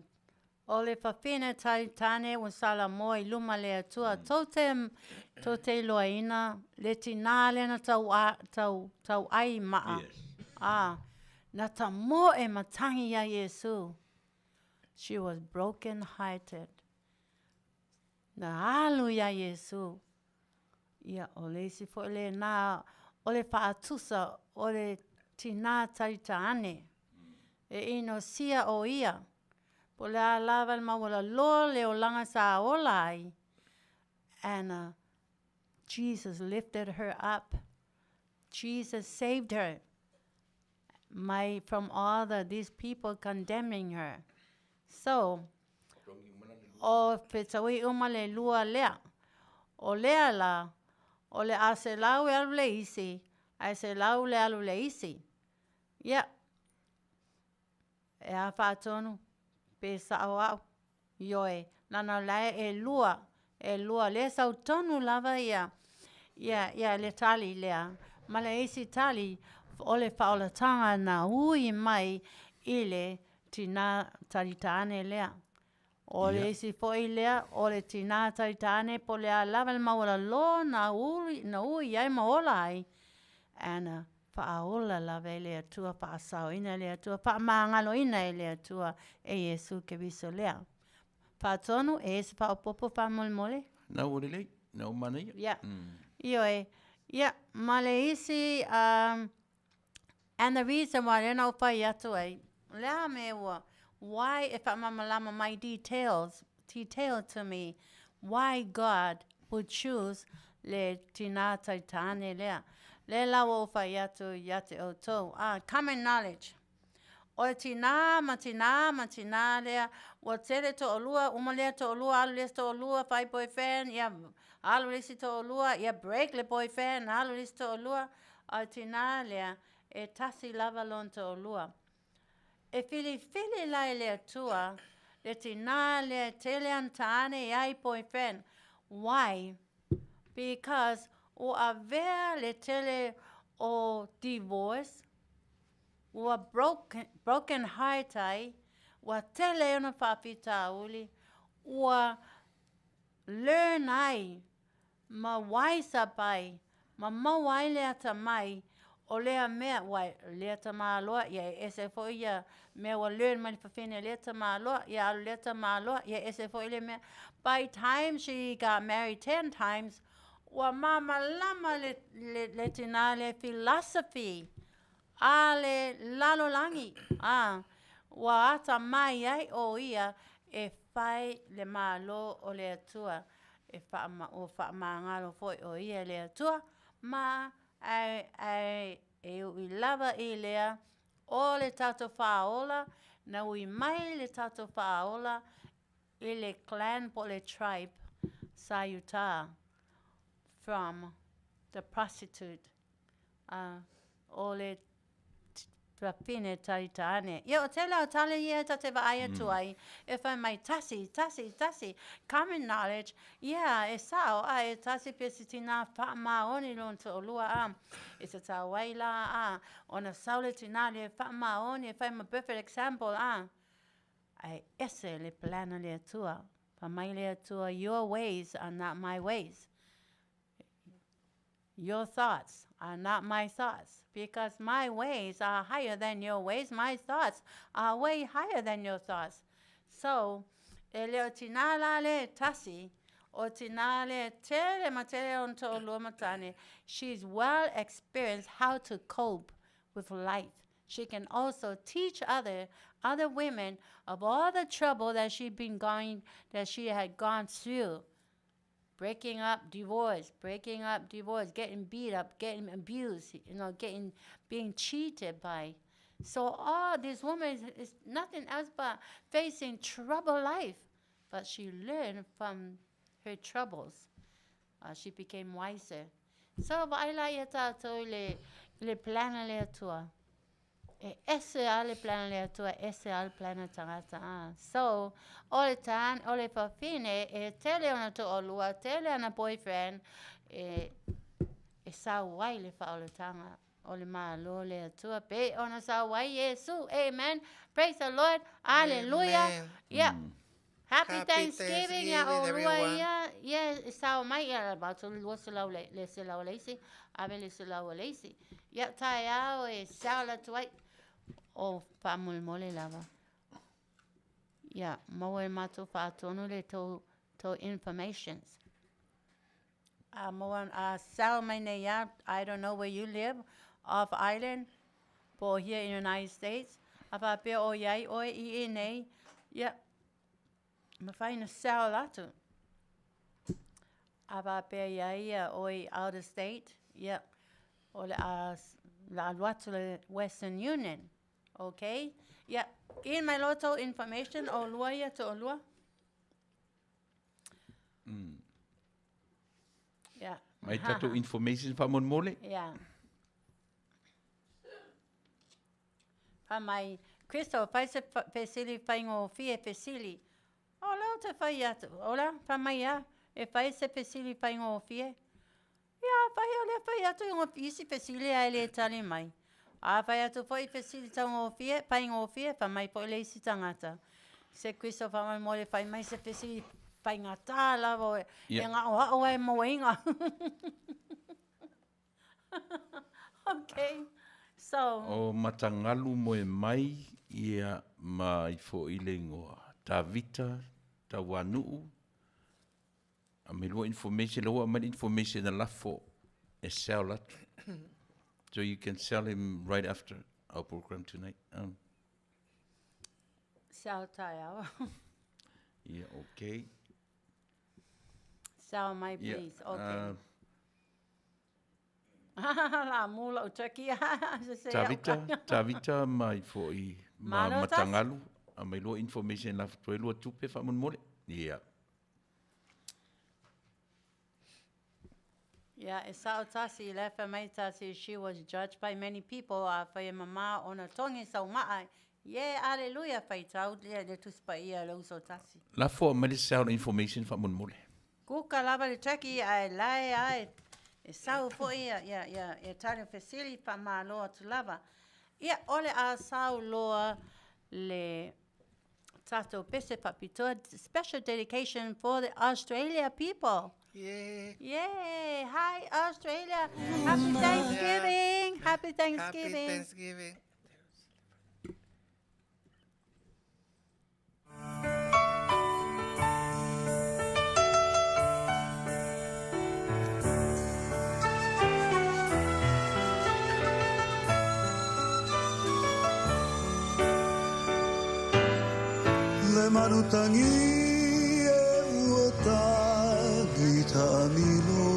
o le fafine talitane ua salamo i luma le Atua. Tou te, tou te iloaina le tinā lea na tau, a, tau, tauai maa. Yes. A, na tamoe matagi iā Iesu. She was broken hearted. Na alu iā Iesu. Ia, o le isi foi lena o le faatusa o le tinā talitāne. E inosia ʻo ia, po o le a lava le maualaloa le olaga sa ola ai, and uh, Jesus lifted her up. Jesus saved her mai from all the these people condemning her. So, O fetaui uma le lua lea. O lea la, o le a selau e alu le isi, ae selau le alu le isi. Ia, e a faatonu, pe sa'o a'u, ioe, lana la e lua, e lua, lea sau tonu lava ia, ia, ia le tali lea. Ma le isi tali, o le faaolataga na ui mai i le tinā talitāne lea. O le isi foi lea, o le tinā talitāne po o le a lava le maualalo na ui, na ui ai ma ola ai, and uh, Faaola lava e le Atua, faasaoina e le Atua, faamagaloina e le Atua e Iesu Keriso lea. Faatonu, e i ai se faaopoopo faamolemole? Na ua lelei, na ua manaia. Ia. Ioe. Ia, ma le isi, um, and the reason why lea na ou fai atu ai, o le a mea ua, why e faamalamalama mai details, detail to me why God would choose le tinā taitāne lea. Lea la ua ou fai atu ia te outou, ah, common knowledge. O le tinā ma tinā ma tinā lea, ua tele toalua, uma lea toalua, alu le isi toalua, fai boyfriend, ia alu le isi toalua, ia break le boyfriend, alu le isi toalua. A o le tinā lea, e tasi lava lona toalua. E filifili la e le Atua le tinā lea e tele ana tāne e ai boyfriend. Why? Because ua avea le tele o divorce, Ua broken heart ai, ua tele ona faafitauli, ua learn ai ma wise up ai, ma maua ai le atamai o lea mea, ua lea tamaloa, ia e ese foi ia mea ua learn mai le fafine a lea tamaloa, ia alu lea tamaloa, ia ese foi lea mea. By time she got married 10 times, ua malamalama le, le, le tinā lea philosophy a le lalolagi, ā, ua atamai ai ʻo ia e fai le Malo o le Atua, e whaama, ua faamagalo foi ʻo ia e le Atua, ma ae, ae e uʻi lava i lea o le tatou faaola, na ui mai le tatou faaola i le clan po o le tribe sa Utah from the prostitute. A, o le whawhine taitāne. Ia, o tēlā o tale ia ta te vaai atu ai, e whai mai tasi, tasi, tasi, common knowledge, yeah, e sao, a e tasi pea se tinā whaamaoni lona to'olua, a, e tatau ai la, a, ona sau le tinā lea whaamaoni e whai ma perfect example, a, ae ese le plan a le Atua. Whai mai le Atua, your ways are not my ways. Your thoughts are not my thoughts, because my ways are higher than your ways, my thoughts are way higher than your thoughts. So, e le o tinā la le tasi, o tinā le tele ma tele ona to'olua ma tane, she's well experienced how to cope with life. She can also teach other other women of all the trouble that she been going that she had gone through breaking up, divorce, breaking up, divorce, getting beat up, getting abused, you know, getting being cheated by. So all this woman is, is nothing else but facing trouble life. But she learned from her troubles. Uh, she became wiser. So vaai la ia tātou i le, i le plan a le Atua. E ese a le plan a le Atua, ese a le plan a tangata. Ah. So, o le tāne, o le fafine, e tele ona to'olua, tele ana boyfriend, e, e sau ai le faaolataga o le Malo o le Atua, pe ona sau ai Iesu. Amen. Praise the Lord. Hallelujah. Amen. Yeah. Happy, Happy Thanksgiving, ia Thanksgiving, olua everyone. ia, ia e sao mai ia about lua selau le, le selau le isi, ave le selau le isi. Ia taeao e sao la atu ai, o faamolemole lava. Ia, maua e matou faatonu le tou, tou informations. A maua, a sao mai nei ia, I don't know where you live, off island, po o here in United States, a faapea o iai oe i inei, ia, mafai ona sell atu. A faapea iā ia ʻoe out of state, ia, o le a, le a alu atu le Western Union. Okay? Ia, in mai loa tou information, ʻolua ia toʻalua. Ia. Mai tatou information faamolemole. Ia. Fai mai, Crystal, fai se fesili faigofie, fesili. O lea ou te fai atu, ola, fai mai a, e fai se fesili faigofie. Ia, fai o lea fai atu i isi fesili ae le tali mai. A fai atu foi fesili taugofie, faigofie, fai mai foi le isi tagata. Se Crystal faamolemole fai mai se fesili faigata lava e Ia. gaoao ai mauaiga. Okay. So. O Matagalu Moemai ia ma ai foi le igoa Tavita Tauanuu a me lua information lea ua aumai le information na lafo e sell atu. So you can sell him right after our program tonight. Sell taeao. Ia, okay. Sell mai please. Okay. La mu lau turkey. Tavita, Tavita mai foi ma Matagalu a mai lua information la toe lua tupe faamolemole. Ia. Ia, e sao tasi, le fai mai tasi, she was judged by many people, a fai e mama ona togi sau maa, yeah, aleluia, faitau ia le Tusi Paia le uso tasi. Lafo mai le sound information faamolemole. Kuka lava le turkey ae lae ae e sau foi ia ia ia ia tali fesili faamalo atu lava. Ia o le a sau loa le tatou pese faapitoa special dedication for the Australia people. Yay. Yay! Hi Australia. Happy Thanksgiving. Happy Thanksgiving. Happy Thanksgiving. Le malutagi e ua tagi taamilo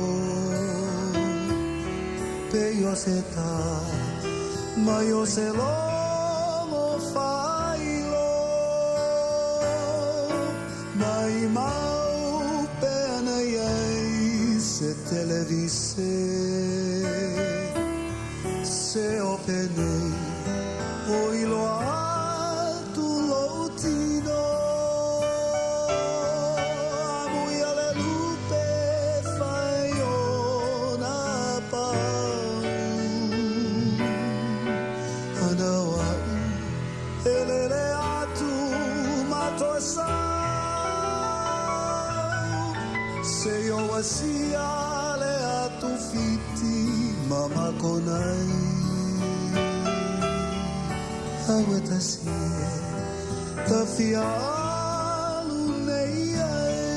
Pe o se tā mai o se logo failo Mai mau pe ana iai se televise Se o penei o iloa atu lou tino Amuia le lupe fai ona pau Ana o a'u e lele atu ma toe sau Se o asia le atu fiti ma makonai Aua tasi e tafia alu nei ai.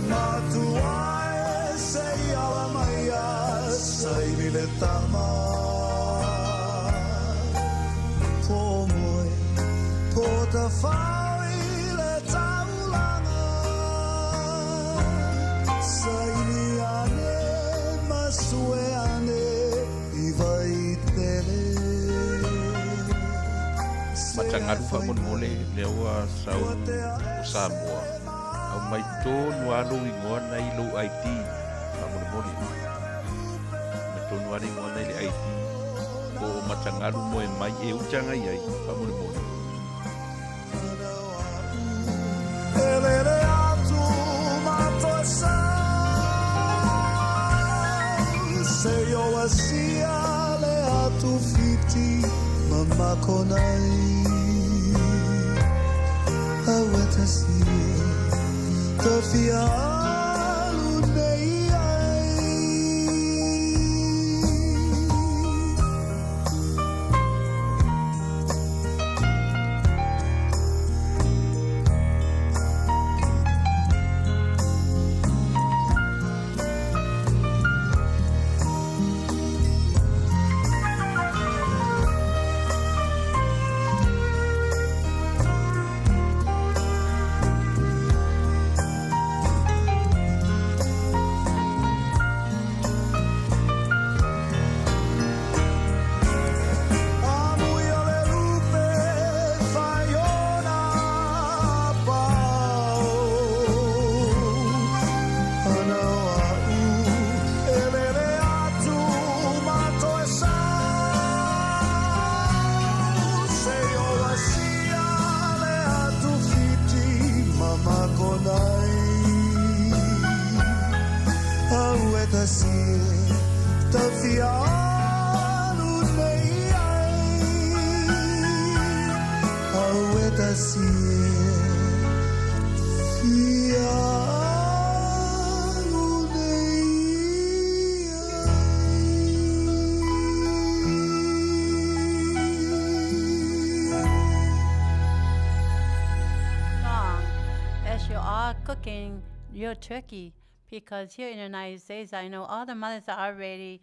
Matua e se i ala mai a saini le tama Po moe, po tawhao i le taulanga Saini ane ma sue ane i Vaitele Matagalu faamolemole lea ua sau o Samoa aumai tonu lava lou igoa na i lou ID faamolemole. Aumai tonu lava le igoa na i le ID po o Matagalu Moemai e uta agai ai faamolemole. E lele atu ma toe sau Se o asia le atu fiti ma makonai Aua tasi e tafia alu nei ai. Amuia le lupe fai ona pau Ana o a'u e lele atu ma toe sau Se o asia le atu fiti ma makonai Aua tasi e tafia alu nei ai Aua tasi e cooking your turkey, because here in the United States, I know all the mothers are already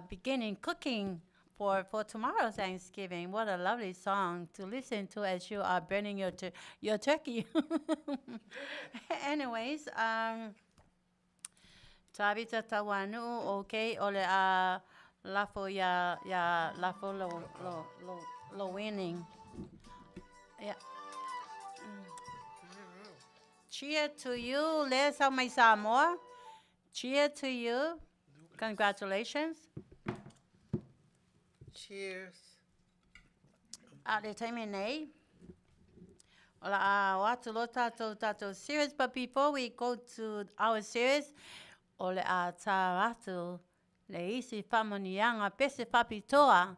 beginning cooking for tomorrow's Thanksgiving. What a lovely song to listen to as you are burning your turkey. Anyways, Tavita Tawanu, okay, ole a lafo ya lafo lo winning. Yeah. Cheer to you, Lesa mai Samoa. Cheer to you. Congratulations. Cheers. A le taimi nei. Ola a watu lo tātou series, but before we go to our series, ole a tā atu le isi whamonianga pese whapitoa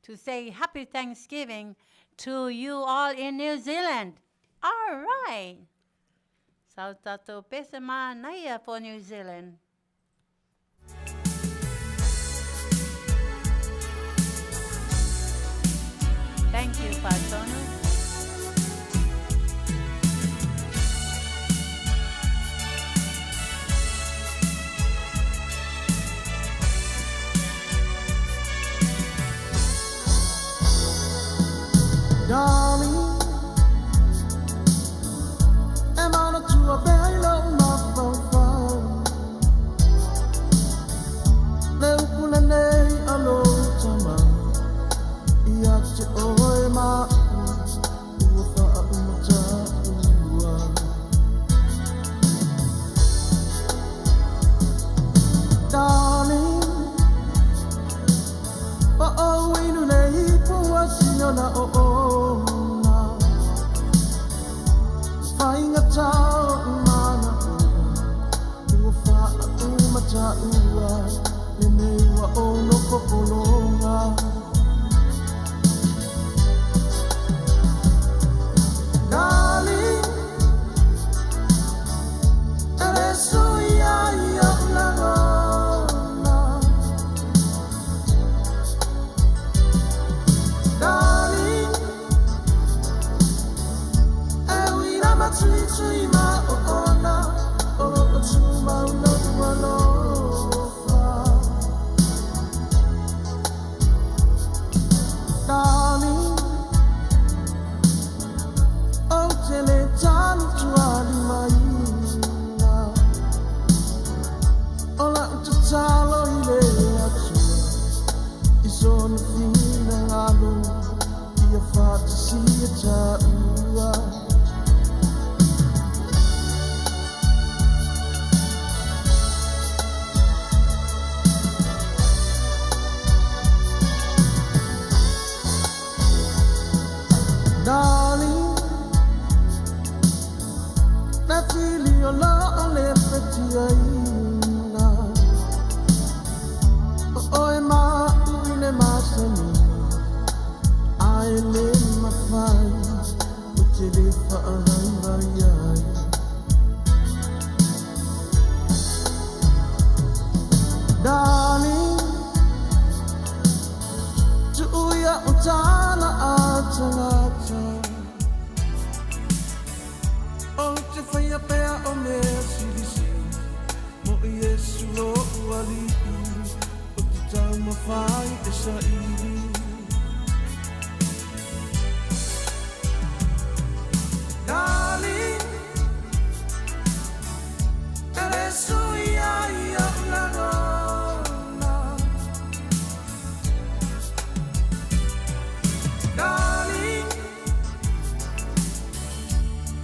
to say happy Thanksgiving to you all in New Zealand. All right. Sau tātou pese mānaia for New Zealand. Thank you, Fatonu. Darling, am I not to obey lo mafaufau? Le upula nei alo tama, ia te oe ma ua whaumata ua. Darling, pa o inu nei pua siona o ona. Whainga tau mana ua whaumata ua, le nei ua ono popolonga. Darling, ere suia ia ulagona. Darling, e uira matui tui ma o ona, o lo o tuma ulo alofa. Darling, o tele tanu tuali maina, o la utatalo i le atua, i sona fina ngalo, ia whatasi e tāua. Darling, na fili o la o le petia ina. O oe ma uine masani, ai le mawhai, o te le whaavai vai ai. Darling, tu uia o tāna a tangata, o te whaia pea o mea sirisi, mo i Yesu lo ualii, o te taumawhai e saili. Darling, ere suia ia ulagona. Darling,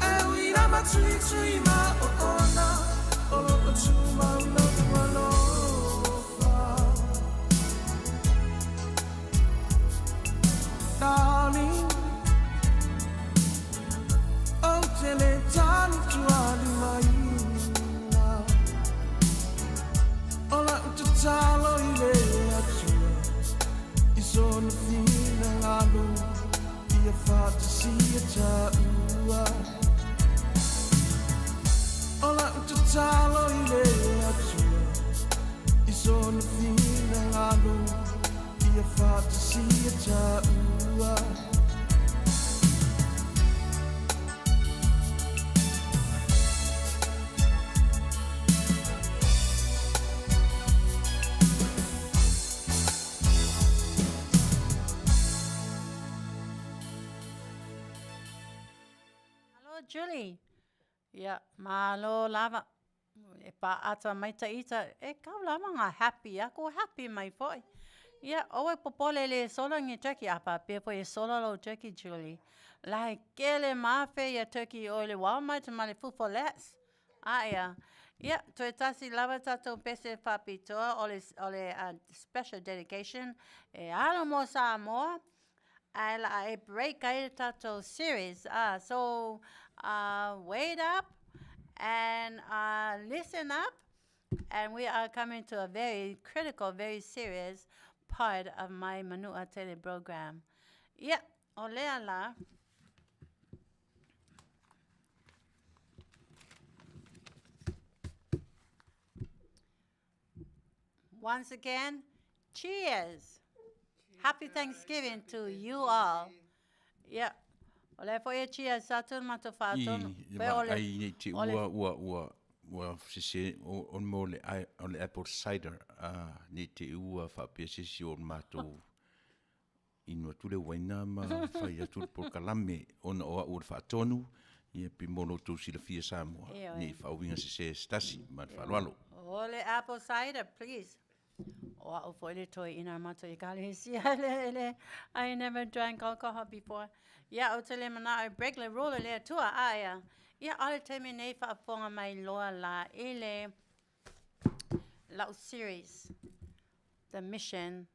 e uira matui tui ma o ona, o lo o tuma ulo alofa. Darling, o tele tanu tuali maina, o la utatalo i le atua, i sona fina ngalo, ia whatasi e tāua. O la utatalo i le atua, i sona fina ngalo, ia whatasi e tāua. Julie. Ia, malo lava. E faaata mai ta ita, e kau lava ga happy aku, happy mai foi. Ia, aua e popole e le sola ni turkey, a faapea foi e sola lou turkey, Julie. La e kele ma afe ia turkey i o i le Walmart ma le Food for Less. A ea. Ia, toe tasi lava tatou pese faapitoa o le, o le uh, special dedication e alo mo Samoa, ae la a e break ai le tatou series. Ah, so, uh, wait up and uh, listen up. And we are coming to a very critical, very serious part of my Manua Tele program. Ia, o lea la. Once again, cheers! Happy Thanksgiving to you all. Ia, o lea foi e cheers atu le matou faatonu. I, le vaai nei te ua, ua, ua, ua sese, o le mea o le, o le apple cider, a, nei te ua faapea se isi o le matou inu atu le uaina ma fai atu le polokalame ona o au o le faatonu, ia pe mo lo outou silafia Samoa, nei faauiga sese se tasi ma le faaaloalo. O le apple cider, please. O au foi le toeaina a matou ekalesia le, le, I never drank alcohol before. Ia, ou te le manao e break le rule le Atua, a ea. Ia, o le taimi nei faafofoga mai loa la i le lau series, The Mission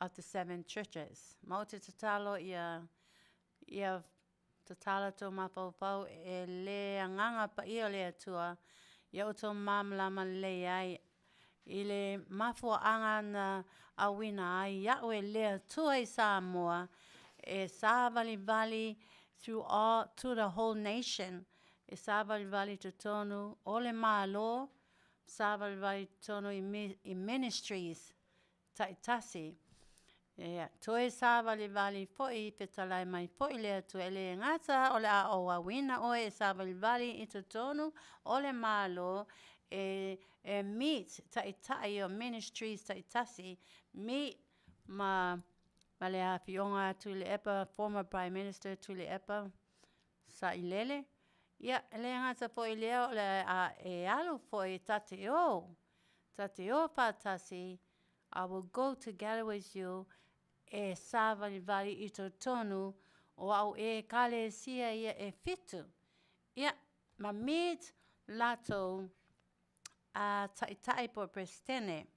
of the Seven Churches. Ma ou te tatalo ia, ia tatala tō mafaufau e le agaga paia o le Atua ia outou malamalama lelei ai i le mafuaaga na auina ai iaʻu e le Atua i Samoa e sāvalivali through all, to the whole nation, e sāvalivali i totonu o le Malo, sāvalivali i totonu i, i ministries taitasi. Ia, toe sāvalivali foi, fetalai mai foi le Atua, e le gata o le a auauina oe e sāvalivali i totonu o le Malo, e, e meet taitai o ministries taitasi, meet ma, ma le afioga a Tuilaepa, former Prime Minister Tuilaepa, Sailele. Ia, e le gata foi lea o le a e alu foi ta te o, ta te o faatasi, I will go together with you, e sāvalivali i totonu o au Ekalesia ia e fitu. Ia, ma meet latou a taitai po o Peresetene.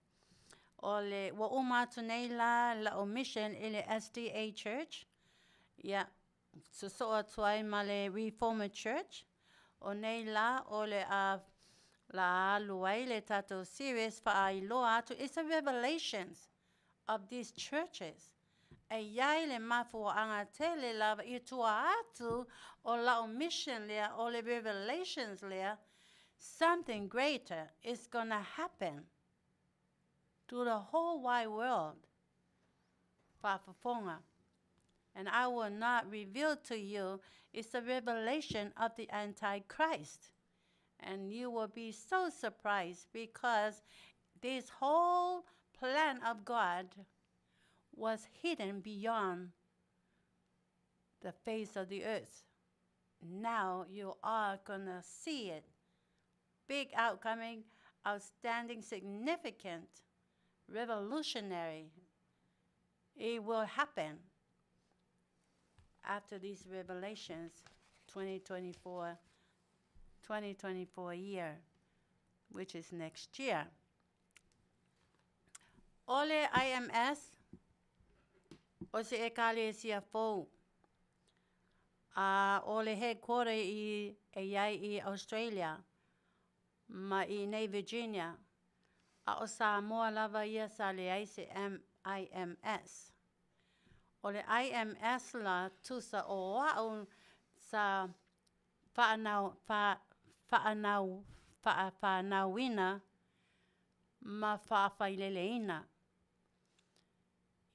O le, ua uma atu nei la la'u mission i le SDA Church, ia, sosoo atu ai ma le Reformer Church. O nei la o le a la alu ai le tatou series faailoa atu, it's a revelations of these churches. E iai le mafuaaga tele lava i tua atu o la'u mission lea o le revelations lea, something greater is gonna happen to the whole wide world. Faafofoga. And I will not reveal to you is the revelation of the Antichrist. And you will be so surprised because this whole plan of God was hidden beyond the face of the earth. Now you are going to see it. Big outcoming, outstanding, significant, revolutionary. It will happen after these revelations, 2024, 2024 year, which is next year. O le IMS, o se ekalesia fou, a o le headquarter i e iai i Australia, ma i nei Virginia, a o Samoa lava ia sa leai se IMS. O le IMS la tusa o a'u sa whaanau, wha, whaanau, whaawhanauina ma whaafaileleina.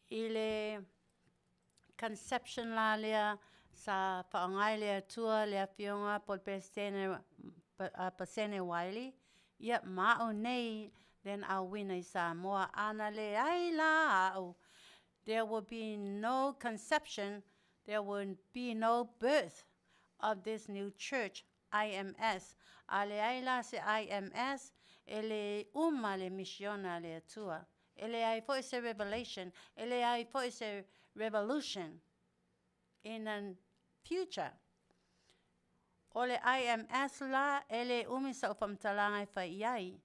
I le conception la lea sa whaangai le Atua le afioga po le Peresetene, Pasene Wiley, ia ma a'u nei then auina i Samoa ana leai la a'u. There will be no conception, there will be no birth of this new church. IMS. A leai la se IMS, e lē uma le misiona a le Atua. E leai foi se revelation, e leai foi se revolution in the future. O le IMS la, e lē umi sa'u faamatalaga e fai i ai.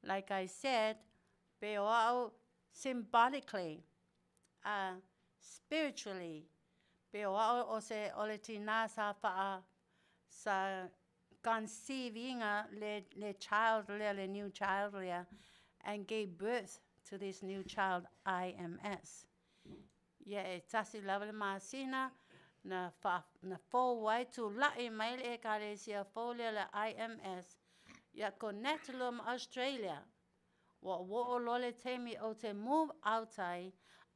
Like I said, pe o a'u symbolically, spiritually, pe o a'u o se o le tinā sa fa'a sa conceive ina le le child lea, le new child lea, and gave birth to this new child IMS. Ia e tasi lava le masina na fa na fou ai tula'i mai le ʻEkalesia fou lea le IMS. Ia connect loa ma Australia. Ua oo loa le taimi ou te move out ai,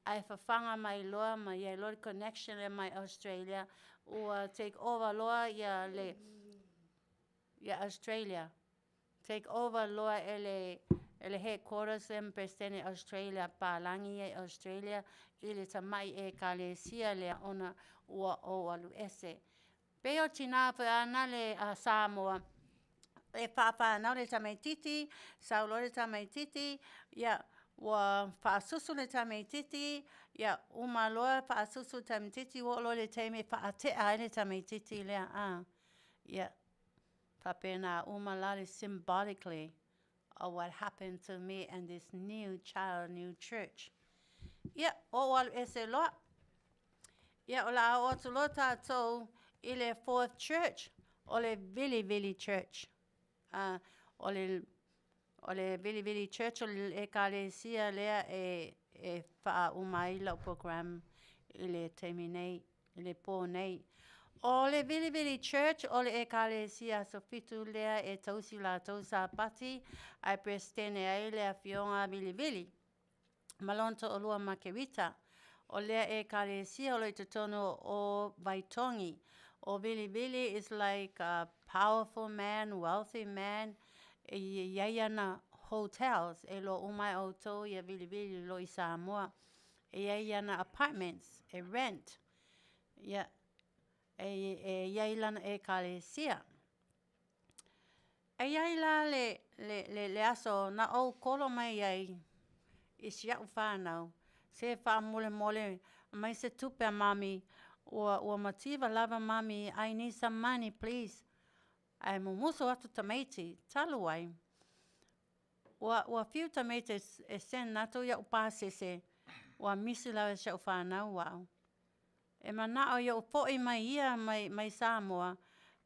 ae fafaga mai loa ma iai loa le connection lea mai Australia, ua take over loa ia le ia Australia. Take over loa e le e le headquarters lea ma Peresetene Australia, palagi ia i Australia i le tama'i ʻEkalesia lea ona ua ou alu ese. Pei o tinā foi ana le a Samoa e faafanau le tamaititi, sau loa le tamaititi, ia ua faasusu le tamaititi, ia uma loa faasusu le tamaititi, ua oo loa i le taimi e faate'a ai le tamaititi lea a. Ia faapena uma la le symbolically of what happened to me and this new child, new church. Ia, ou alu ese loa. Ia, o le a oo atu loa tatou i le fourth church, o le Vilivili Church. O le o le Vilivili Church o le ʻEkalesia lea e e faauma ai la'u program i le taimi nei, i le pō nei. O le Vilivili Church o le ʻEkalesia Aso Fitu lea e tausi latou Sapati ae Peresetene ai le Afioga Vilivili ma lona toʻalua Makerita. O lea ʻEkalesia o lo o i totonu o Vaitogi. O Vilivili is like a powerful man, wealthy man, e i ai ana hotels, e iloa uma lava e ʻoutou ia Vilivili o lo o i Samoa. E i ai ana apartments e rent, ia, e e i ai lana ʻEkalesia. E i ai la le le le aso na ou kolo mai ai i si a'u fanau, se faamolemole aumai se tupe a mami, ua ua mativa lava mami, I need some money please. Ae mumusu atu tamaiti, talu ai, ua ua fiu tamaiti e send atu ia'u pasese, ua misi lava e si a'u fanau a'u. E mana'o iaʻu fo'i mai ia mai mai Samoa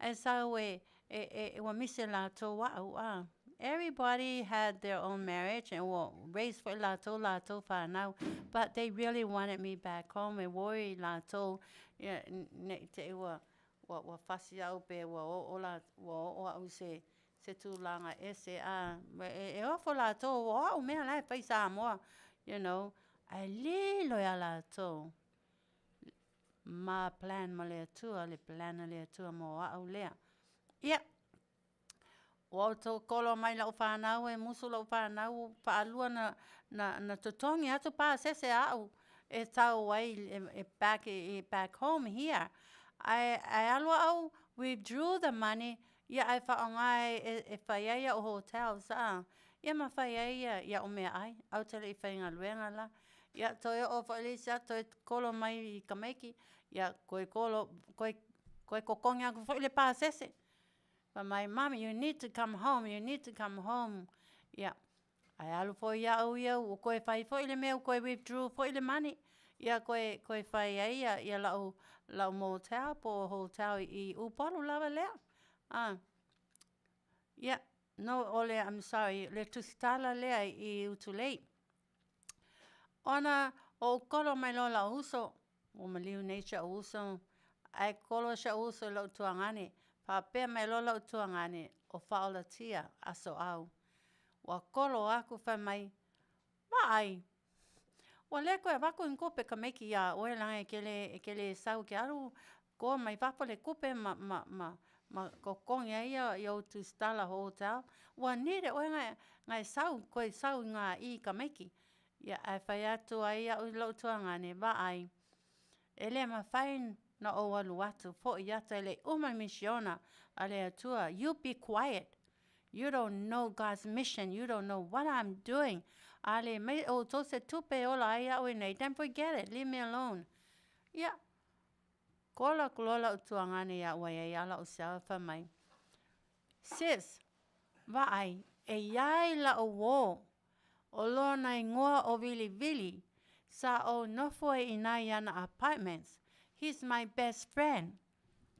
ae sau e e e ua misi latou a'u a. Everybody had their own marriage and ua raise foi latou latou fanau but they really wanted me back home e worry latou ia ne'i te'i ua ua ua fasi a'u pe ua o'o la ua o'o a'u i se se tulaga ese a e e ofo latou o a'u mea la e fai i Samoa you know ae lilo iā latou ma plan ma le Atua, le plan a le Atua mo a'u lea. Ia, ua ou kolo mai la'u fanau e musu la'u fanau faalua na na na totogi atu pasese a'u e tau ai e back e back home here. Ae ae alu a'u withdrew the money, ia ae faaaoga e e fai ai a'u hotels a. Ia ma fai ai ia ia'u meaai, ae ou te le'i faigaluega la. Ia toe oo foi le isi aso toe kolo mai i tamaiti, ia toe kolo toe toe totogi atu foi le pasese. Fai mai, mummy you need to come home, you need to come home. Ia, ae alu foi a'u ia ua toe fai foi le mea ua toe withdraw foi le money, ia toe toe fai ai ia ia la'u la'u motel po o hotel i Upolu lava lea. A, ia, no o le I'm sorry, le tusitala lea i Utulei. Ona ou kolo mai loa la'u uso, ua maliu nei si a'u uso, ae kolo si a'u uso i lo'u tuagane, faapea mai loa lo'u tuagane, o Faaolatia Asoau. Ua kolo aku fai mai, Vaai, ua le toe avatu ni tupe tamaiti iā ʻoe leaga e te lē e te lē sau e te alu koa mai fafo le tupe ma ma ma ma totogi ai ia ia ou tusitala hotel, ua need ʻoe na na e sau toe sau i gāʻī i tamaiti. Ia ae fai atu ai a'u i lo'u tuagane, vaai, e le mafai. Na ou alu atu, foʻi atu e le i uma le misiona a le Atua. You be quiet. You don't know God's mission. You don't know what I'm doing. A le aumai outou se tupe e ola ai au i nei, then forget it. Leave me alone. Ia, kola aku loa lau tuagane iā ua iai a la'u cell fai mai, Sis, vaai, e iai la'u uō, o lona igoa o Vilivili, sa ou nofo ai inā i ana apartments. He's my best friend.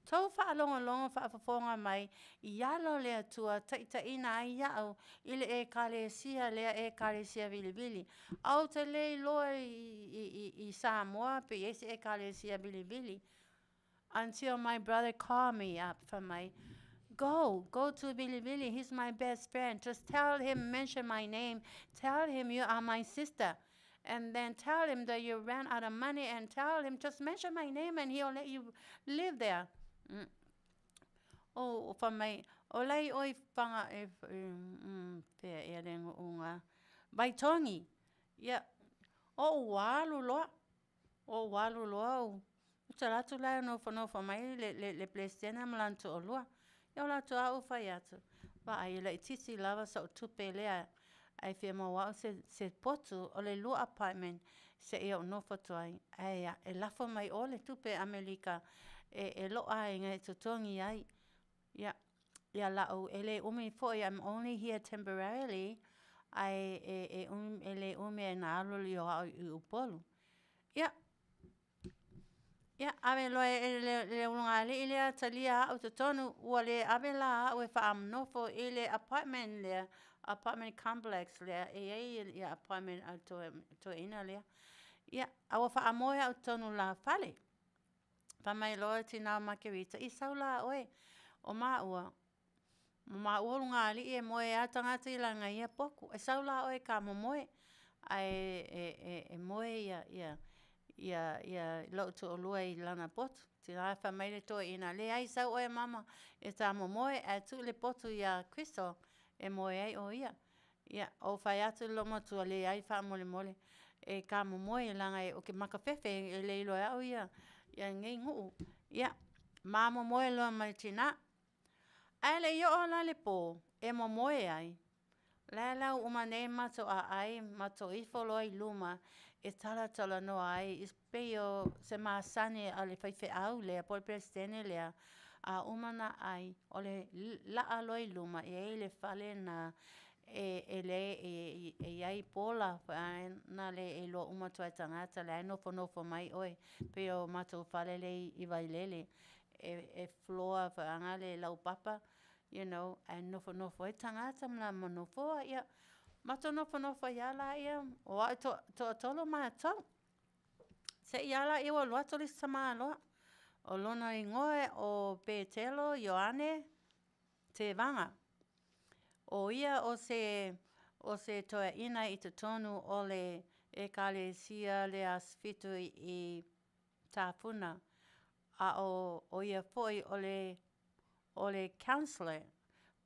Tou faalogologo faafofoga mai i ala o le Atua taitaiina ai iaʻu i le Ekalesia lea Ekalesia Vilivili. A ou te le iloa i Samoa pe i ai se Ekalesia Vilivili. Until my brother called me up fai mai, Go, go to Vilivili, he's my best friend. Just tell him, mention my name, tell him you are my sister. And then tell him that you ran out of money and tell him, just mention my name and he'll let you live there. Oh, fai mai, o lai oi whanga, e, pea ea le nguʻuga, Vaitogi, ia, oʻu alu loa, oʻu alu loa au, uta alu atu la e nofonofo mai le, le, le Peresetene ma lana toalua. Ia o latou lava ua fai atu, vaai e laitiiti lava soʻu tupe lea ae fia maua au se, se potu o le lua apartment seia ou nofo atu ai, ae e lafo mai ʻoe le tupe ʻAmelika e, e loʻu aiga e totogi ai. Ia, ia laʻu e le ʻumi foi, I'm only here temporarily, ae e, e, e le ʻumi e na alu i o aʻo i Upolu. Ia, ia, ave loa e le, le ulugalii lea talia aʻu i totonu, ua le ave la aʻu e faamanofo i le apartment lea, apartment complex lea, e i ai ia apartment a le toeaina lea. Ia, a ua faamoe aʻu i totonu o la fale. Fai mai loa le tinā o Makerita, I sau la ʻoe, o māua, o māua ulugalii e moe lava tagata i lana ia potu. E sau la ʻoe e kamomoe, ae e, e, e moe ia, ia, ia, ia loʻu toʻalua i lana potu. Tinā fai mai le toeaina, Leai, sau ʻoe mama e tāmomoe, ae tuu le potu iā Crystal e moe ai ʻo ia. Ia, ou fai atu i le loomatua, leai faamolemole, e kamomoe leaga e o ke makafefe e le iloa e au ia, ia nei nuu. Ia, mamomoe loa ma le tinā. Ae le i oo la le pō e momoe ai, la e lau uma nei matou aai, matou ifo loa i luma e talatalanoa ai, i pei o se masani a le faifeau lea po o le Peresetene lea, a uma ona ʻai, o le laʻa loa i luma, e i ai le fale lena e, e le, e, e i ai pola na le e iloa uma atu ai e tagata, la e nofonofo mai ʻoe, pei o matou fale lea i Wailele, e, e floor foi le laupapa, you know, ae nofonofo ai tagata ma la nofoa, ia, matou nofonofo ai lava laia, o au e toatolu matou. Seia lava laia ua alu atu le isi tamaloa. O lona igoa o Petelo Ioane Tevaga. ʻO ia o se, o se toeaina i totonu o le ʻEkalesia le Asifitu i Tāpuna, a ʻo, ʻo ia foi o le, o le counselor,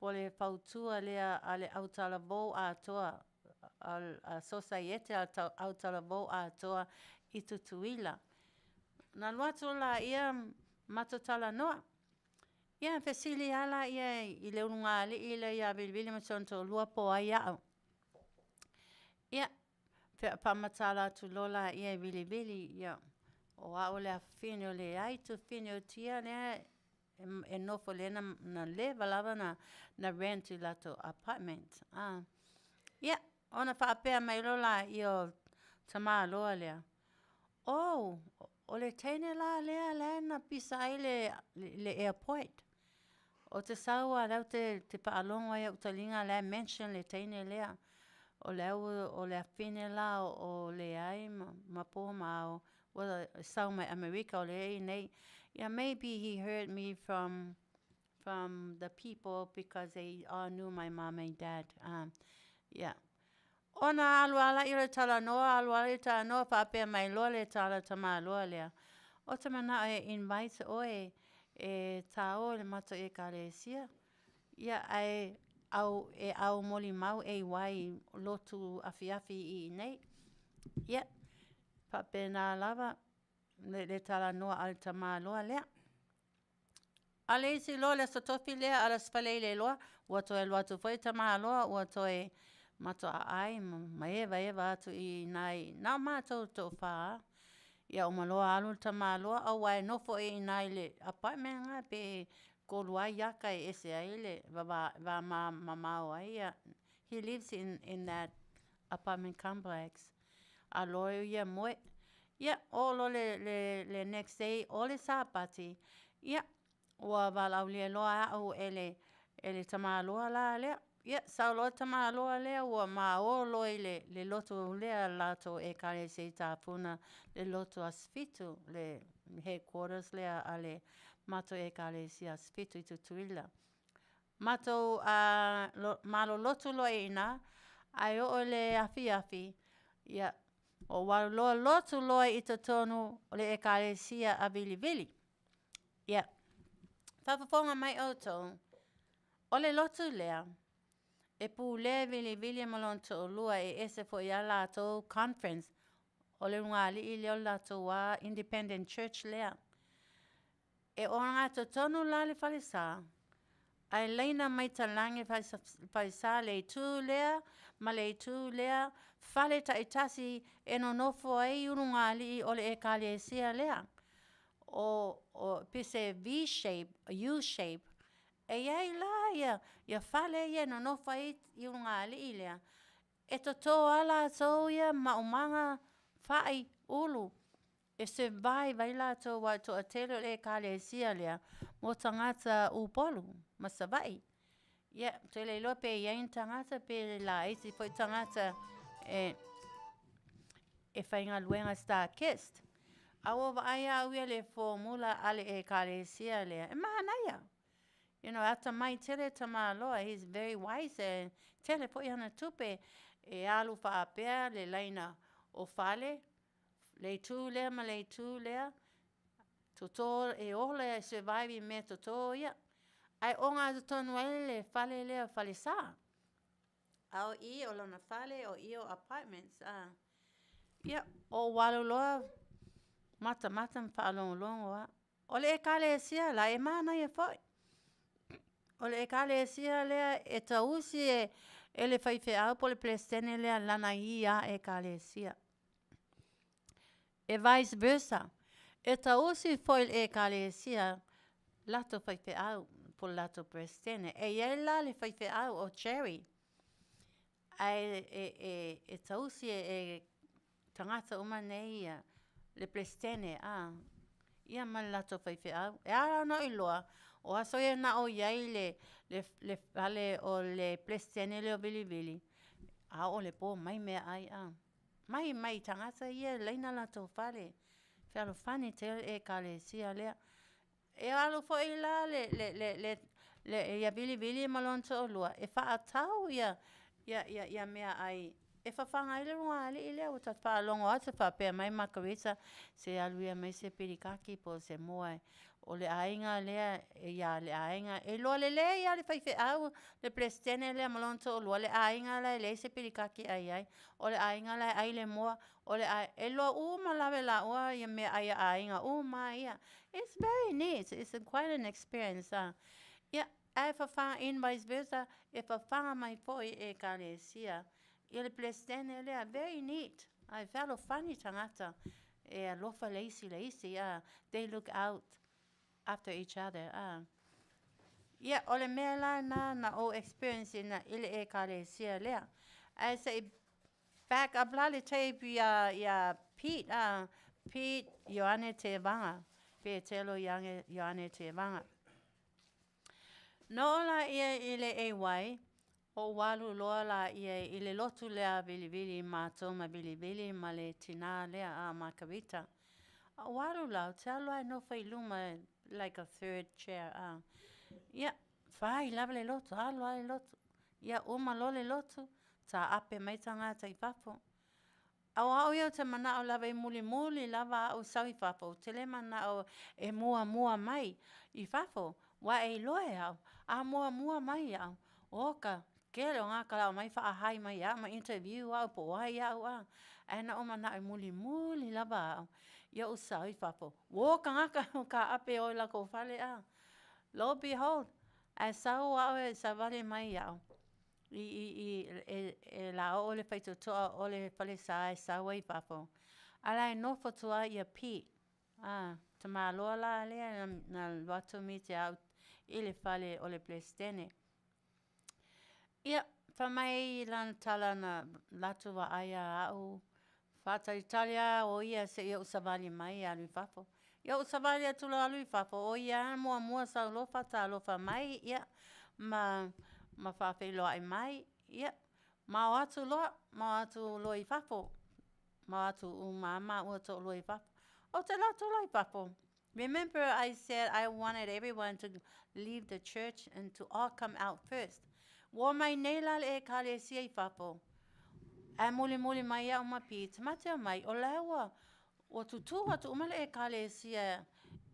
po o le fautua lea a le ʻAutalavou atoa, a Sosaiete a ʻAutalavou atoa i Tutuila. Na alu atu lāia matou talanoa. Ia, fesili lava lāia i le ulugalii lea iā Vilivili ma si ona toalua po o ai aʻu. Ia, faamatala atu loa lāia e Vilivili, ia, o aʻu le afafine o Leai, tufine o Tia lea e nofo lea na, na leva lava na, na rent i latou apartment. Ah. Ia, ona faapea mai loa lāia o tamaloa lea, Oh, o le teine la lea la na pisa ai le, le airport. O te sau a lau te, te faalogo ai au taliga la e mention le teine lea. O le au o le afine la o, o Leai ma, ma pō ma ao, ua sau mai Amerika o lea i nei. Yeah, maybe he heard me from from the people because they all knew my mom and dad. Yeah. Ona alu ala i le talanoa, alu ala i le talanoa, faapea mai loa le tala tamāloa lea, O te manaʻo e invite ʻoe e tāua i le matou ʻEkalesia. Ia, ae au, e au molimau AY lotu afiafi i inei. Ia, faapena lava. le talanoa a le tamāloa lea. A le isi loa le Aso Tofi lea a le Aso Faraile loa, ua toe alu atu foi le tamāloa ua toe matou aai ma evaeva atu i ina i na o matou toafa lava. Ia uma loa alu le tamāloa, aua e nofo i ina i le apartment lena pe 3 lava iaka e ese ai le vamamao ai ia. He lives in that apartment complex. Alu loa ia moe. Ia, oo loa le next day o le Sapati, ia, ua valaaulia loa au e le tamāloa la lea. Ia, sau loa le tamāloa lea ua mao loa i le lotu lea a le latou Ekalesia i Tafuna, le lotu Aso Fitu, le headquarters lea a le matou Ekalesia Aso Fitu i Tutuila. Matou malolotu loa i ina, ae oo i le afiafi, ia, ou alu loa lotu loa i totonu o le Ekalesia a Vilivili. Ia, faafofoga mai outou, o le lotu lea, e pulea e Vilivili ma lona toalua, e ese foi lava latou conference. O le ulugalii lea o le latou lava independent church lea. E ogatotonu la le falesa, ae laina mai talage falesa le itu lea ma le itu lea, fale taitasi e nonofo ai ulugalii o le Ekalesia lea. O pei se V shape, U shape, e i ai la ia fale ia e nonofo ai ulugalii lea, e toto lava latou ia maumaga, fai, ulu, e survive ai latou aua o le toatele o le Ekalesia lea mo tagata Upolu ma Savaii. Ia, ou te le iloa pe i ai ni tagata pe laiti foi tagata e faigaluega StarKist. A ua vaai lava au ia i le formula a le Ekalesia lea, e manaia. You know, e atamai tele le tamāloa, he's very wise, e tele foi ana tupe e alu faapea le laina o fale, le itu lea ma le itu lea, toto e ola e survive i mea toto ia. Ae ogatotonu ai le fale lea falesa. A o i o lona fale, o i o apartments. Ia, ou alu loa matamata ma faalogologo lava. O le Ekalesia la, e manaia foi. O le Ekalesia lea e tausi e le faifeau po o le Peresetene lea lana ia lava Ekalesia. E vice versa, e tausi foi e le Ekalesia latou faifeau po o le latou Peresetene. E i ai la le faifeau o Cherry, ae e tausi e tagata uma nei ia le Peresetene ia ma le latou faifeau. E ala ona ou iloa, o aso ia na ou i ai i le fale o le Peresetene lea o Vilivili, a oo i le po mai meaai. Mai mai tagata ia e laina latou fale. Fealofani tele le Ekalesia lea. E alu foi la ia Vilivili ma lona toalua e faatau ia meaai e fafaga ai le ulugalii lea. Ua ta faalogo atu faapea mai Makarita, se alu ia e aumai se pilikaki po o se moa o le aiga lea ia le aiga. E iloa lelei lava e le faifeau le Peresetene lea ma lona toalua le aiga la e leai se pilikaki e ai ai, o le aiga la e ai le moa, e iloa uma lava e laua meaai a aiga uma lava ia. It's very neat, it's quite an experience. Ia, ae fafaga in vice versa, e fafaga mai foi e Ekalesia ia le Peresetene lea, very neat. Ae fealofani tagata e alofa le isi i le isi, they look out after each other. Ia, o le mea la lena na ou experience ina i le Ekalesia lea. Ae se i back up la le tape iā Pete, Pete Ioane Tevaga, Petelo Ioane Tevaga. Na oo laia i le AY, ou alu loa laia i le lotu lea a Vilivili matou ma Vilivili ma le tinā lea a Makarita. A ou alu la, ou te alu lava e nofo i luma, like a third chair. Ia, fai lava le lotu, alu lava le lotu. Ia, uma loa le lotu, taape mai tagata i fafo. A o au ia ou te manao lava e mulimuli lava au sau i fafo, ou te le manao e muamua mai i fafo, aua e iloa e au, a muamua mai au, oka. Kele o tagata la omai faahai mai ia au ma interview au po o ai au a. Ae na ou manao e mulimuli lava au ia ou sau i fafo, ua o tagata ua taape e o i latou fale a. Lo and behold, ae sau au e savali mai iaʻu i i i e e laoo le faitotoa o le falesa e sau ai i fafo, a o la e nofo atu lava ia Pete, a, tamāloa la lea na alu atu miti e au i le fale o le Peresetene. Ia, fai mai lana tala na latou vaai ia au, faatalitali lava o ia seia ou savali mai e alu i fafo. Ia ou savali atu loa alu i fafo, o ia lava muamua sau loa faatalofa mai, ia, ma ma faafeiloai mai, ia, ma o atu loa, ma o atu loa i fafo. Ma o atu uma lava maua toalua i fafo. Ou te alu atu la i fafo. Remember I said I wanted everyone to leave the church and to all come out first. Ua omai nei la le ʻEkalesia i fafo, ae mulimuli mai au ma Pete, ma te omai, o la ua ua tutū atu uma le ʻEkalesia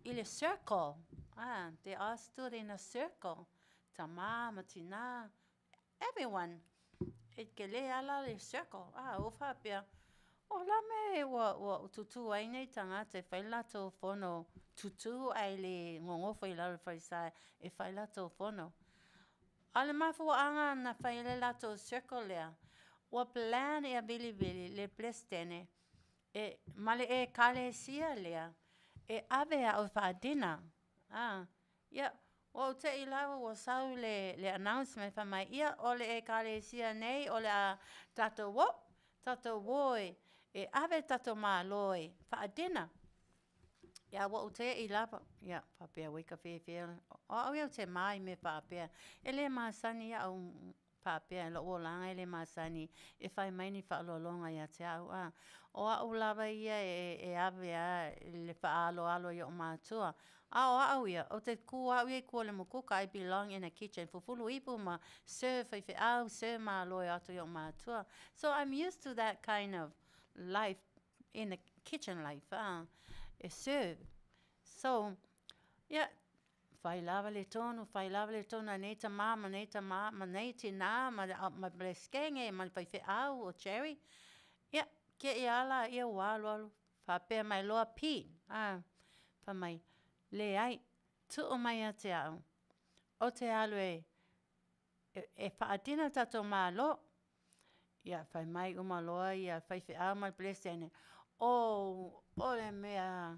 i le circle. Ah, they all stood in a circle. Tamā ma tinā, everyone. E kele ala le circle. Ah, ua faapea, o la mea ua, ua tutū ai nei tagata e fai le latou fono tutū ae le gogofo i lalo i le falesa e fai latou fono. A o le mafuaaga na fai ai le latou circle lea, ua plan ia Vilivili le Peresetene e, ma le ʻEkalesia lea e ave au e faa-dinner. Ah, ia, ua ou teʻi lava ua sau le, le announcement fai mai, ia, o le ʻEkalesia nei o le a tatou o, tatou o e, e ave le tatou Malo e faa-dinner. Ia, ua ou teʻi lava, ia, faapea oi ka fiafia, o au ia ou te mā i mea faapea. E le masani iaʻu faapea i loʻu olaga e le masani e fai mai ni faaaloaloga ia te au a. O aʻu lava ia e e ave a le faaaloalo i oʻu mātua. A o aʻu ia, ou te kū au ia i tua o le mukuka, I belong in a kitchen, fufulu ipu ma serve faifeau, serve malo e o atu i oʻu mātua. So I'm used to that kind of life in the kitchen life, a, e serve. So, ia, fai lava le tonu, fai lava le tonu a nei tamā ma nei tamā, ma nei tinā, ma ma Peresetene, ma le faifeau o Jerry. Ia, kēia ala ia ua alualu, faapea mai loa Pete, a, fai mai, leai, tuu mai ia te au, ou te alu e e faatino le tatou Malo. Ia, fai mai uma loa ia faifeau ma le Peresetene, Oh, o le mea,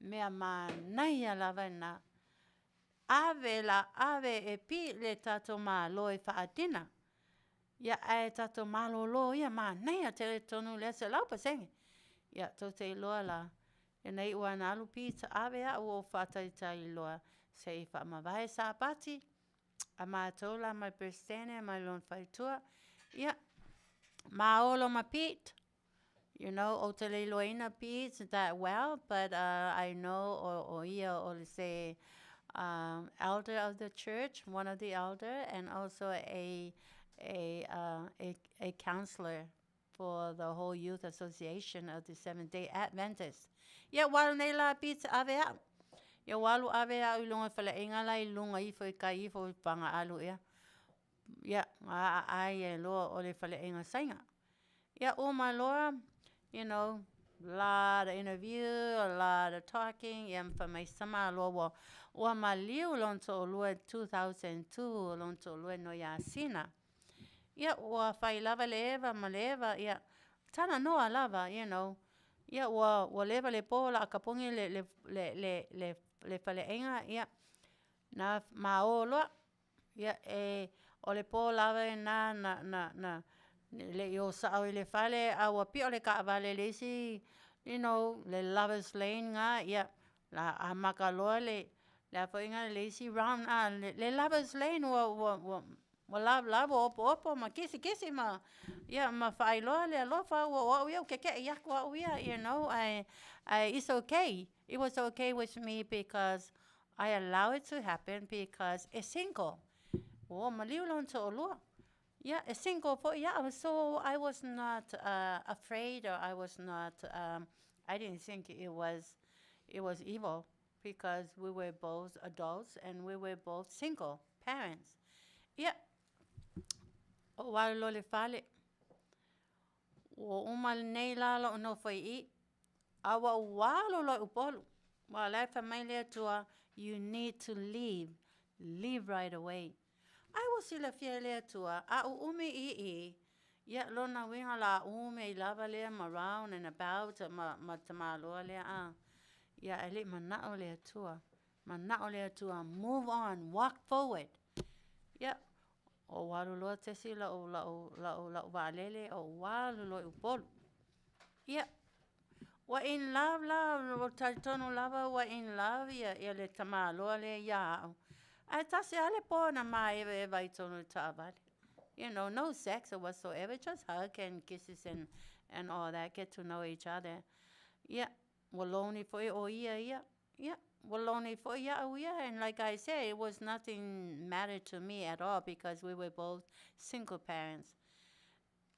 mea manaia lava lena. Ave la ave e pi le tatou Malo e faatino. Ia, ae tatou malōlō ia, manaia tele tonu lea 100%. Ia, tou te iloa la, ia na iu lava ina alu Pita, ave au ua ou faatalitali loa se i faamavae Sapati. A matou la ma le Peresetene ma lona faletua, ia, māolo ma Pete, you know, ou te le iloaina Pete that well, but uh, I know o, o ia o le se um, elder of the church, one of the elder, and also a, a, uh, a, a counselor for the whole youth association of the Seventh Day Adventist. Ia, ua alu nei la Pete ave au. Ia, ua alu ave au i luga o le faleaiga la i luga ifo i kai ifo i Pagaalu ea. Ia, a aai ai loa o le faleaiga Saina. Ia, uma loa, you know, lot of interview, a lot of talking, ia fai mai sama loa ua, ua maliu lona toalua 2002 lona toalua no Iasina. Ia, ua fai lava le eva ma le eva, ia, talanoa lava, you know. Ia, ua, ua leva le pō o le a tapuni le, le, le, le, le, le faleaiga, ia, na maō loa. Ia, e, o le pō lava lena na, na, na, le i o sao i le fale, a ua piʻo le kaʻawale i le isi, you know, le lover's lane na, ia, la amata loa le, le a foi na le isi round, a, le, le lover's lane ua, ua, ua, Ua lavelave, ua opoopo ma kisikisi ma, ia, ma faailoa le alofa, ua o au ia ua kekeʻi aku au ia, you know, ae, ae it's okay. It was okay with me because I allow it to happen because e single. Ua maliu lona toʻalua. Ia, e single foi au, so I was not uh, afraid or I was not, um, I didn't think it was, it was evil because we were both adults and we were both single parents. Ia, Ou alu loa i le fale, ua uma nei la lo'u nofo i'i, a ua ou alu loa i Upolu. Aua o la e fai mai le Atua, you need to leave, leave right away. Ai ua silafia e le Atua, a ʻuʻumi i i, ia, lona uiga o le a umi ai lava lea ma round and about ma, ma tamaloa lea, a. Ia, ae le i manaʻo le Atua. Manaʻo le Atua, move on, walk forward. Ia, ou alu loa tesi la'u, la'u, la'u, la'u vaalele, ou alu loa i Upolu. Ia, ua in love la, ua talitonu lava ua in love ia, ia le tamaloa lea iā a'u. Ae tasi lava le pō na māevaeva ai totonu o le taavale. You know, no sex or whatsoever, just hug and kisses and, and all that, get to know each other. Ia, ua lonely foi ʻo ia ia. Ia, ua lonely foi iaʻu ia, and like I said, it was nothing matter to me at all because we were both single parents.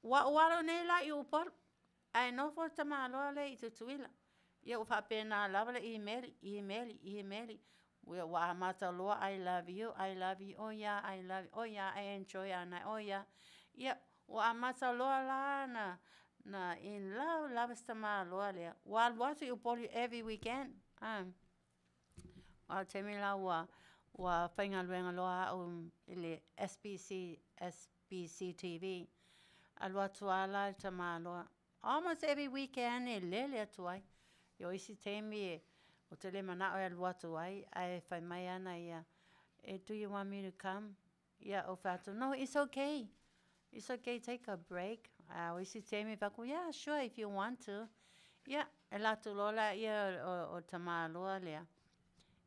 Ua ou alo nei la i Upolu, ae nofo le tamaloa lea i Tutuila. Ia ua faapena lava le imeli, imeli, imeli. Ua ua amata loa I love you, I love you, oh yeah, I love you, oh yeah, I enjoy our night, oh yeah. Ia, ua amata loa la na, na in love lava si tamaloa lea. Ua alu atu i Upolu every weekend. A, o le taimi la ua, ua faigaluega loa au i le SBC, SBC TV. Alu atu lava la le tamaloa. Almost every weekend e lele atu ai. I o isi taimi e, ou te le manaʻo e alu atu ai, ae fai mai ana ia, e, do you want me to come? Ia, ou fai atu, no, it's okay. It's okay, take a break. A o isi taimi fai atu, yeah, sure, if you want to. Ia, e alu atu loa lea o, o tamaloa lea.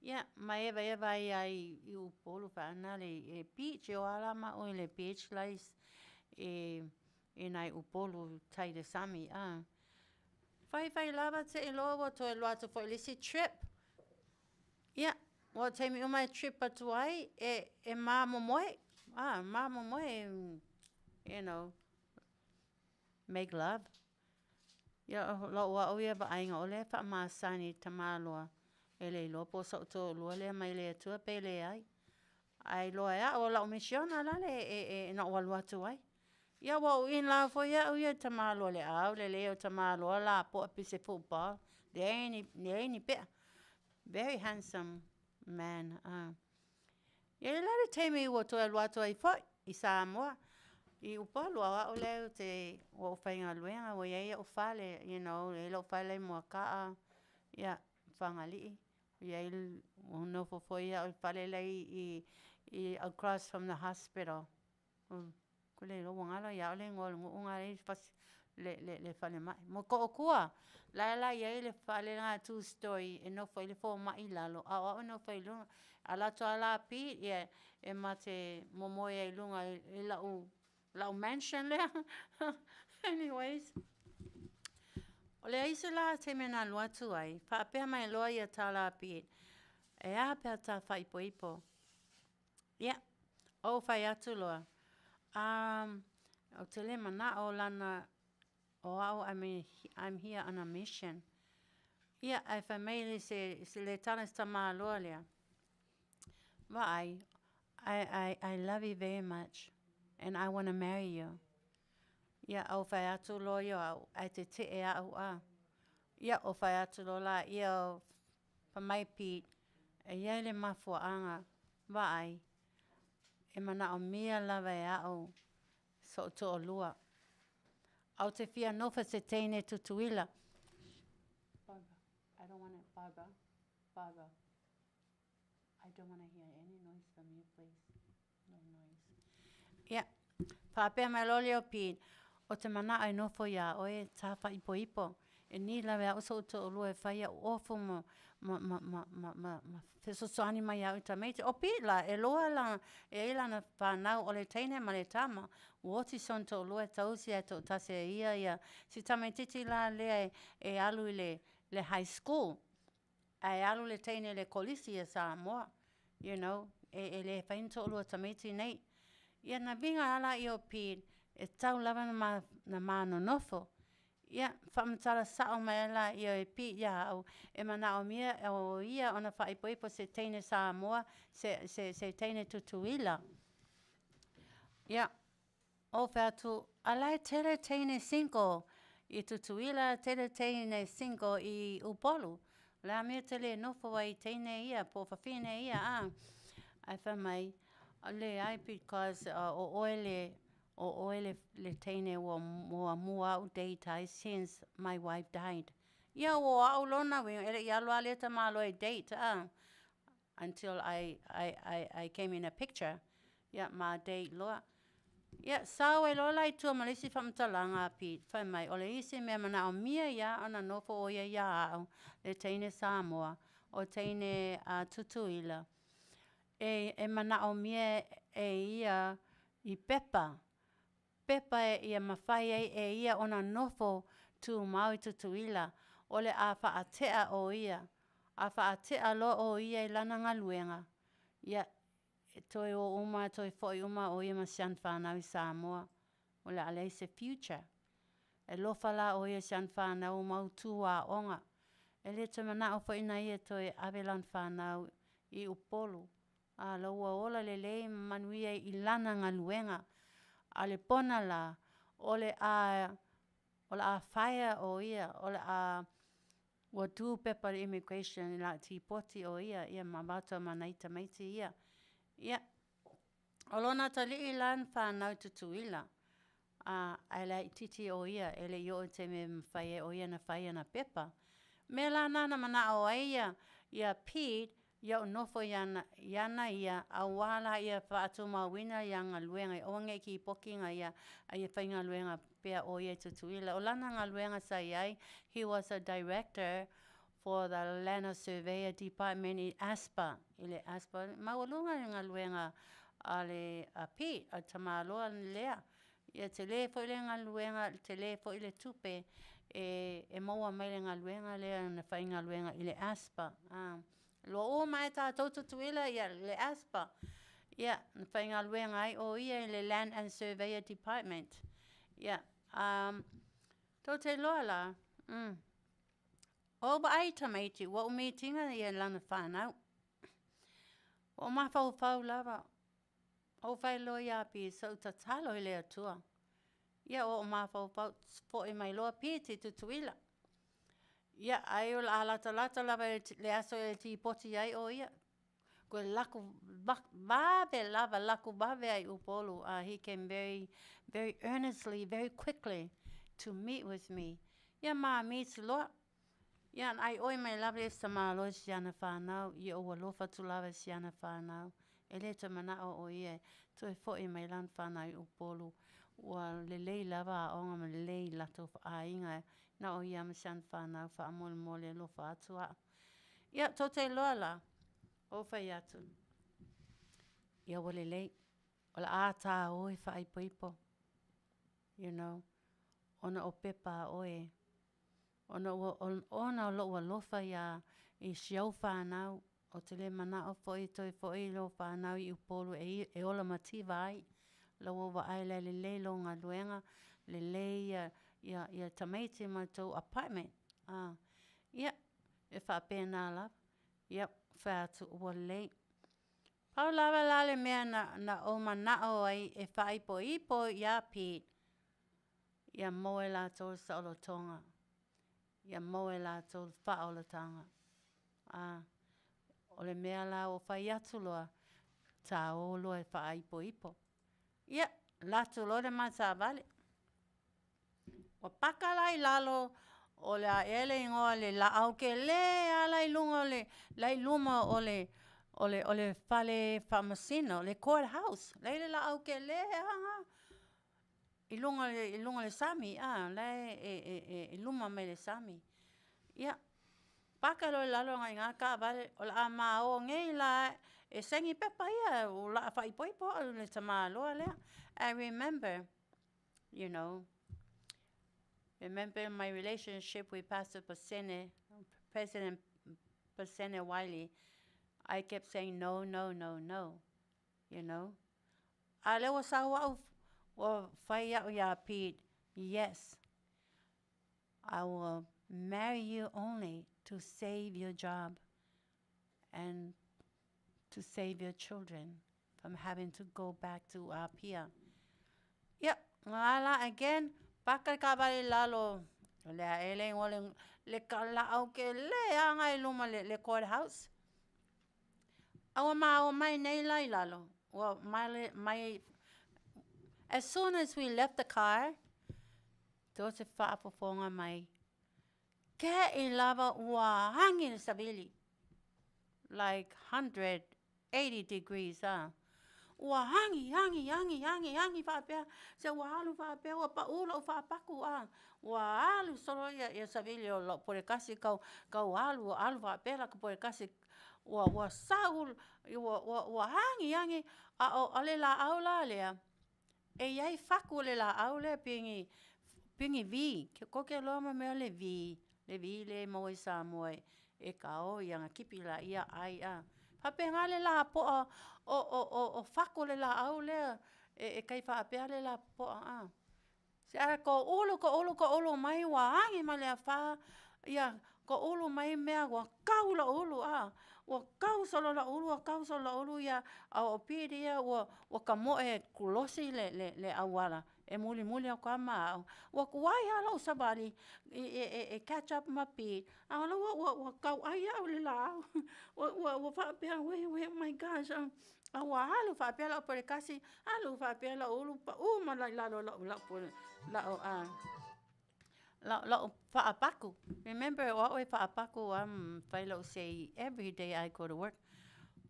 Ia, ma evaeva ai lava i, i Upolu faanale i beach, e o lava la maʻu i le beach la i, i, i nai Upolu tai i le sami, a. Faifai lava teʻi loa ua toe alu atu foi i le isi trip. Ia, ua taimi uma e trip atu ai, e, e mamomoe, a, mamomoe, you know, make love. Ia, o loʻu aʻu ia vaaiga, ʻaʻole e faamasani i tamaloa e le iloa po o soʻu toʻalua lea mai le Atua pe leai. Ae iloa e aʻu o laʻu misiona lale e, e, na ou alu atu ai. Ia, ua ou in love foi aʻu ia i tamaloa le ʻau lelei o tamaloa lapoa pei se football. Leai ni, leai ni peʻa. Very handsome man. E i ai la le taimi ua toe alu atu ai foi i Samoa, i Upolu, a o aʻu lea ou te, ua ou faigaluega, ua i ai oʻu fale, you know, e i ai loʻu fale i Moakaa, ia, Fagalii, ua i ai, ua nofo foi au i le fale la i, i across from the hospital. Ou te le iloa ua galo ia au le igoa o le nuu na i le, le, le falemai. Motootua, la la i ai le fale lena two story e nofo ai le fomai i lalo, a o au e nofo i luga. Alu atu lava la Pete, ia, e ma te momoe ai i luga i lau, lau mansion lea. Anyways, o le isi la taimi na alu atu ai, faapea mai loa ia tala a Pete, e a pe a ta faaipoipo. Ia, ou fai atu loa, Um, ou te le manaʻo lana o aʻu I'm, a, I'm here on a mission. Ia, ae fai mai le se, se le tala se tamāloa lea. Vaai, I, I, I love you very much and I want to marry you. Ia, ou fai atu loa ia o aʻu, ae teteʻe aʻu a. Ia, ou fai atu loa la ia o fai mai Pete, e i ai le mafuaaga, vaai, e manaʻomia lava e aʻu soʻu toʻalua. A ou te fia nofo se teine Tutuila. Barbara, I don't wanna, Barbara, Barbara, I don't wanna hear any noise from you, please. No noise. Ia, faapea mai loa lea o Pete, o te manaʻo e nofo iā ʻoe e tāfaʻipoipo, e nilau e aʻu soʻu toʻalua e fai iaʻu ofu ma, ma, ma, ma, ma, ma, ma fesoasoani mai iaʻu i tamaiti. ʻO Pete la, ʻelua la, e ai lana whānau, ʻo le teine ma le tama. Ua oti sona toʻalua e tausi a e toʻatasi e ia ia si tamaititi la lea e, e alu i le, le high school. Ae alu le teine i le kolisi ia Samoa, you know, e, e le fai ni toʻalua tamaiti nei. Ia na viga a la ia o Pete, e tau lava na ma, na ma nonofo. Ia, faamatala saʻo mai ai la ia e Pete iā aʻu, e manaʻomia o ia ona faaipoipo se teine Samoa, se, se, se teine Tutuila. Ia. Ou fai atu, a la e tele teine single i Tutuila, tele teine single i Upolu. O le a mea e te le nofo ai i teine ia, po o fafine ia, a? Ae fai mai, Leai because o oe le, o oe le, le teine ua muamua au date ai since my wife died. Ia, ua o au lona uiga, e le i alu lava lea tamaloa e date, a? Until I, I, I, I came in a picture, ia, ma date loa. Ia, sao ai loa la i tua ma le isi faamatalaga a Pete, fai mai, o le isi mea manaomia ia ona nofo ʻo ia iā aʻu, le teine Samoa, o teine a Tutuila, e, e manaomia e ia i pepa, pepa e ia mafai ai e ia ona nofo tumau i Tutuila, o le a faateʻa ʻo ia, a faateʻa loa ʻo ia i lana galuega, ia, e toe o uma, toe foʻi uma ʻo ia ma si ana whānau i Samoa. O le a leai se future. E lofa la ʻo ia i si ana whānau o mau tū aoga. E le toe manaʻo foi na ia toe ave lana whānau i Upolu. A la ua ola lelei ma manuia i lana galuega. A le pona la, o le a, o le a fire ʻo ia, o le a, ua due pepa i le immigration i la tipoti ʻo ia, ia ma mātou ma nai tamaiti ia. Ia, o lona atalii la na whānau i Tutuila, a, ae laitiiti ʻo ia, e le i oo i taimi e mafai ai ʻo ia na fai ana pepa. Mea la na na manaʻo ai ia, ia Pete, ia o nofo iana, iana ia, auā la ia whaatumauina ia galuega i aua nei kipoki ia, a ia faigaluega pea ʻo ia i Tutuila. O lana galuega sa iai, he was a director for the Land Surveyor Department i ASPA, i le ASPA. Maualuga le galuega a le a Pete, a tamāloa lea. Ia tele foi le galuega, tele foi le tupe e, e maua mai le galuega lea na faigaluega i le ASPA. Ah. Loa uma e tātou Tutuila ia le ASPA. Ia, na faigaluega ai ʻo ia i le Land and Surveyor Department. Ia, um, tou te iloa la, mm. O vaai tamaiti, ua ou mitinga ia lana whānau. Ua ou mafaufau lava, ou fai loa iā Pete, sa ou tatalo i le Atua. Ia, ua ou mafaufau, foʻi mai loa Pete i Tutuila. Ia, ai o le a latalata lava i le aso e tipoti ai ʻo ia. Koe laku vave lava, laku vave ai Upolu. He came very, very earnestly, very quickly to meet with me. Ia ma meet loa. Ia, na ʻai ʻoi mai lava ia si tamāloa i si ana whānau, ia ou alofa atu lava i si ana whānau. E le toe manaʻo ʻo ia e toe foʻi mai lana whānau i Upolu. Ua lelei lava aoga ma lelei latou aiga na ʻo ia ma si ana whānau faamolemole alofa atu aʻu. Ia, tou te iloa la, ou fai atu. Ia ua lelei. O le a tā ʻoe faaipoipo. You know, ona o pepa a ʻoe. Ona ua, ona o loʻu alofa iā i si ou whānau, o te le manaʻo foʻi toe foʻi lou whānau i Upolu e, e ola mativa ai. La ua vaai la e lelei lou galuega, lelei ia, ia, ia tamaiti ma tou apartment. Ah, ia, e faapena lava. Ia, fai atu, ua lelei. Pau lava la le mea na, na ou manaʻo ai e faaipoipo iā Pete, ia maua e lātou le saolotoga, ia maua e lātou le faaolataga. A, o le mea la ua fai atu loa, tāō loa e faaipoipo. Ia, alu atu loa le ma taavale. Ua paka la i lalo o le a ea le igoa le lāʻau kelē a la i luga o le, la i luma o le, o le, o le fale faamasino, le court house. La i le lāʻau kelē a na i luga, i luga o le sami, a, la e, e, e, e, i luma mai le sami. Ia, paka loa i lalo agai i gā taavale, o le a maō nei la e saini pepa ia, o le a faaipoipo au i le tamāloa lea. I remember, you know, remember my relationship with Pastor Pasene, President Pasene Wiley. I kept saying no, no, no, no, you know. A lea ua sau au, ua fai aʻu iā Pete, yes, I will marry you only to save your job and to save your children from having to go back to Apia. Ia, Ala again, paka le taavale i lalo o le aele igoa le le kalaau tele lava na i luma le le court house. A ua ma omai nei la i lalo, ua mai mai as soon as we left the car, to se faafofoga mai, te i lava ua agi le savili, like 180 degrees, ah. Ua agi, agi, agi, agi, agi faapea, se ua alu faapea, ua paʻū loʻu faapaku, a ua alu solo ia ia savili o loʻu polekasi kau kau alu alu faapea la ka polekasi ua ua sau ua ua ua agi agi a o le laau la lea e iai faku o le laau lea pigi pigi vi koke loa ma mea le vi le vi le maua i Samoa e kao ia na kipi laia ai a faapena le lapoa o o o o faku o le laau lea e e kai faapea le lapoa a. Se ae ko ulu ko ulu ko ulu mai ua agi mai le afā ia ko ulu mai mea ua kau loʻu ulu a ua kau solo loʻu ulu ua kau solo loʻu ulu ia a o Pete ia ua ua kamoe kulosi le le le auala e mulimuli aku lava ma aʻu. Ua tuai lava loʻu savali i e e e catch up ma Pete, a o la ua ua ua kauʻai iaʻu i le laau. Ua ua ua faapea, ue ue oh my gosh a ua alu faapea loʻu polekasi, alu faapea loʻu ulu paʻū mai la i lalo o loʻu loʻu loʻu a loʻu loʻu faapaku. Remember o aʻu e faapaku a fai loʻu sei every day I go to work.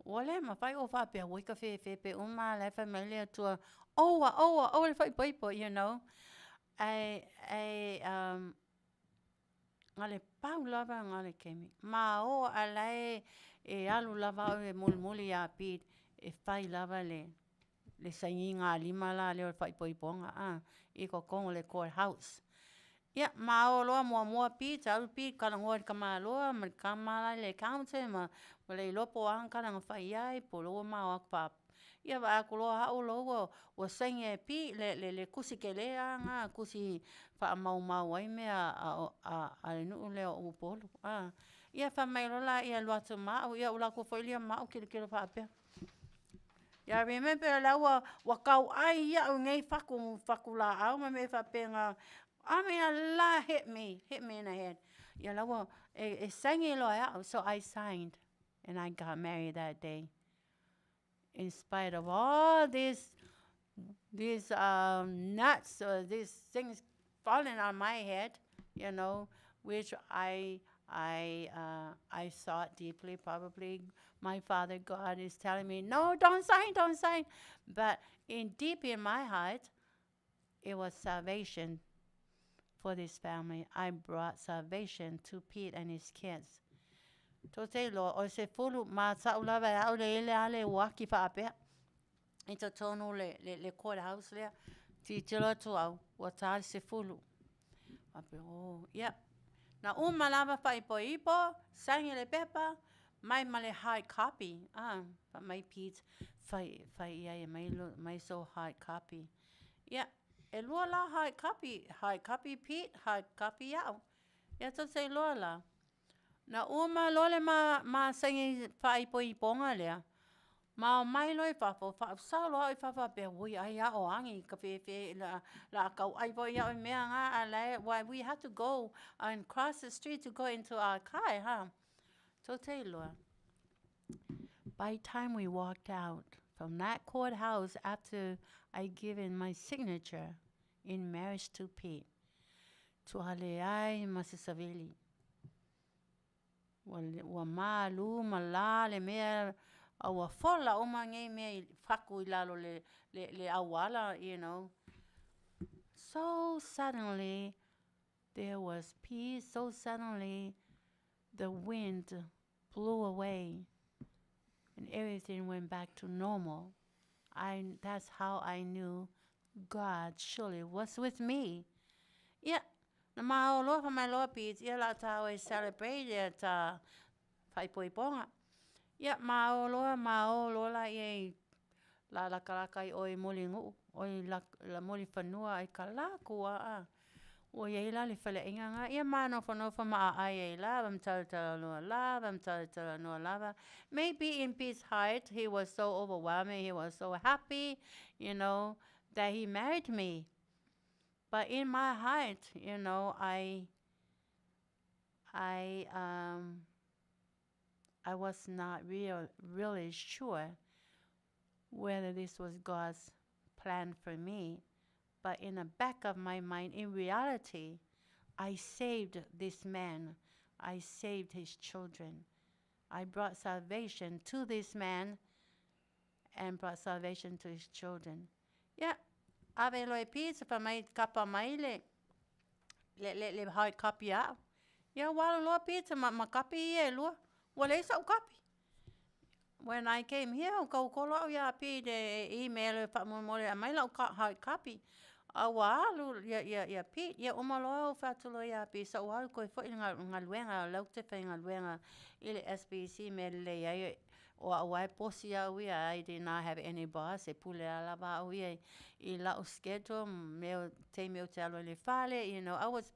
Ua le mafai ou faapea ua i ka fefe pe uma la e fai mai le Atua, oua, oua, oua le faaipoipo, you know. Ae, ae, um, na le pau lava na le taimi. Ma o a la e alu lava au e mulimuli iā Pete e fai lava le le sainiga lima la lea o le faaipoipoga a i totonu o le court house. Ia, ma o loa muamua Pete, alu Pete talanoa i le tamāloa ma le tama la le accountant ma ma le iloa po o a ana tala na fai ai po o lea ua ma o atu faa ia vaai atu loa au la ua ua saini e Pete le le le tusi tele lava na tusi faamaumau ai mea a a a le nuu lea o Upolu a. Ia fai mai loa laia e alu atu ma au, ia ou alu atu foi lea ma au tilotilo faapea. Ia remember la ua ua kauʻai iaʻu i nei faku faku laau ma mea faapena. I mean a lot hit me, hit me in the head. Ia la ua e e saini loa e aʻu, so I signed and I got married that day. In spite of all these these nuts or these things falling on my head, you know, which I I uh, I thought deeply probably my Father God is telling me, no, don't sign, don't sign. But in deep in my heart, it was salvation for this family. I brought salvation to Pete and his kids. Tou te iloa, o le sefulu, ma sa'u lava e a'u le ele a le uaki faapea i totonu le, le, le court house lea. Tilotilo atu au, ua tā le sefulu. Faapea, oh, ia. Na uma lava faaipoipo, saini le pepa, mai ma le hard copy. Ah, fai mai Pete, fai, fai i ai e mai, mai sou hard copy. Ia, e lua la hard copy, hard copy Pete, hard copy iaʻu. Ia tou te iloa la. Na uma loa le ma, ma saini faaipoipoga lea, ma omai loa i fafo, faausau loa au i fafo faapea, ui ai a o agi ka fefe la la a kauʻai foi iaʻu i mea na a la e, why we had to go and cross the street to go into our car, huh? Tou te iloa. By time we walked out from that courthouse after I given my signature in marriage to Pete, tua leai ma se savili. Ua, ua malū ma lā le mea, a ua fola uma nei mea i faku i lalo le, le, le auala, you know. So suddenly, there was peace. So suddenly, the wind blew away and everything went back to normal. I, that's how I knew God surely was with me. Ia, na ma o loa fai mai loa Pete, ia la tāua e celebrate ia tā faaipoipoga. Ia, ma o loa, ma o loa la ia i la lakalaka i ʻoe i Mulinuu, ʻoe i la, la Mulifanua ai ka lā kua a. Ua iai la le faleaiga na, ia ma nofonofo ma ʻaʻai ai lava ma talatalanoa lava ma talatalanoa lava. Maybe in Pete's heart he was so overwhelming, he was so happy, you know, that he married me. But in my heart, you know, I I was not really sure whether this was God's plan for me. But in the back of my mind, in reality, I saved this man. I saved his children. I brought salvation to this man and brought salvation to his children. Ia, ave loa e Pete, fai mai, kapa mai le, le, le, le hard copy a'u. Ia, ua alu loa Pete ma, ma kapi ia e lua. Ua leai sa'u kapi. When I came here, ua tautolo a'u iā Pete e email e faamolemole e aumai la'u hard copy. A ua alu ia, ia, ia Pete, ia uma loa ou fai atu loa iā Pete, sa'u alu toe fo'i i le galuega, o lea ou te faigaluega i le SBC mea lelei ai o a'u lava e posi a'u ia, I did not have any boss, e pule lava a'u ia i la'u schedule, mea taimi ou te alu ai i le fale, I was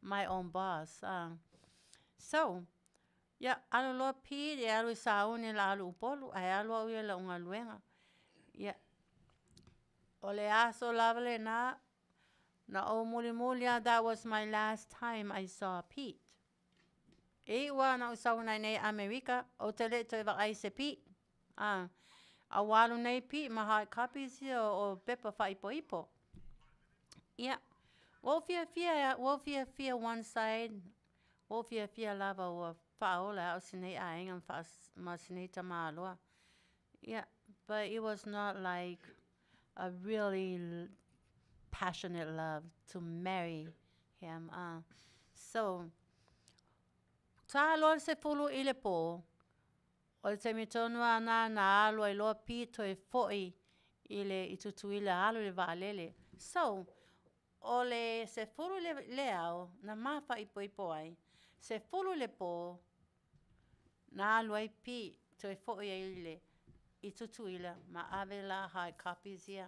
my own boss. So, ia, alu loa Pete e alu i sauni o le a alu i Upolu, ae alu a'u ia i la'u galuega. Ia, o le aso lava lenā, na ou mulimuli lava, that was my last time I saw Pete. E iʻu lava na ou sau ai nei Amerika, ou te leʻi toe vaai i se Pete. A, a ua alu nei Pete ma hard copies ia o pepa faaipoipo. Ia, ua ou fiafia, ua ou fiafia one side, ua ou fiafia lava ua faaola e a'u sinei ʻaiga ma sinei tamāloa. Ia, but it was not like a really passionate love to marry him. So, tā loa le 10 i le pō, o le taimi tonu lava lena na alu ai loa Pete toe foʻi i le i Tutuila alu i le vaalele. So, o le 10 i le ao na ma faaipoipo ai, 10 i le pō na alu ai Pete toe foʻi ai i le i Tutuila ma ave la hard copies ia.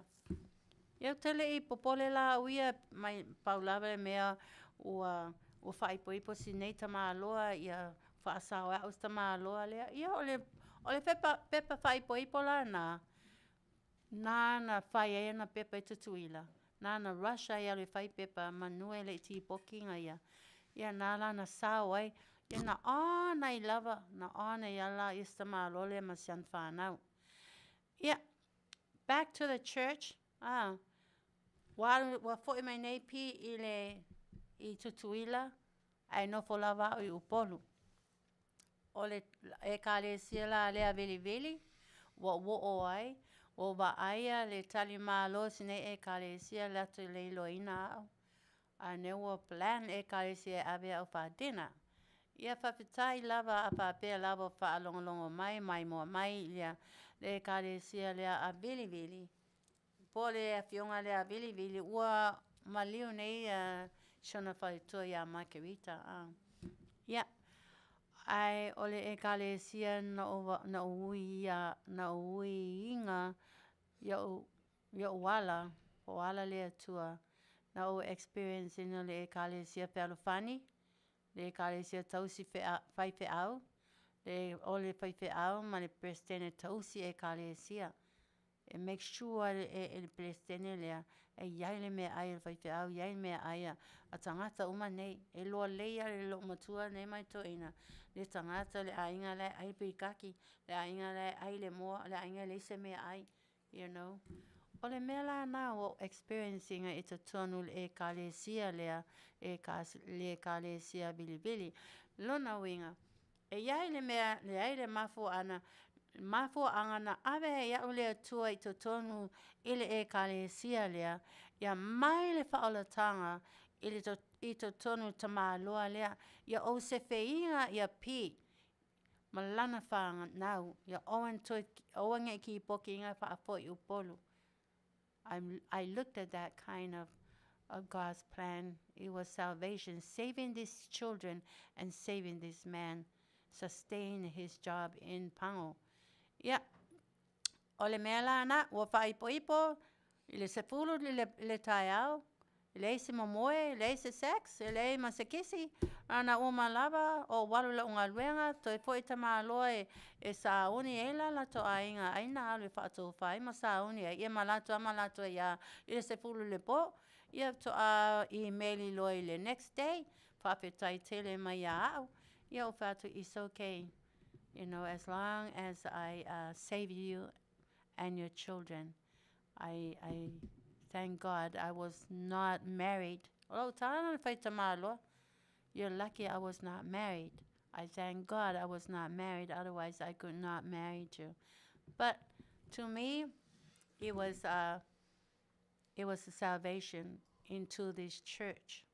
Ia ou te leʻi popole la a'u ia mai pau lava le mea ua ua faaipoipo sinei tamāloa ia faasao e a'u si tamāloa lea. Ia o le o le pepa pepa faaipoipo lana, nāna fai ai ana pepa i Tutuila, nāna rush ai e alu e fai pepa manu e leʻi tipoki ina ia. Ia na la na sao ai, ia na ona ai lava, na ona ai la ia si tamāloa lea ma si ana fanau. Ia, back to the church, ua alu ua foʻi mai nei Pete i le i Tutuila, ae nofo lava a'u i Upolu. O le ʻekalesia la lea Vilivili, ua ou oo ai, ua ou vaaia le talimālō o sinei ʻekalesia latou le iloaina a'u. A o lea ua plan le ʻekalesia e ave a'u faadina. Ia faafetai lava a faapea lava o faalogologo mai maimoa mai ia le ʻekalesia lea a Vilivili, po o le afioga lea a Vilivili ua maliu nei ia si ona faletua iā Makerita. Ia, ae o le ʻekalesia na ou na ou ui ia na ou uiga iaʻu iaʻu ala, po o ala le Atua, na ou experience ina le ʻekalesia Fealofani, le ʻekalesia tausi faifeau, le o le faifeau ma le peresetene tausi ʻekalesia. E make sure e, e le peresetene lea, e iai le meaai a le faifeau, iai le meaai a tagata uma nei. E lua lelei lava le loomatua nei ma le toeaina, le tagata le aiga la e ai pikaki, le aiga la e ai le moa, le aiga e leai se meaai. O le mea lana ua ou experience ina i totonu o le ʻekalesia lea, e le ʻekalesia Vilivili. Lona uiga, e iai le mea, leai le mafuaaga, mafuaaga na ave ai a'u le Atua i totonu i le ʻekalesia lea, ia mai le faaolataga i le i totonu tamāloa lea, ia ou sefeiga ia Pete ma lana fanau, ia aua toe aua nei kipoki ina faafoi i Upolu. I looked at that kind of God's plan. It was salvation, saving these children and saving this man, sustain his job in Pago. Ia, o le mea lana, ua faaipoipo i le 10 i le taeao, e leai se momoe, e leai se sex, e leai ma se kisi, ana uma lava o ou alu i la'u galuega, toe foʻi tamāloa e, e sauni ai la latou aiga ai na alu e faatofā ai ma sauni ai, ia ma latou ama latou ai i le 10 i le pō. Ia faatoa email loa i le next day, faafetai tele mai ia a'u. Ia ou fai atu, it's okay, you know, as long as I save you and your children. I, I thank God I was not married. O lau tala na fai tamāloa. You're lucky I was not married. I thank God I was not married, otherwise I could not marry you. But to me, it was it was a salvation into this church.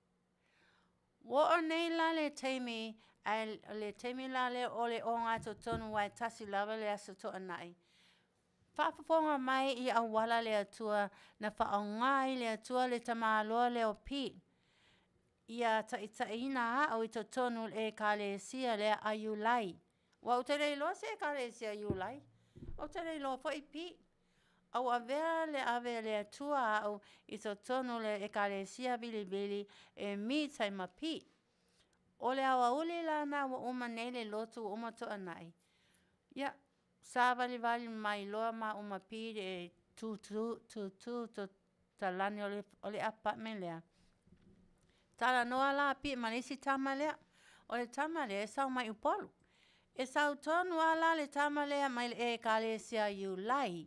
Ua oo nei la le taimi, ae le taimi la lea o le ogatotonu aua e tasi lava le Aso Toonai. Faafofoga mai i auala le Atua na faaaoga ai le Atua le tamaloa lea o Pete ia taitaiina a'u i totonu o le Ekalesia lea a Iulai. Aua ou te le iloa se Ekalesia Iulai. Ou te le iloa foi Pete. A ua avea le ave a le Atua a'u i totonu o le Ekalesia Vilivili e meet ai ma Pete. O le aoauli la na ua uma nei le lotu ua uma Toonai. Ia, savalivali mai loa maua ma Pete e tūtū, tūtū talani o le apartment lea. Talanoa la Pete ma le isi tama lea. O le tama lea e sau mai Upolu. E sau tonu lava la le tama lea mai le Ekalesia Iulai.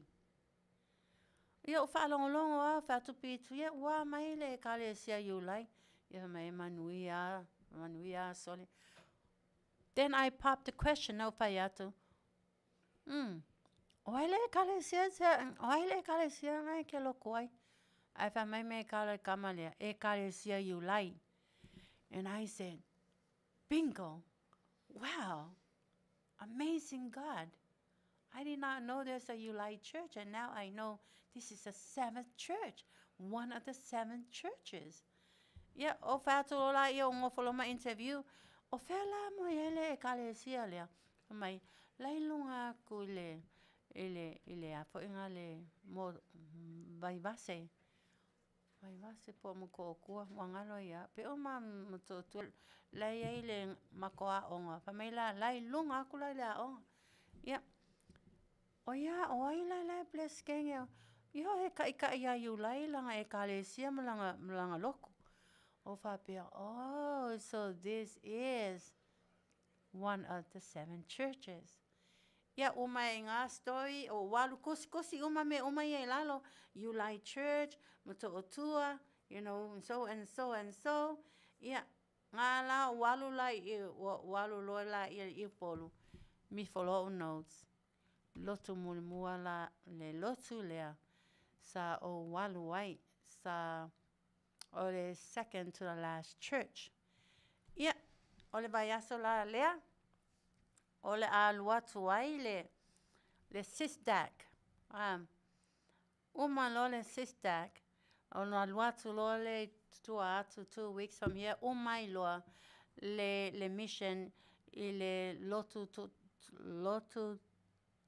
Ia ou faalogologo lava fai atu Pete, ia ua a mai le Ekalesia Iulai. Ia fai mai e manuia lava, manuia lava sole. Then I popped the question, na ou fai atu, Umm, o ai le Ekalesia, o ai le Ekalesia na e ke loku ai? Ae fai mai me ka le kama lea, Ekalesia Iulai. And I said, bingo, wow, amazing God. I did not know there's a Iulai church, and now I know this is the seventh church, one of the seven churches. Ia, ou fai atu loa laia o gofo loa ma interview, o fea la mo i ai le Ekalesia lea? Fai mai, la i luga atu i le, i le, i le a foi nga le mo Vaivase. Vaivase po o Motootua, ua galo ia au. Pe o ma Motootua la e i ai le matou aoga, fai mai la, la i luga atu la i le aoga. Ia, o ia, o ai la la e Peresetene o, ia e taʻitaʻi ia Iulai lana Ekalesia ma lana, ma lana lotu. Ou faapea, oh, so this is one of the seven churches. Ia, uma e ngā story, o ua alu kusikusi uma mea uma ia i lalo, Iulai Church, Motootua, you know, and so and so and so. Ia, ngā lā ua alu la i, ua, ua alu loa la ia i Upolu, mifo loa ou notes. Lotu mulimua la le lotu lea sa ou alu ai, sa o le second to the last church. Ia, o le vaiaso la lea, o le a alu atu ai le, le SISDAC. Um, uma loa le SISDAC, ona alu atu loa lea i tua atu 2 weeks from here, uma ai loa le, le mission i le lotu, tu, lotu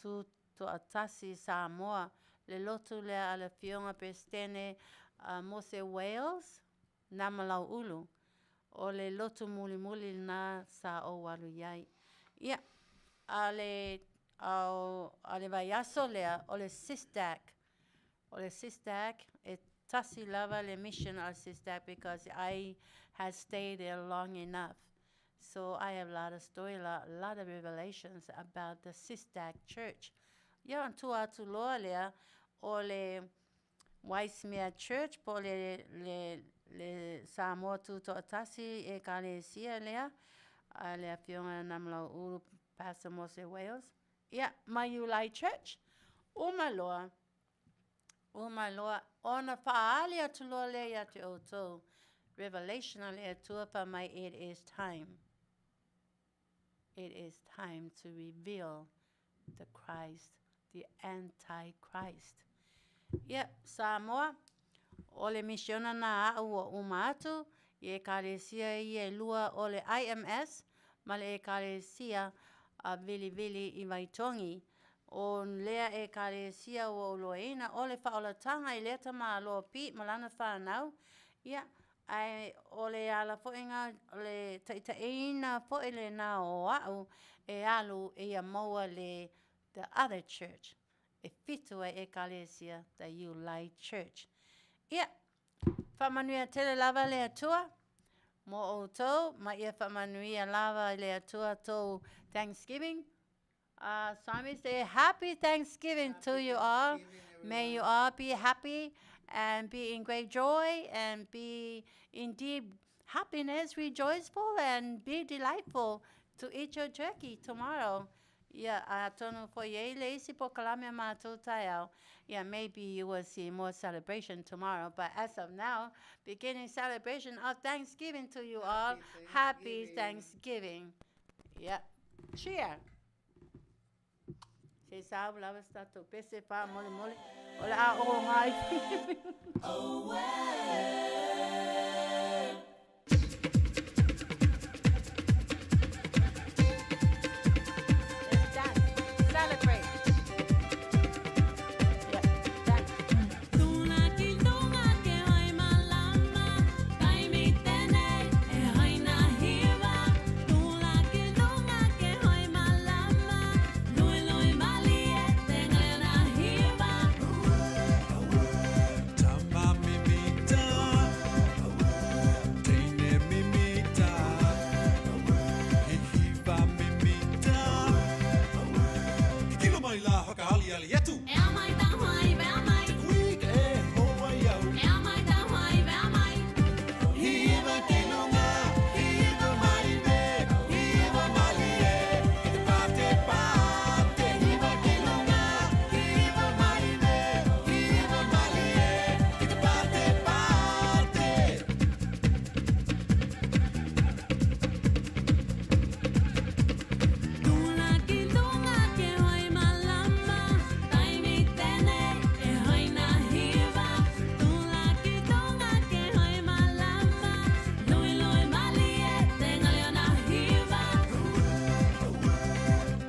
Tutoatasi Samoa, le lotu lea a le Afioga Peresetene a Mose Wales, Namalauulu. O le lotu mulimuli lena sa ou alu i ai. Ia, a le, a o, a le vaiaso lea, o le SISDAC. O le SISDAC, e tasi lava le mission a le SISDAC because I had stayed there long enough. So I have a lot of story, a lot, lot of revelations about the SISDAC church. Ia, ona tua atu loa lea o le Waismea Church po o le, le, le Samoa Tutoatasi Ekalesia lea a le Afioga Namalauulu Pastor Mose Wales. Ia, ma Iulai Church, uma loa, uma loa, ona faaali atu loa lea ia te outou, revelation a le Atua fai mai, it is time. It is time to reveal the Christ, the Antichrist. Ia, Samoa, o le misiona na a'u ua uma atu i Ekalesia ia e lua o le IMS ma le Ekalesia a Vilivili i Vaitogi. O lea Ekalesia ua ou loaina o le faaolataga i lea tamāloa Pete ma lana fanau, ia, ae o le ala foi na, o le taitaiina foi lena o a'u e alu ia maua le the other church, e fitu ai Ekalesia, the Iulai Church. Ia, Faamanuia tele lava le Atua mo outou, ma ia faamanuia lava e le Atua tou Thanksgiving. Simon say happy Thanksgiving to you all. May you all be happy and be in great joy and be in deep happiness, rejoiceful and be delightful to eat your turkey tomorrow. Ia, atonu foi e i le isi polokalame a matou taeao. Yeah, maybe you will see more celebration tomorrow, but as of now, beginning celebration of Thanksgiving to you all. Happy Thanksgiving. Yeah. Cheer. Se sa u lava sa tatou pese faamolemole o le a oo mai. Let's dance. Celebrate. Yeah, dance. Tama mimita, teine mimita, hihiva mimita. Kilo mai la whakaaliali atu. Kuika e hoa iau. Hiva ki lunga, hiva mai ve, hiva malie, i te pate pate. Hiva ki lunga, hiva mai ve, hiva malie, i te pate pate.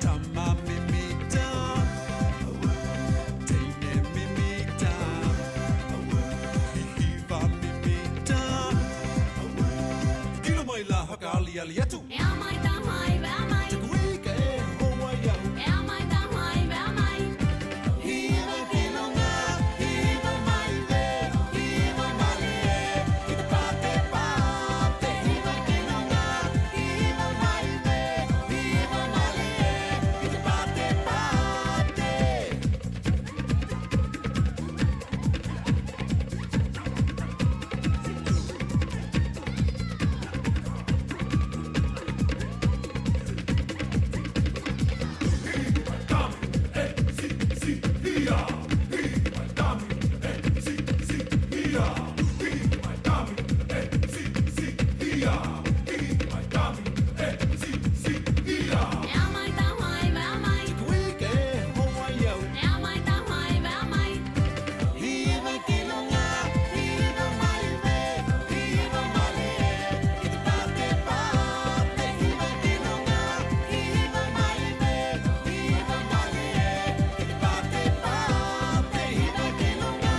Tama mimita, teine mimita, hihiva mimita. Kilo mai la whakaaliali atu. Te kuika e hoa iau. Hiva ki lunga, hiva mai ve, hiva malie, i te pate pate. Hiva ki lunga, hiva mai ve, hiva malie, i te pate pate. Te kuika e hoa iau. Hiva ki lunga, hiva mai ve, hiva malie, i te pate pate. Hiva ki lunga, hiva mai ve, hiva malie, i te pate pate. Hiva ki lunga, hiva mai ve, hiva malie, i te pate pate. Hiva ki lunga,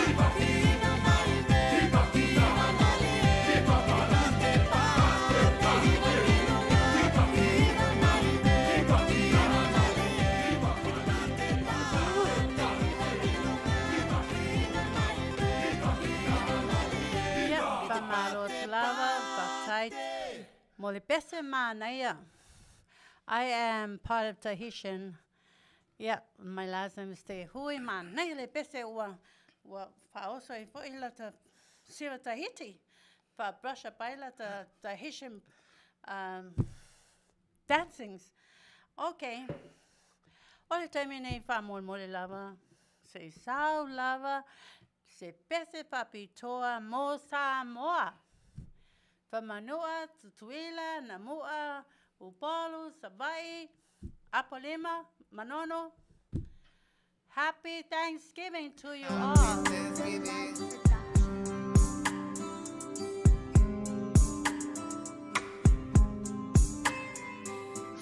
hiva mai ve, hiva malie, i te pate pate. Hiva ki lunga, hiva mai ve, hiva malie, i te pate pate. Ia, faamalo atu lava, faafetai mo le pese manaia. I am part of Tahitian. Yeah, my last name is Te Hui. Manaia le pese ua ua faaoso ai foi lata siva Tahiti. Fa brush up ai lata Tahitian dancings. Okay. O le taimi nei faamolemole lava, se i sau lava se pese faapitoa mo Samoa. Famanua, Tutuila, Namua, Upolu, Savaii, Apolima, Manono. Happy Thanksgiving to you all. Thanksgiving.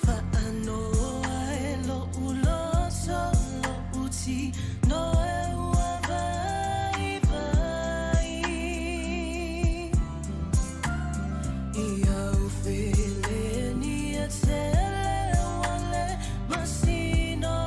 Faanoa e loʻu loto, loʻu tino e ua vaivai. Ia u feleni e tele wale masino.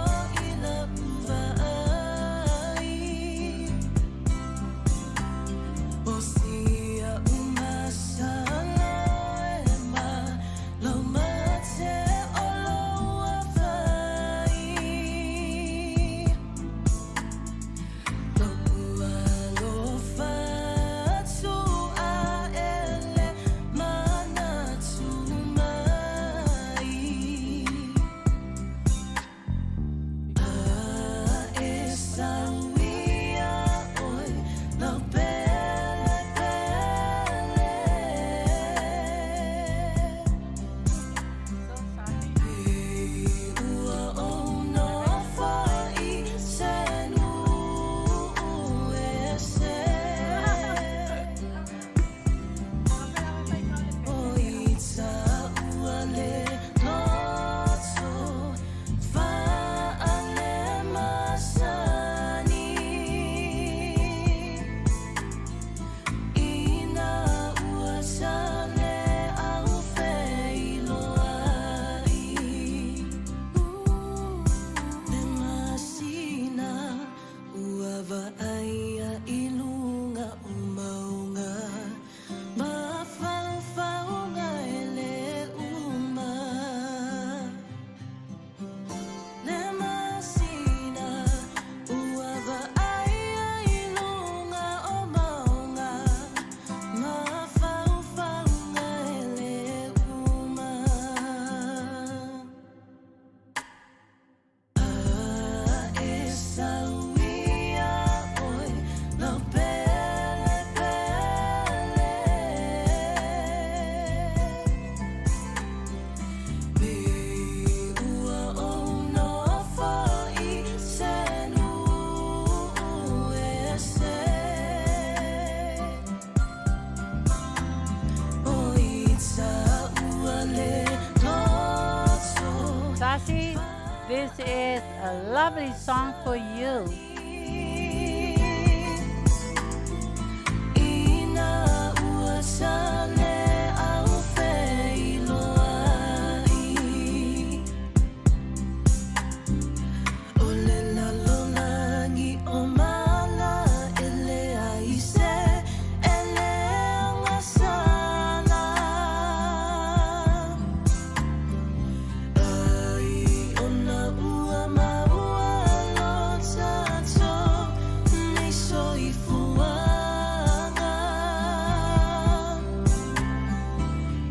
This is a lovely song for you. Ina ua sa le au feiloai O le lalolagi o mala e leai se e le agasala Ai ona ua maua lo tatou nei soifuaga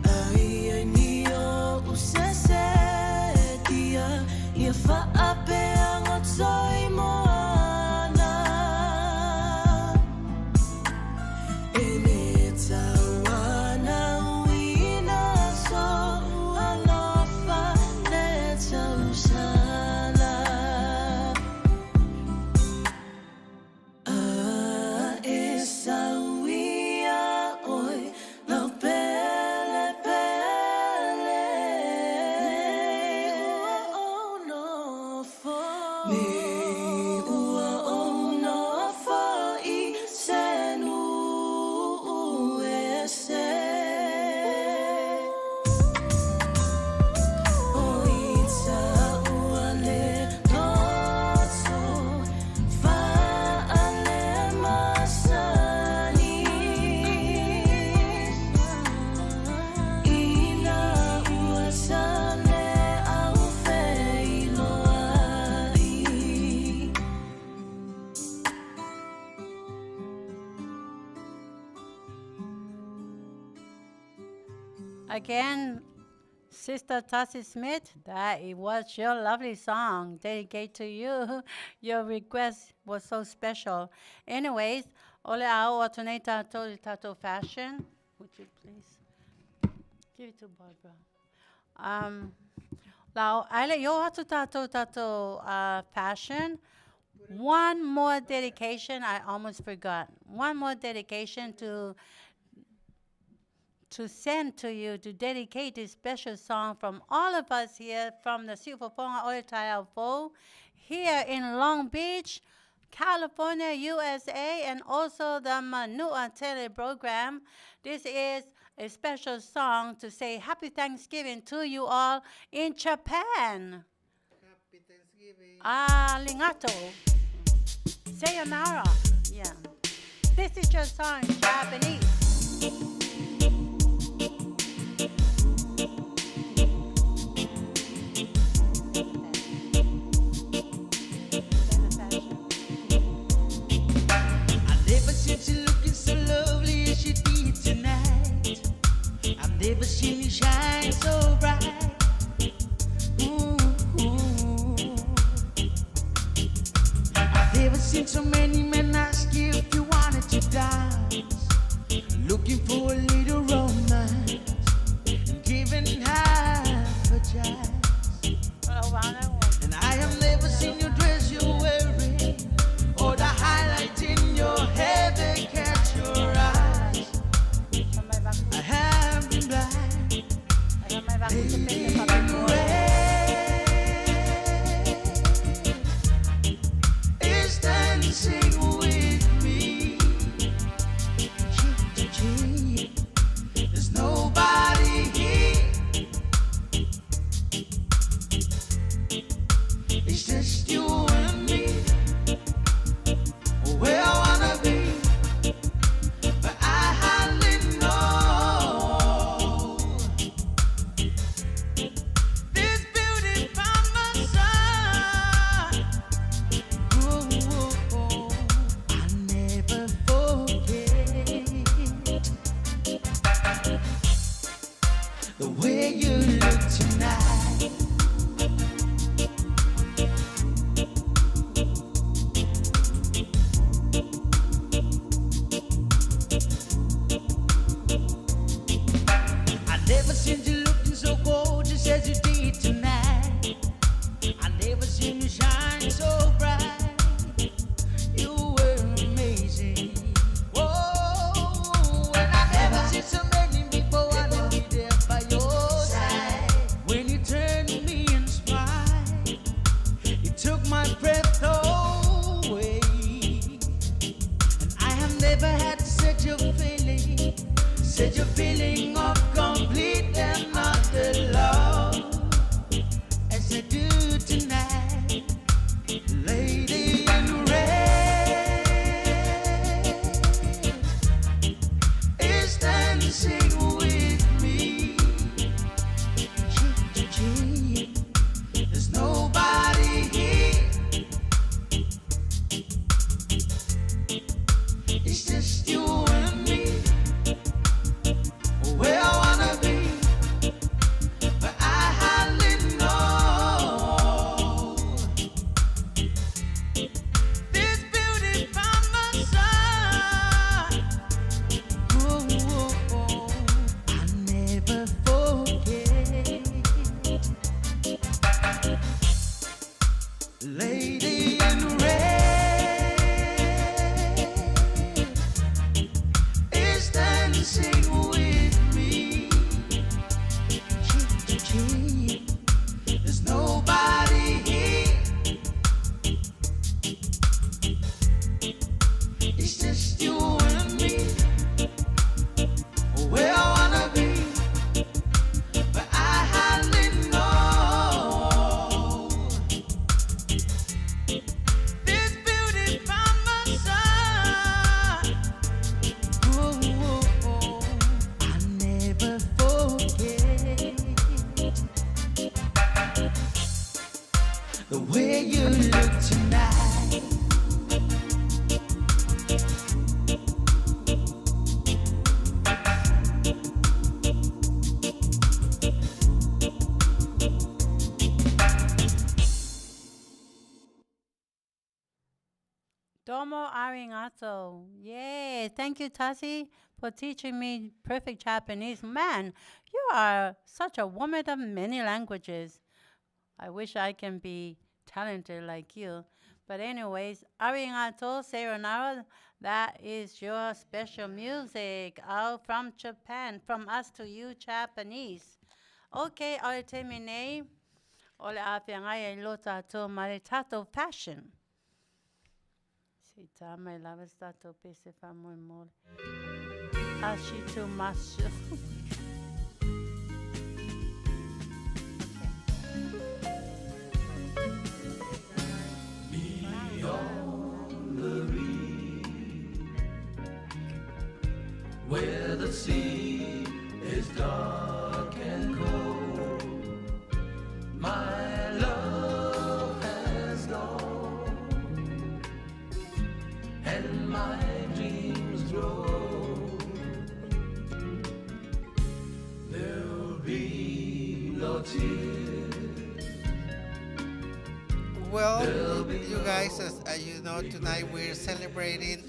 Ai ai ni o usese tia ia whaapeanga toi moana E le tauana uina so alofa le tausala A e sauia oi lau pele pele Ua ou nofo Nei ua ou nofo i se nuu ese O i ua le loto Faale masani Ina ua sa le au feiloai Again, Sister Tassie Smith, that it was your lovely song dedicated to you. Your request was so special. Anyways, ole ao atunei tatou i tatou fashion. Would you please give it to Barbara? Um, lau, aile yo atu tatou tatou fashion. One more dedication, I almost forgot. One more dedication to send to you to dedicate this special song from all of us here from the Siufofoga o le Taeao Fou here in Long Beach, California, USA, and also the Manua Tele program. This is a special song to say Happy Thanksgiving to you all in Japan. Happy Thanksgiving. Arigato. Sayonara. Yeah. This is your song in Japanese. I never seen you looking so lovely as you did tonight. I've never seen you shine so bright. Ooh, I've never seen so many men ask you if you wanted to dance. Looking for a little romance and giving half a chance. And I have never seen your dress you're wearing or the highlight in your hair that catch your eyes. I have been blind. Lady in red is dancing with me. Cheek to cheek, there's nobody here. It's just you and me. Where I wanna be, but I hardly know. This beauty by my side. Ooh, I never forget the way you look tonight. I never seen you looking so gorgeous as you did tonight. I never seen you shine so bright. You were amazing. Whoa, and I never seen so many people wanna be there by your Never had such a feeling, such a feeling of complete and utter love as I do tonight. Lady in red is dancing with me. Cheek to cheek, there's nobody here. It's just you and me. Where I wanna be, but I hardly know. This beauty by my side. Oh, oh, oh. I never forget. Lady in red is dancing with me. Cheek to cheek, there's nobody here. It's just you and me. Where I wanna be, but I hardly know. This beauty by my side. Oh, oh, oh. I never forget the way you look tonight. Domo arigato. Yay. Thank you, Tasi, for teaching me perfect Japanese. Man, you are such a woman of many languages. I wish I can be talented like you. But anyways, arigato, sayonara. That is your special music out from Japan, from us to you, Japanese. Okay, o le taimi nei, o le a feagai ai loa tatou ma le tatou fashion. Se i tā mai lava se tatou pese faamolemole. Ashitu masu. Beyond the reef, where the sea is dark and cold, my love has gone, and my dreams grow. There'll be no tears. Well, you guys, as you know, tonight we're celebrating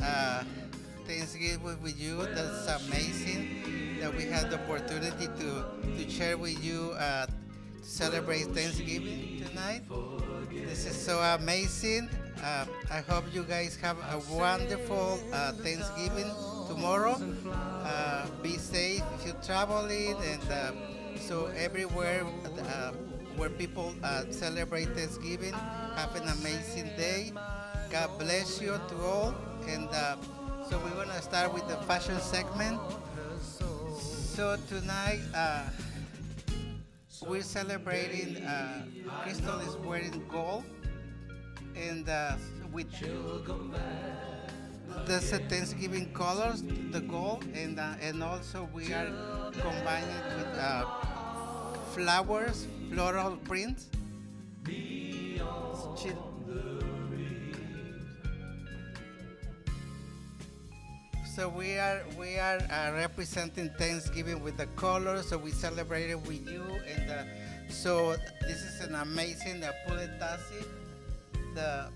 Thanksgiving with you. That's amazing that we had the opportunity to share with you to celebrate Thanksgiving tonight. This is so amazing. I hope you guys have a wonderful Thanksgiving tomorrow. Be safe if you're traveling, and so everywhere where people celebrate Thanksgiving, have an amazing day. God bless you to all. And so we're gonna start with the fashion segment. So tonight we're celebrating. Crystal is wearing gold, and with the Thanksgiving colors, the gold, and also we are combining with flowers, floral prints. She, so we are representing Thanksgiving with the colors. So we celebrated with you, and so this is an amazing puletasi. The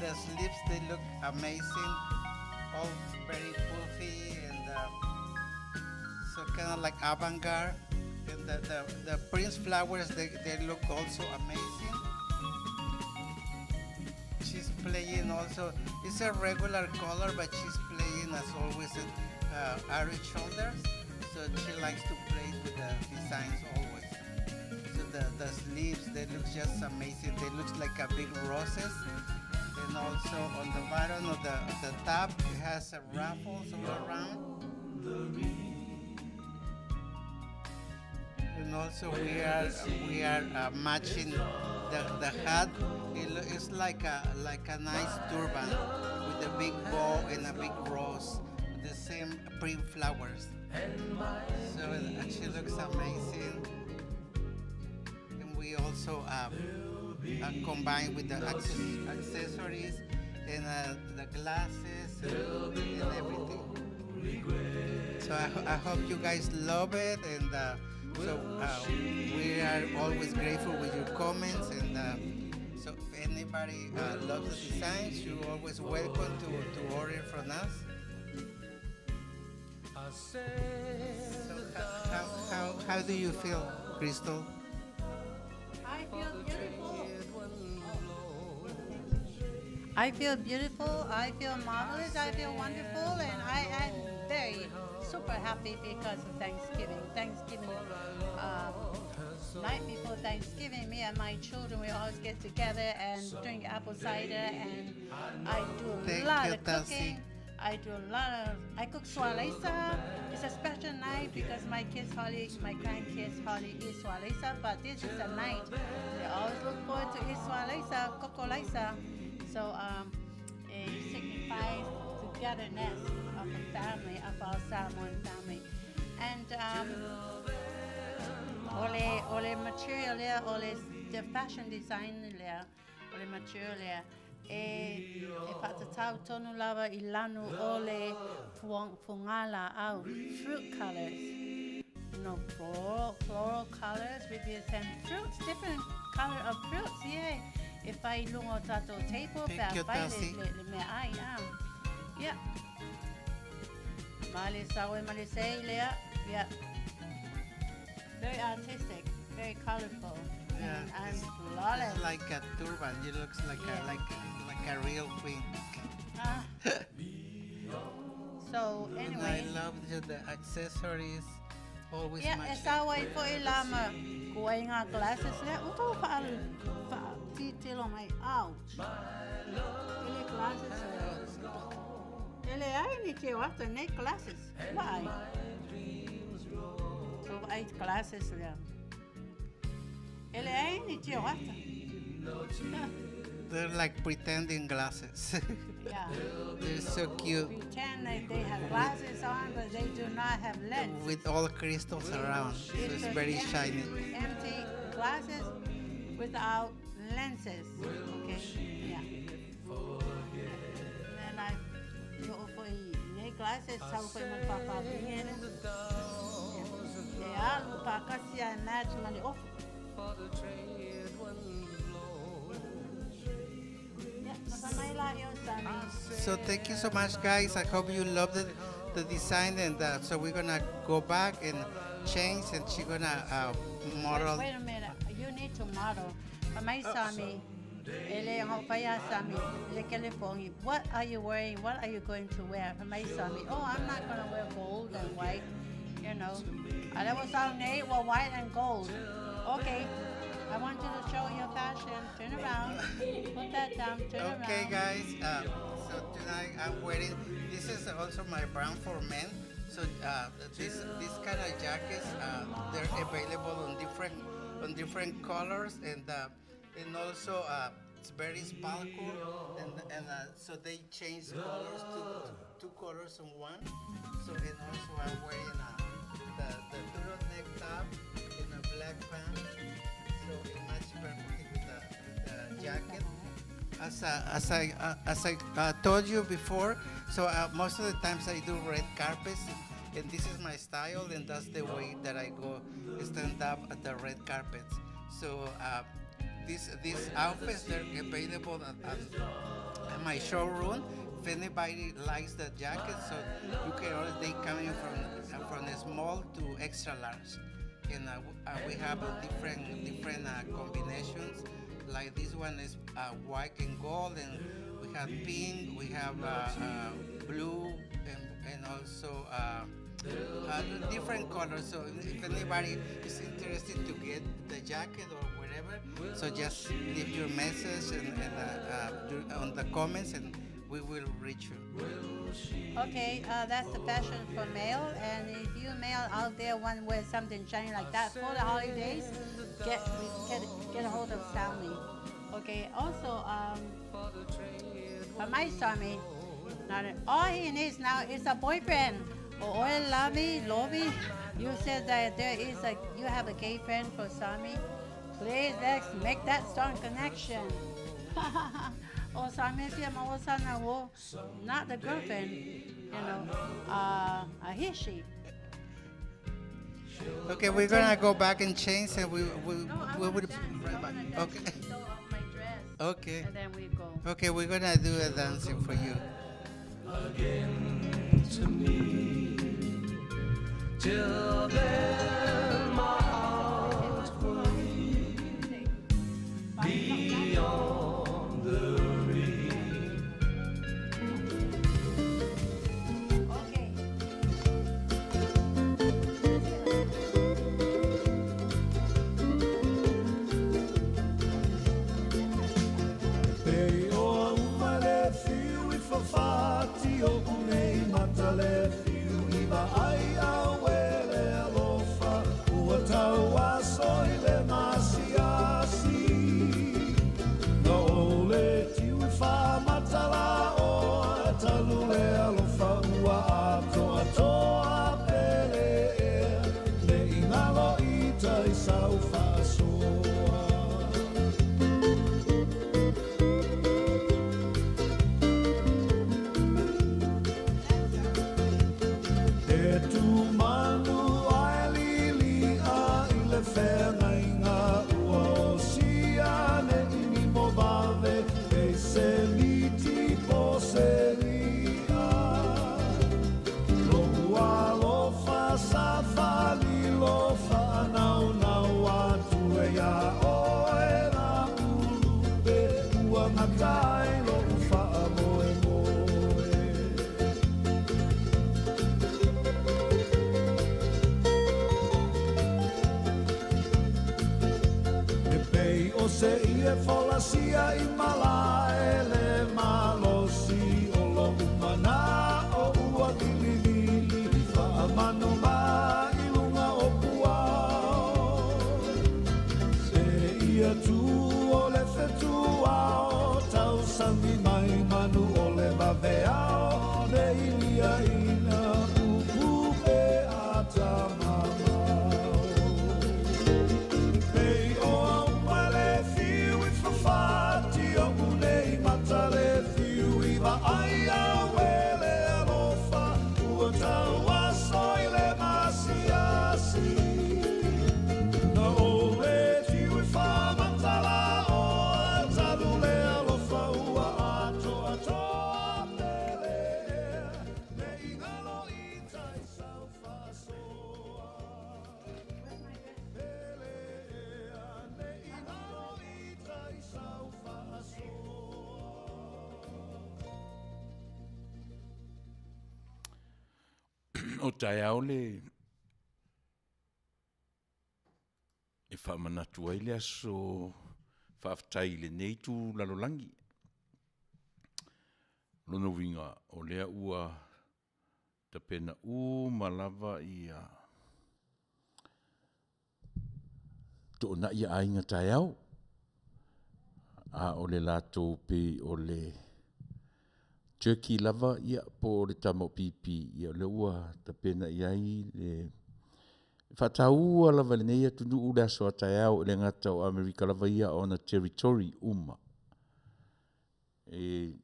the sleeves, they look amazing, all very puffy and so kind of like avant-garde. And the prince flowers, they look also amazing. She's playing also, it's a regular color, but she's playing as always at arid shoulders. So she likes to play with the designs always. So the sleeves, they look just amazing. They look like a big roses. And also on the bottom of the top, has ruffles all around. And also we are matching the hat. It's like a nice turban with a big bow and a big rose, the same print flowers. So it actually looks amazing. And we also combine with the accessories and the glasses and everything. So I hope you guys love it, and so we are always grateful with your comments, and so if anybody loves the designs, you're always welcome to order from us. So how do you feel, Crystal? I feel beautiful. I feel beautiful, I feel marvelous, I feel wonderful, and I am very super happy because of Thanksgiving. Thanksgiving, night before Thanksgiving, me and my children, we always get together and drink apple cider, and I do a Thank lot you, of Tassie. cooking. I do a lot of, I cook sualesa. It's a special night because my kids hardly, my grandkids hardly eat sualesa, but this is a night they always look forward to eat sualesa, kokolaisa. So it signifies togetherness of the family, of our Samoan family. And ole material lea, ole the fashion design lea, ole material lea, e whaatatau tonu lava i lanu ole fungala au, fruit colors. Floral colors with the same fruits, different color of fruits, yeah. If I lungo tato table, Thank you, pa fai Tasi. le mea ai, ah. Yeah. Male sawe, male sei, lea. Yeah. Very artistic, very colorful. Yeah, And I'm flawless. It's like a turban. You looks like Yeah. a real queen. So And I anyway. love the accessories. Always Yeah, matching. e sawa i fo i lama kuai ngā glasses lea. Uto wha titilo mai. Ouch. Ele glasses. Ele ai ni te wata nei glasses. Why? So ai glasses lea. Ele ai ni te wata. They're like pretending glasses. Yeah. They're so cute. Pretend like they have glasses on, but they do not have lenses. With all crystals around, so it's a very shiny. Empty glasses without lenses. Okay, yeah. And I, you offer you glasses, how for my papa? Yeah, look, I see I match my off. So thank you so much, guys. I hope you loved the design, and so we're going to go back and change, and she's going to model. Wait a minute, you need to model. My Sami, ele hopaya Sami, le California. What are you wearing? What are you going to wear? My Sami, oh, I'm not going to wear gold and white, you know. I was on eight, well, white and gold. Okay. I want you to show your fashion. Turn around. Put that down. Turn around. Okay, guys. So tonight I'm wearing. This is also my brand for men. So this kind of jackets, they're available on different colors, and also it's very sparkle, and so they change colors to two colors in one. And also I'm wearing the turtleneck top and a black pants. So it matches perfectly with the jacket. As I told you before, so most of the times I do red carpets, and this is my style, and that's the way that I go stand up at the red carpets. So these outfits, they're available at my showroom. If anybody likes the jacket, so you can order. They come in from the small to extra large, and we have a different combinations. Like this one is white and gold, and we have pink, we have blue, and also different colors. So if anybody is interested to get the jacket, so just leave your message on the comments, and We will reach you. Okay, that's the fashion for male. And if you male out there want to wear something shiny like that for the holidays, get get get a hold of Sammy. Okay. Also, for my Sammy, not all he needs now is a boyfriend. Oh, Lobby, Lobby, you said that there is a you have a gay friend for Sammy. Please let's make that strong connection. Oh, Sammy, not the girlfriend, you know, a he, she. Okay, we're gonna go back and change, and we we No, I we wanna will dance. be I right back. wanna dance. Okay. Show off my dress. Okay. And then we go. Okay, we're gonna do a dancing for you. Again to me. Till then, my heart will be beyond the reach. Okay. Pei oa uma le fiu i fafati o unei mata le fiu i vaai au e le alofa ua tau aso i le masiasi. Na o le tiu i whamatala o talu le alofa ua atoa toa pele ea le ingalo i tai sau whaasoa. E tu manu ai lili a i le whengainga ua o sia ne ini mo vave e se miti po se lia. Lo ua lo fa sa fa li lo fa nau nau atu e ia oe la ulupe ua ngatai lo ufa a moe moe. E pei o se ie folasia i malae le malosi o lo umana o ua vilivili whaamanu ma i lunga o puao. Se ia tu o le whetuao, tau sami mai manu o le vaveao, ne ilia ina upupe a tamamao. Pei o au mai le fiu i whawhati o unei mata le fiu i vaai au e le alofa ua tau aso i le masiasi. Na o le tiu i whamatala o talu le alofa ua atoa toa pele ea ne ingalo i tai sau whasoa. Pele ea ne ingalo i tai sau whasoa. O taeao le e faamanatu ai le aso faafetai i lenei tu lalolagi. Lona uiga o lea ua tapena uma lava ia toonai aiga taeao. A o le latou pei o le turkey lava ia po o le tama o pipi ia o lea ua tapena i ai le faataua lava lenei atunuu le aso a taeao e le gata o Amerika lava ia ona territory uma. E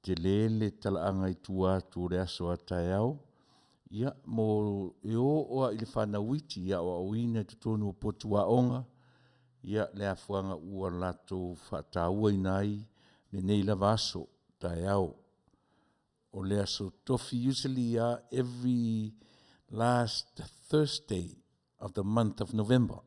tele le talaaga i tua atu o le aso a taeao, ia mo e oo lava i le fanau iti ia aoaoina i totonu o potu aoga, ia le afuaga ua latou faatauaina ai lenei lava aso taeao. O le aso tofi usually lava every last Thursday of the month of November.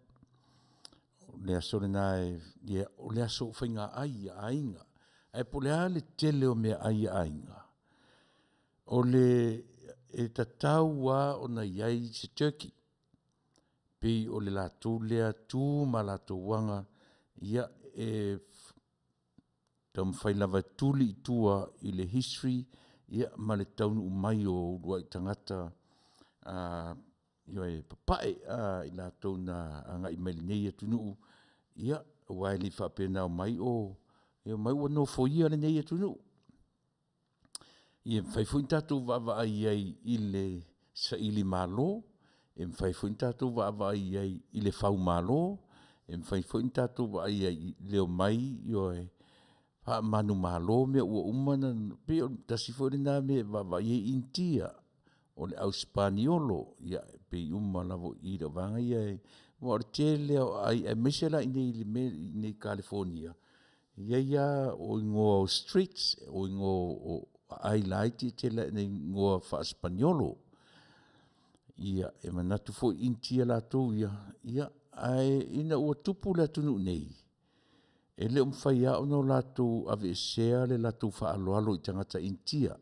O le aso lena e, ia, o le aso o faiga ai a aiga. Ae po o le a le tele o meaai a aiga, o le e tatau lava ona i ai se turkey. Pei o le latou lea tu ma latou aga, ia e taumafai lava e tuli i tua i le history ia ma le taunuu mai o uluai tagata ioe, papae i latou na agai mai i lenei atunuu, ia, aua e le i faapena na omai o omai ua nofoia lenei atunuu. Ia e mafai foi ona tatou vaavaai i ai i le sailimalo, e mafai foi ona tatou vaavaai i ai i le faumalo, e mafai foi ona tatou vaai i ai i le omai, ioe, faamanumalo mea ua uma ona… E pei o le tasi foi lena mea e vaavaai i ai Initia, o le au Sipaniolo, ia e pei uma lava o i i le vaega ia aua o le tele lava o aiga aemaise la i inei i Kalifonia, e i ai lava o igoa o streets, o igoa o aai laiti e tele ina igoa faa-Sipaniolo. Ia, e manatu foi Initia latou ia, ae ina ua tupu le atunuu nei, e le o mafai lava ona latou aveesea le latou faaaloalo i tagata Initia.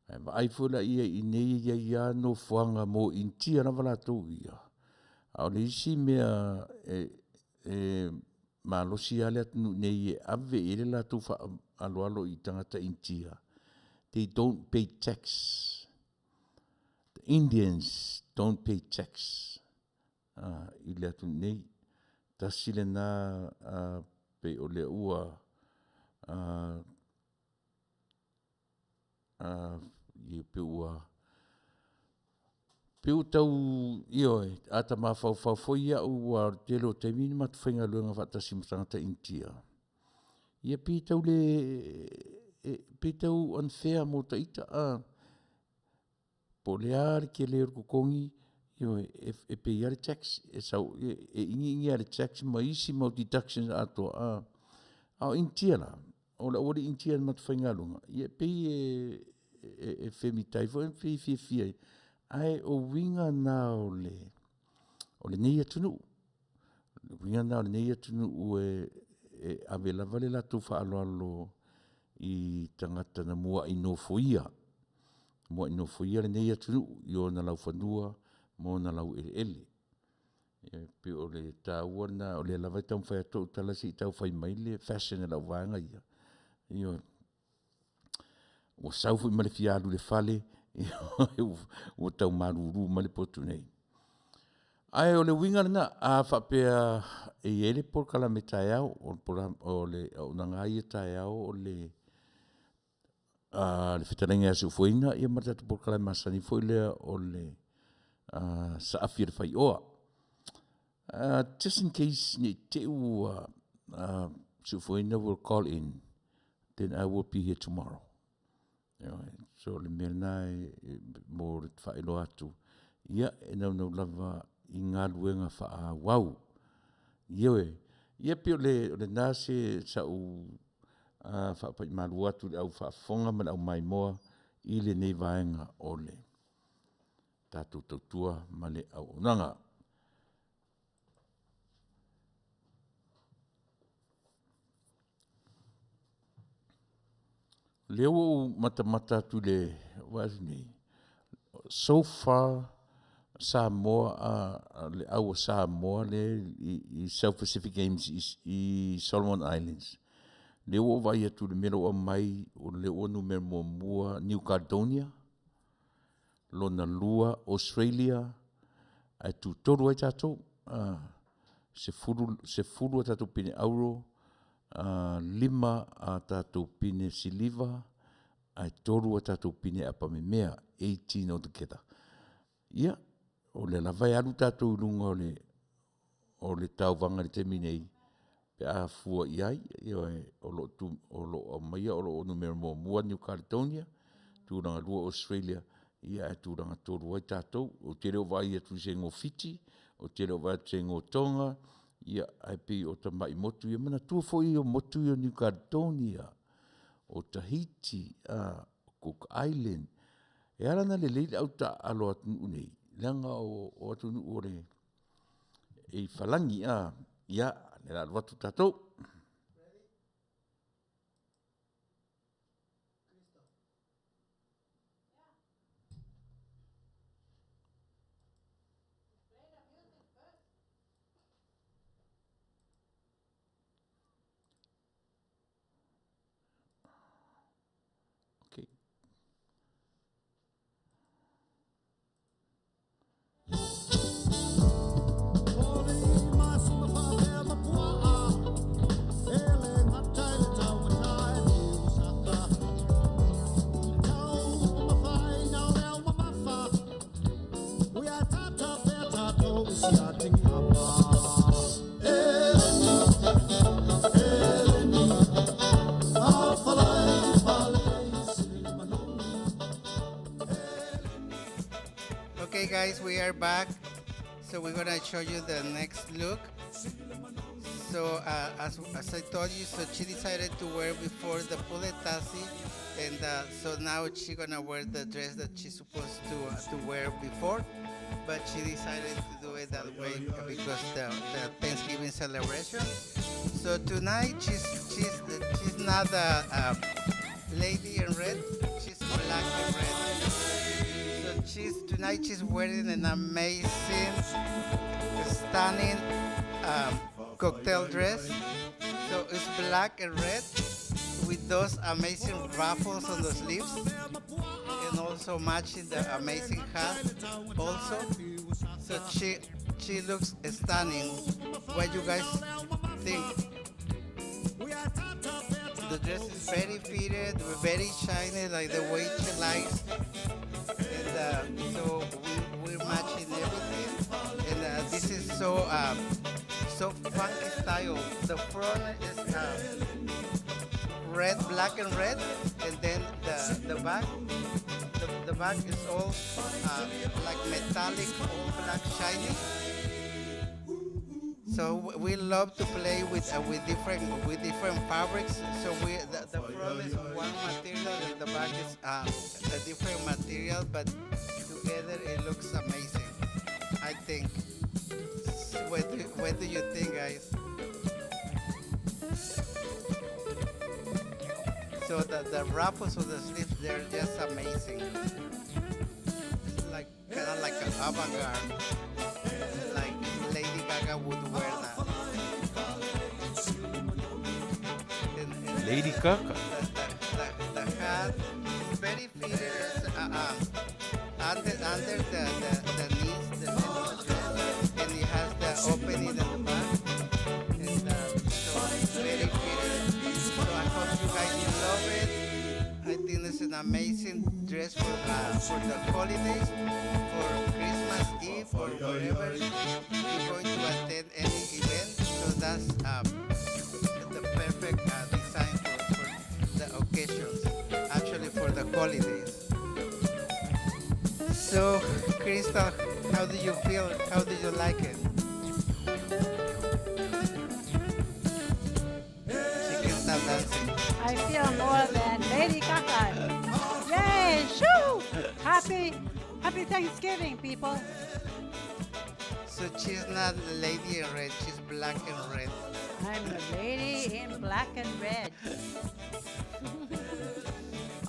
A vaai foi la i ai i inei e i ai lava nofoaga mo Initia lava latou ia, a o le isi mea e malosi lava le atunuu nei e ave i ai le latou faaaloalo i tagata Initia, they don't pay tax. The Indians don't pay tax i le atunuu nei. Tasi lena pei o lea ua pei ua tau, ioe, ata mafaufau foi au aua o le tele o taimi na matou faigaluega faatasi ma tagata Initia, ia pei e tau le, pei e tau unfair mo ita. Po o le a le tele o le totogi, ioe, e pay lava le tax, e igi igi lava i le tax ma isi mau deductions atoa, a o Initia la, o le aualii Initia na matou faigaluega, ia e pei e femitai foi ma fiafia ai, ae o uiga na o lenei atunuu. O uiga na o lenei atunuu e ave lava le latou faaaloalo i tagata na muai nofoia lenei atunuu i ona laufanua ma ona laueleele. E pei o le taua lena, o lea lava e taumafai atu au tala se i tau fai mai le fashion a le vaega ia, ioe. Ua sau foi ma le fia alu i le fale, ua tau malulu mai le potu nei. Ae o le uiga lena, a faapea e i ai le polokalame taeao, o le auaunaga lava ia taeao o le fetalaiga ia Seufuaina ma le tatou polokalame masani foi lea o le Saafi a le Faioa. Just in case ne i te i ua Seufuaina will call in, then I will be here tomorrow. So o le mea lena mo le faailoa atu, ia e naunau lava i galuega faaauau. Ioe, ia pei o lena sau faapai malu atu i le au faafofoga ma le au maimoa i lenei vaega o le tatou tautua ma le auaunaga. O lea ua ou matamata atu i le vaai atu nei, so far Samoa le au a Samoa lea e i South Pacific Games i Solomon Islands, lea ua ou vaai atu i le mea lea ua aumai, o lea ua numera muamua New Caledonia, lona lua Australia, ae tutolu ai tatou. 10 a tatou pine auro, 5 a tatou pine siliva, ae 3 a tatou pine apamemea, 18 altogether. Ia, o lea lava e alu tatou i luga o le tauvaga i le taimi nei pe a fua i ai, ioe, o lo o aumaia o lo o numera muamua New Caledonia, tulaga lua Australia, ae tulaga tolu ai tatou. Ou te le o vaai atu i se igoa o Fiti, ou te le o vaai atu i se igoa o Toga, ae pei o tamai motu ia. Manatua foi o motu ia o New Caledonia, o Tahiti, Cook Island. E ala ona lelei le au taaalo a atunuu nei, leaga o atunuu e i falagi. Ia, o lea o le a alu atu tatou. Okay, guys, we are back. So we're gonna show you the next look. So as I told you, so she decided to wear before the puletasi, and so now she gonna wear the dress that she's supposed to wear before, but she decided to do it that way because the Thanksgiving celebration. So tonight she's not a lady in red, she's black and red. So she's tonight she's wearing an amazing, stunning cocktail dress. So it's black and red with those amazing ruffles on the sleeves and also matching the amazing hat also. So she looks stunning. What you guys think? The dress is very fitted, very shiny, like the way she likes. And so we're matching everything. And this is so funky style. The front is red, black and red, and then the back, the back is all like metallic, all black shiny. So we love to play with different fabrics. So the front is one material and the back is a different material, but together it looks amazing, I think. What do you think, guys? So the ruffles of the sleeves, they're just amazing. It's like kind of like an avant-garde, like Lady Gaga would wear that. And Lady Gaga. The hat is very fitted. It's, under the knees, the length of the dress, and it has the opening in the back. And so it's very fitted. So I hope you guys love it. I think it's an amazing dress for the holidays, for Christmas Eve, or wherever you're going to attend any event. So that's the perfect design for the occasions, actually for the holidays. So, Crystal, how do you feel? How do you like it? She can stop dancing. I feel more than Lady Gaga. Yay! Shoo! Happy Thanksgiving, people. So she's not lady in red, she's black and red. I'm the lady in black and red.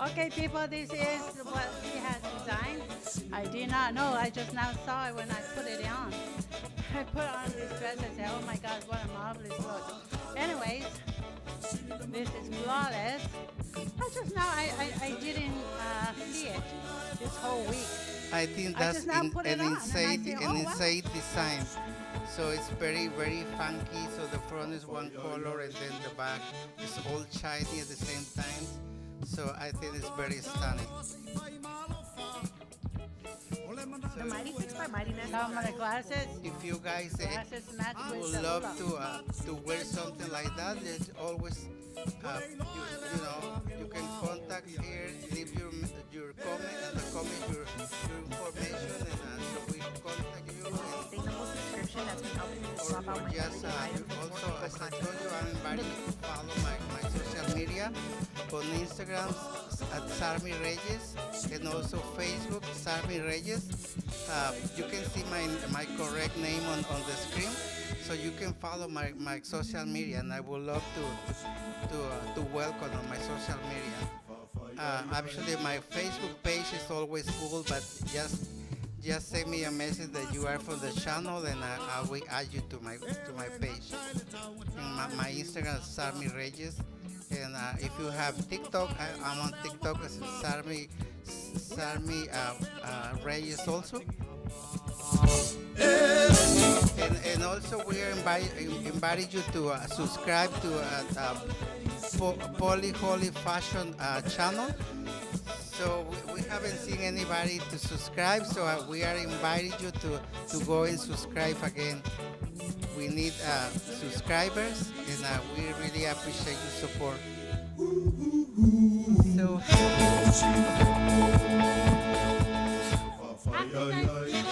Okay, people, this is what he has designed. I did not know. I just now saw it when I put it on. I put on this dress and said, oh my God, what a marvelous look. Anyways, this is flawless. I just now, I didn't see it this whole week. I think I that's just now put it on, and I say, an oh, wow. insane design. So it's very, very funky. So the front is one color and then the back is all shiny at the same time. So I think it's very stunning. The Mighty Fix by Mighty Nest. Some of the glasses. If you guys Glasses match with would the love hula. to wear something like that, there's always, you can contact here, leave your comment and the comment your information, and so we contact you. And Sustainable subscription that's been helping me to swap out or my just, everyday items with more also, as I eco-conscious. told you, I'm inviting you to follow my social media on Instagram at Sarmi Reyes and also Facebook Sarmi Reyes. You can see my correct name on the screen, so you can follow my social media, and I would love to welcome on my social media. Actually, my Facebook page is always full, but just send me a message that you are from the channel, and I will add you to my page. And my Instagram is Sarmi Reyes, and if you have TikTok, I'm on TikTok as Sarmi Reyes also. And also we are inviting you to subscribe to Poly Holy Fashion channel. So we haven't seen anybody to subscribe, so we are inviting you to go and subscribe again. We need subscribers, and we really appreciate your support. So Happy Thanksgiving.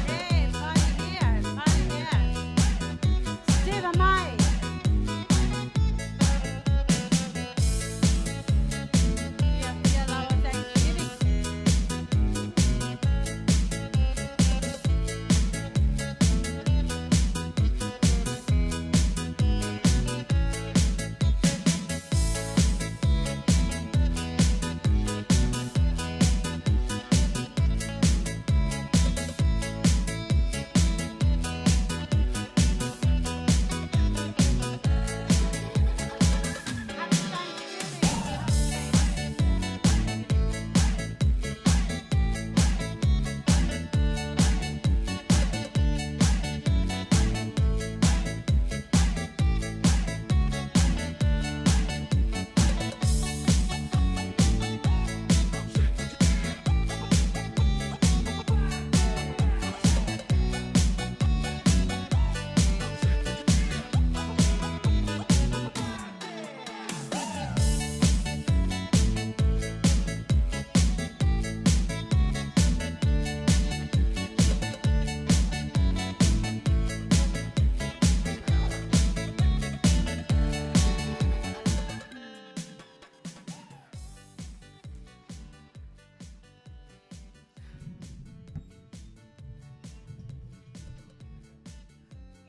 Hey, party here, party here. Steve mai. Ia, ia lava Thanksgiving. Happy Thanksgiving.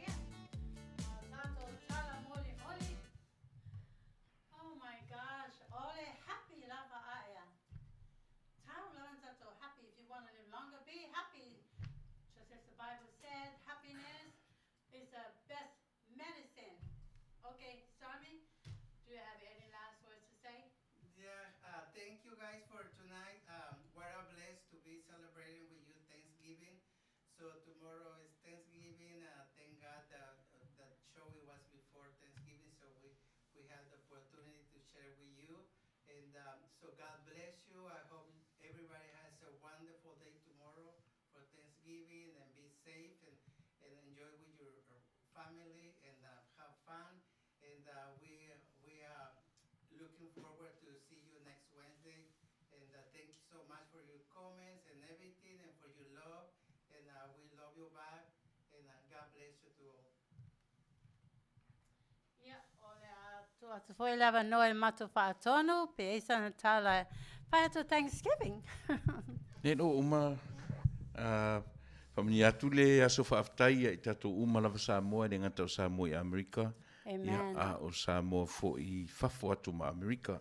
Yeah. Tato tala moli moli. Oh my gosh. Ole happy lava aea. Tau lava tato happy. If you want to live longer, be happy. Just as the Bible said, happiness is the best medicine. Okay, Sami, do you have any last words to say? Yeah, thank you guys for tonight. What a blessed to be celebrating with you Thanksgiving. So tomorrow is Thanksgiving. Thank God that that show it was before Thanksgiving, so we had the opportunity to share with you. And so God bless you. I hope everybody has a wonderful day tomorrow for Thanksgiving, and be safe and enjoy with your family and have fun. And we are looking forward to see you next Wednesday. And thank you so much for your comments and everything, and for your love. And we love you back. And God bless you to all. Ia, o le a tu atu foi lava noa e matou faatonu, pe eisa na tala fai atu Thanksgiving. Nei no uma faamanuia atu le aso faafetai ia i tatou uma lava Samoa e le gata o Samoa i Amerika, ia Amen. a o Samoa foi i fafo atu ma Amerika.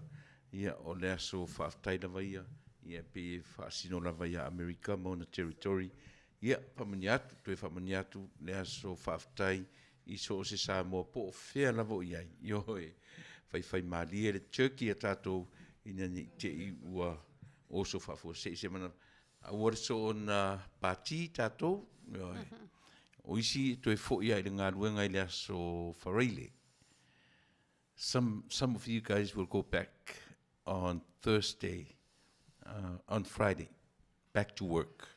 Ia o le aso faafetai lava ia, ia e pei e faasino lava ia Amerika ma ona territory. Ia faamanuia atu, toe faamanuia atu le aso faafetai i so o se Samoa po o fea lava o i ai. Ioe, faifaimalie le turkey a tatou ina ne i te i ua oso faafuasei se mana aua le soona pati tatou. Ioe. O isi e toe foi lava i le galuega i le aso Faraile. Some of you guys will go back on Thursday, on Friday, back to work.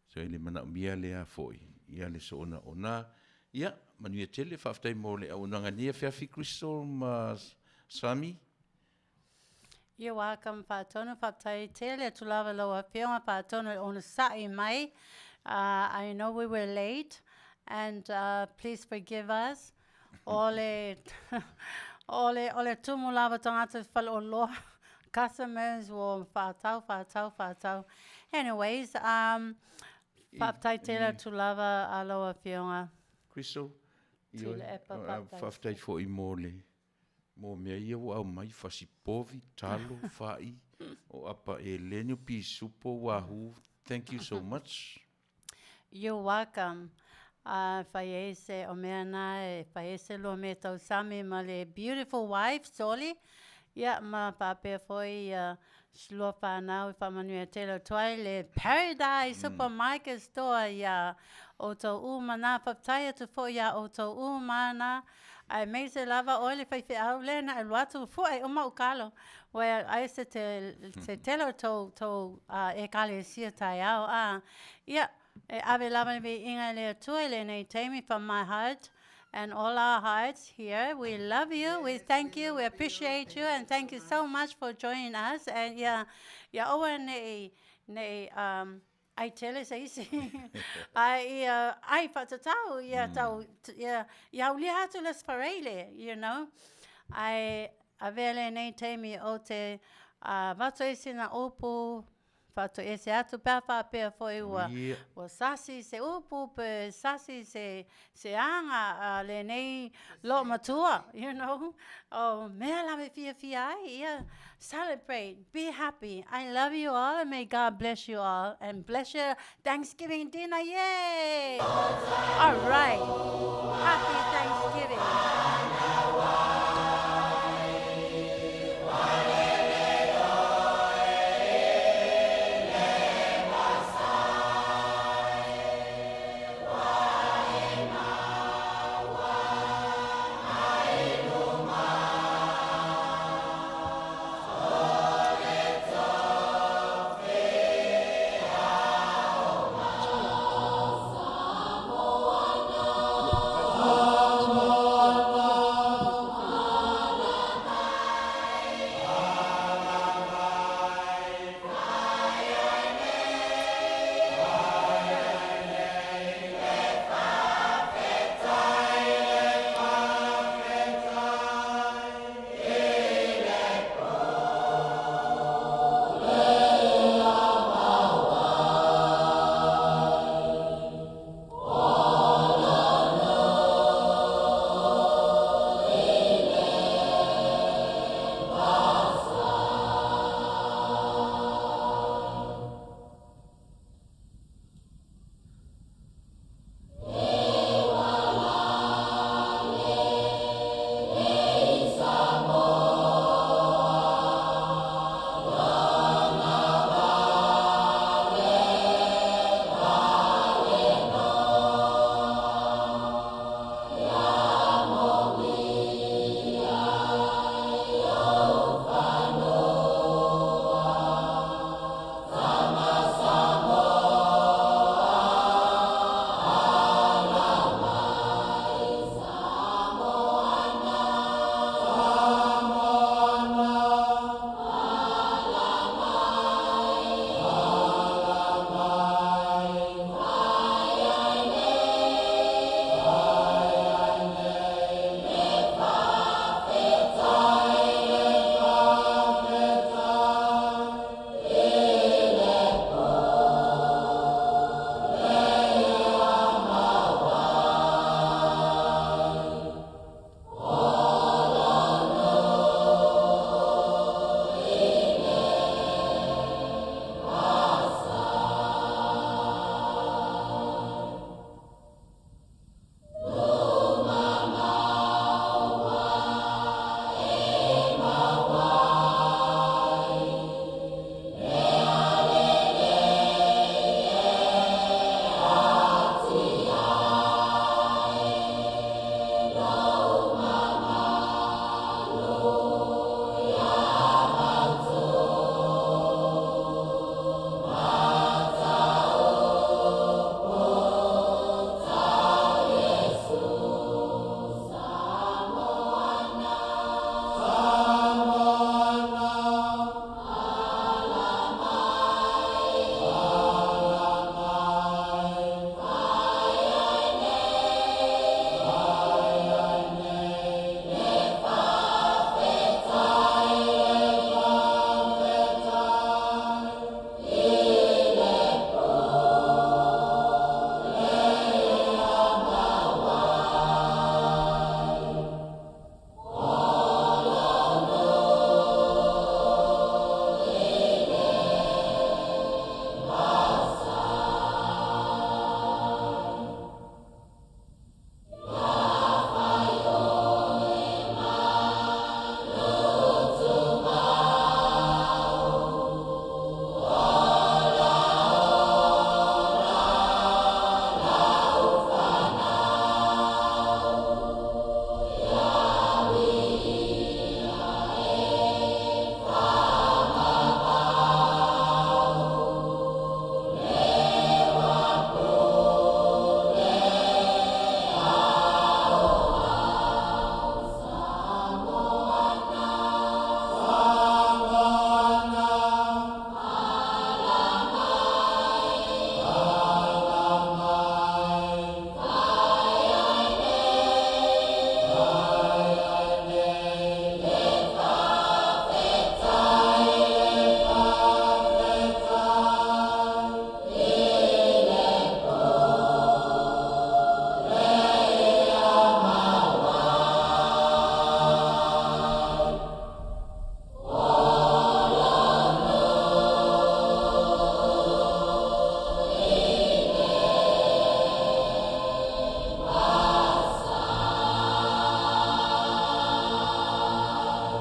So e le manaomia lea foi ia le soona ona. Ia, manuia tele, faafetai mo le auaunaga nei afiafi Crystal ma Sami. You're welcome, Faatonu. Faafetai tele atu lava lau afioga Faatonu e onosa'i mai. I know we were late and please forgive us. O le, o le, o le tumu lava tagata i faleoloa. Customers ua faatau, faatau, faatau. Anyways, faafetai tele atu lava a lau afioga. Crystal, ioe, Tuilaepa, faafetai. faafetai foi mo le mo mea ia ua aumai, fasi povi, talo, fa'i, o apa eleni, o pisupo, wahoo. Thank you so much. You're welcome. A fai ai se, o mea na e fai ai se lua mea tausami ma le beautiful wife Soli, ia ma faapea foi ia si lua fanau i faamanuia tele atu ai le Paradise Supermarket Store iā outou uma na. Faafetai atu foi iā outou uma na, aemaise lava oe le faifeau lea na e alu atu fua uma ou kalo. Ua ai se te, se tele o tou, tou ekalesia taeao a. Ia, E ave lava le viiga i le Atua i lenei taimi from my heart and all our hearts here. We love you, we thank you, we appreciate you and thank you so much for joining us. And ia, ia aua nei, nei um, ai tele se isi. Ai ia, ai whaatatau, ia tau, ia, ia aulia atu le sfareile, you know. Ai, avea lenei taimi o te uh, vato isi na upu, Faatoese atu pe a faapea foi ua, ua sasi se upu pe sasi se, se aga a lenei loomatua, you know. O mea lava e fiafia ai, ia, celebrate, be happy. I love you all and may God bless you all and bless your Thanksgiving dinner, yay! All right.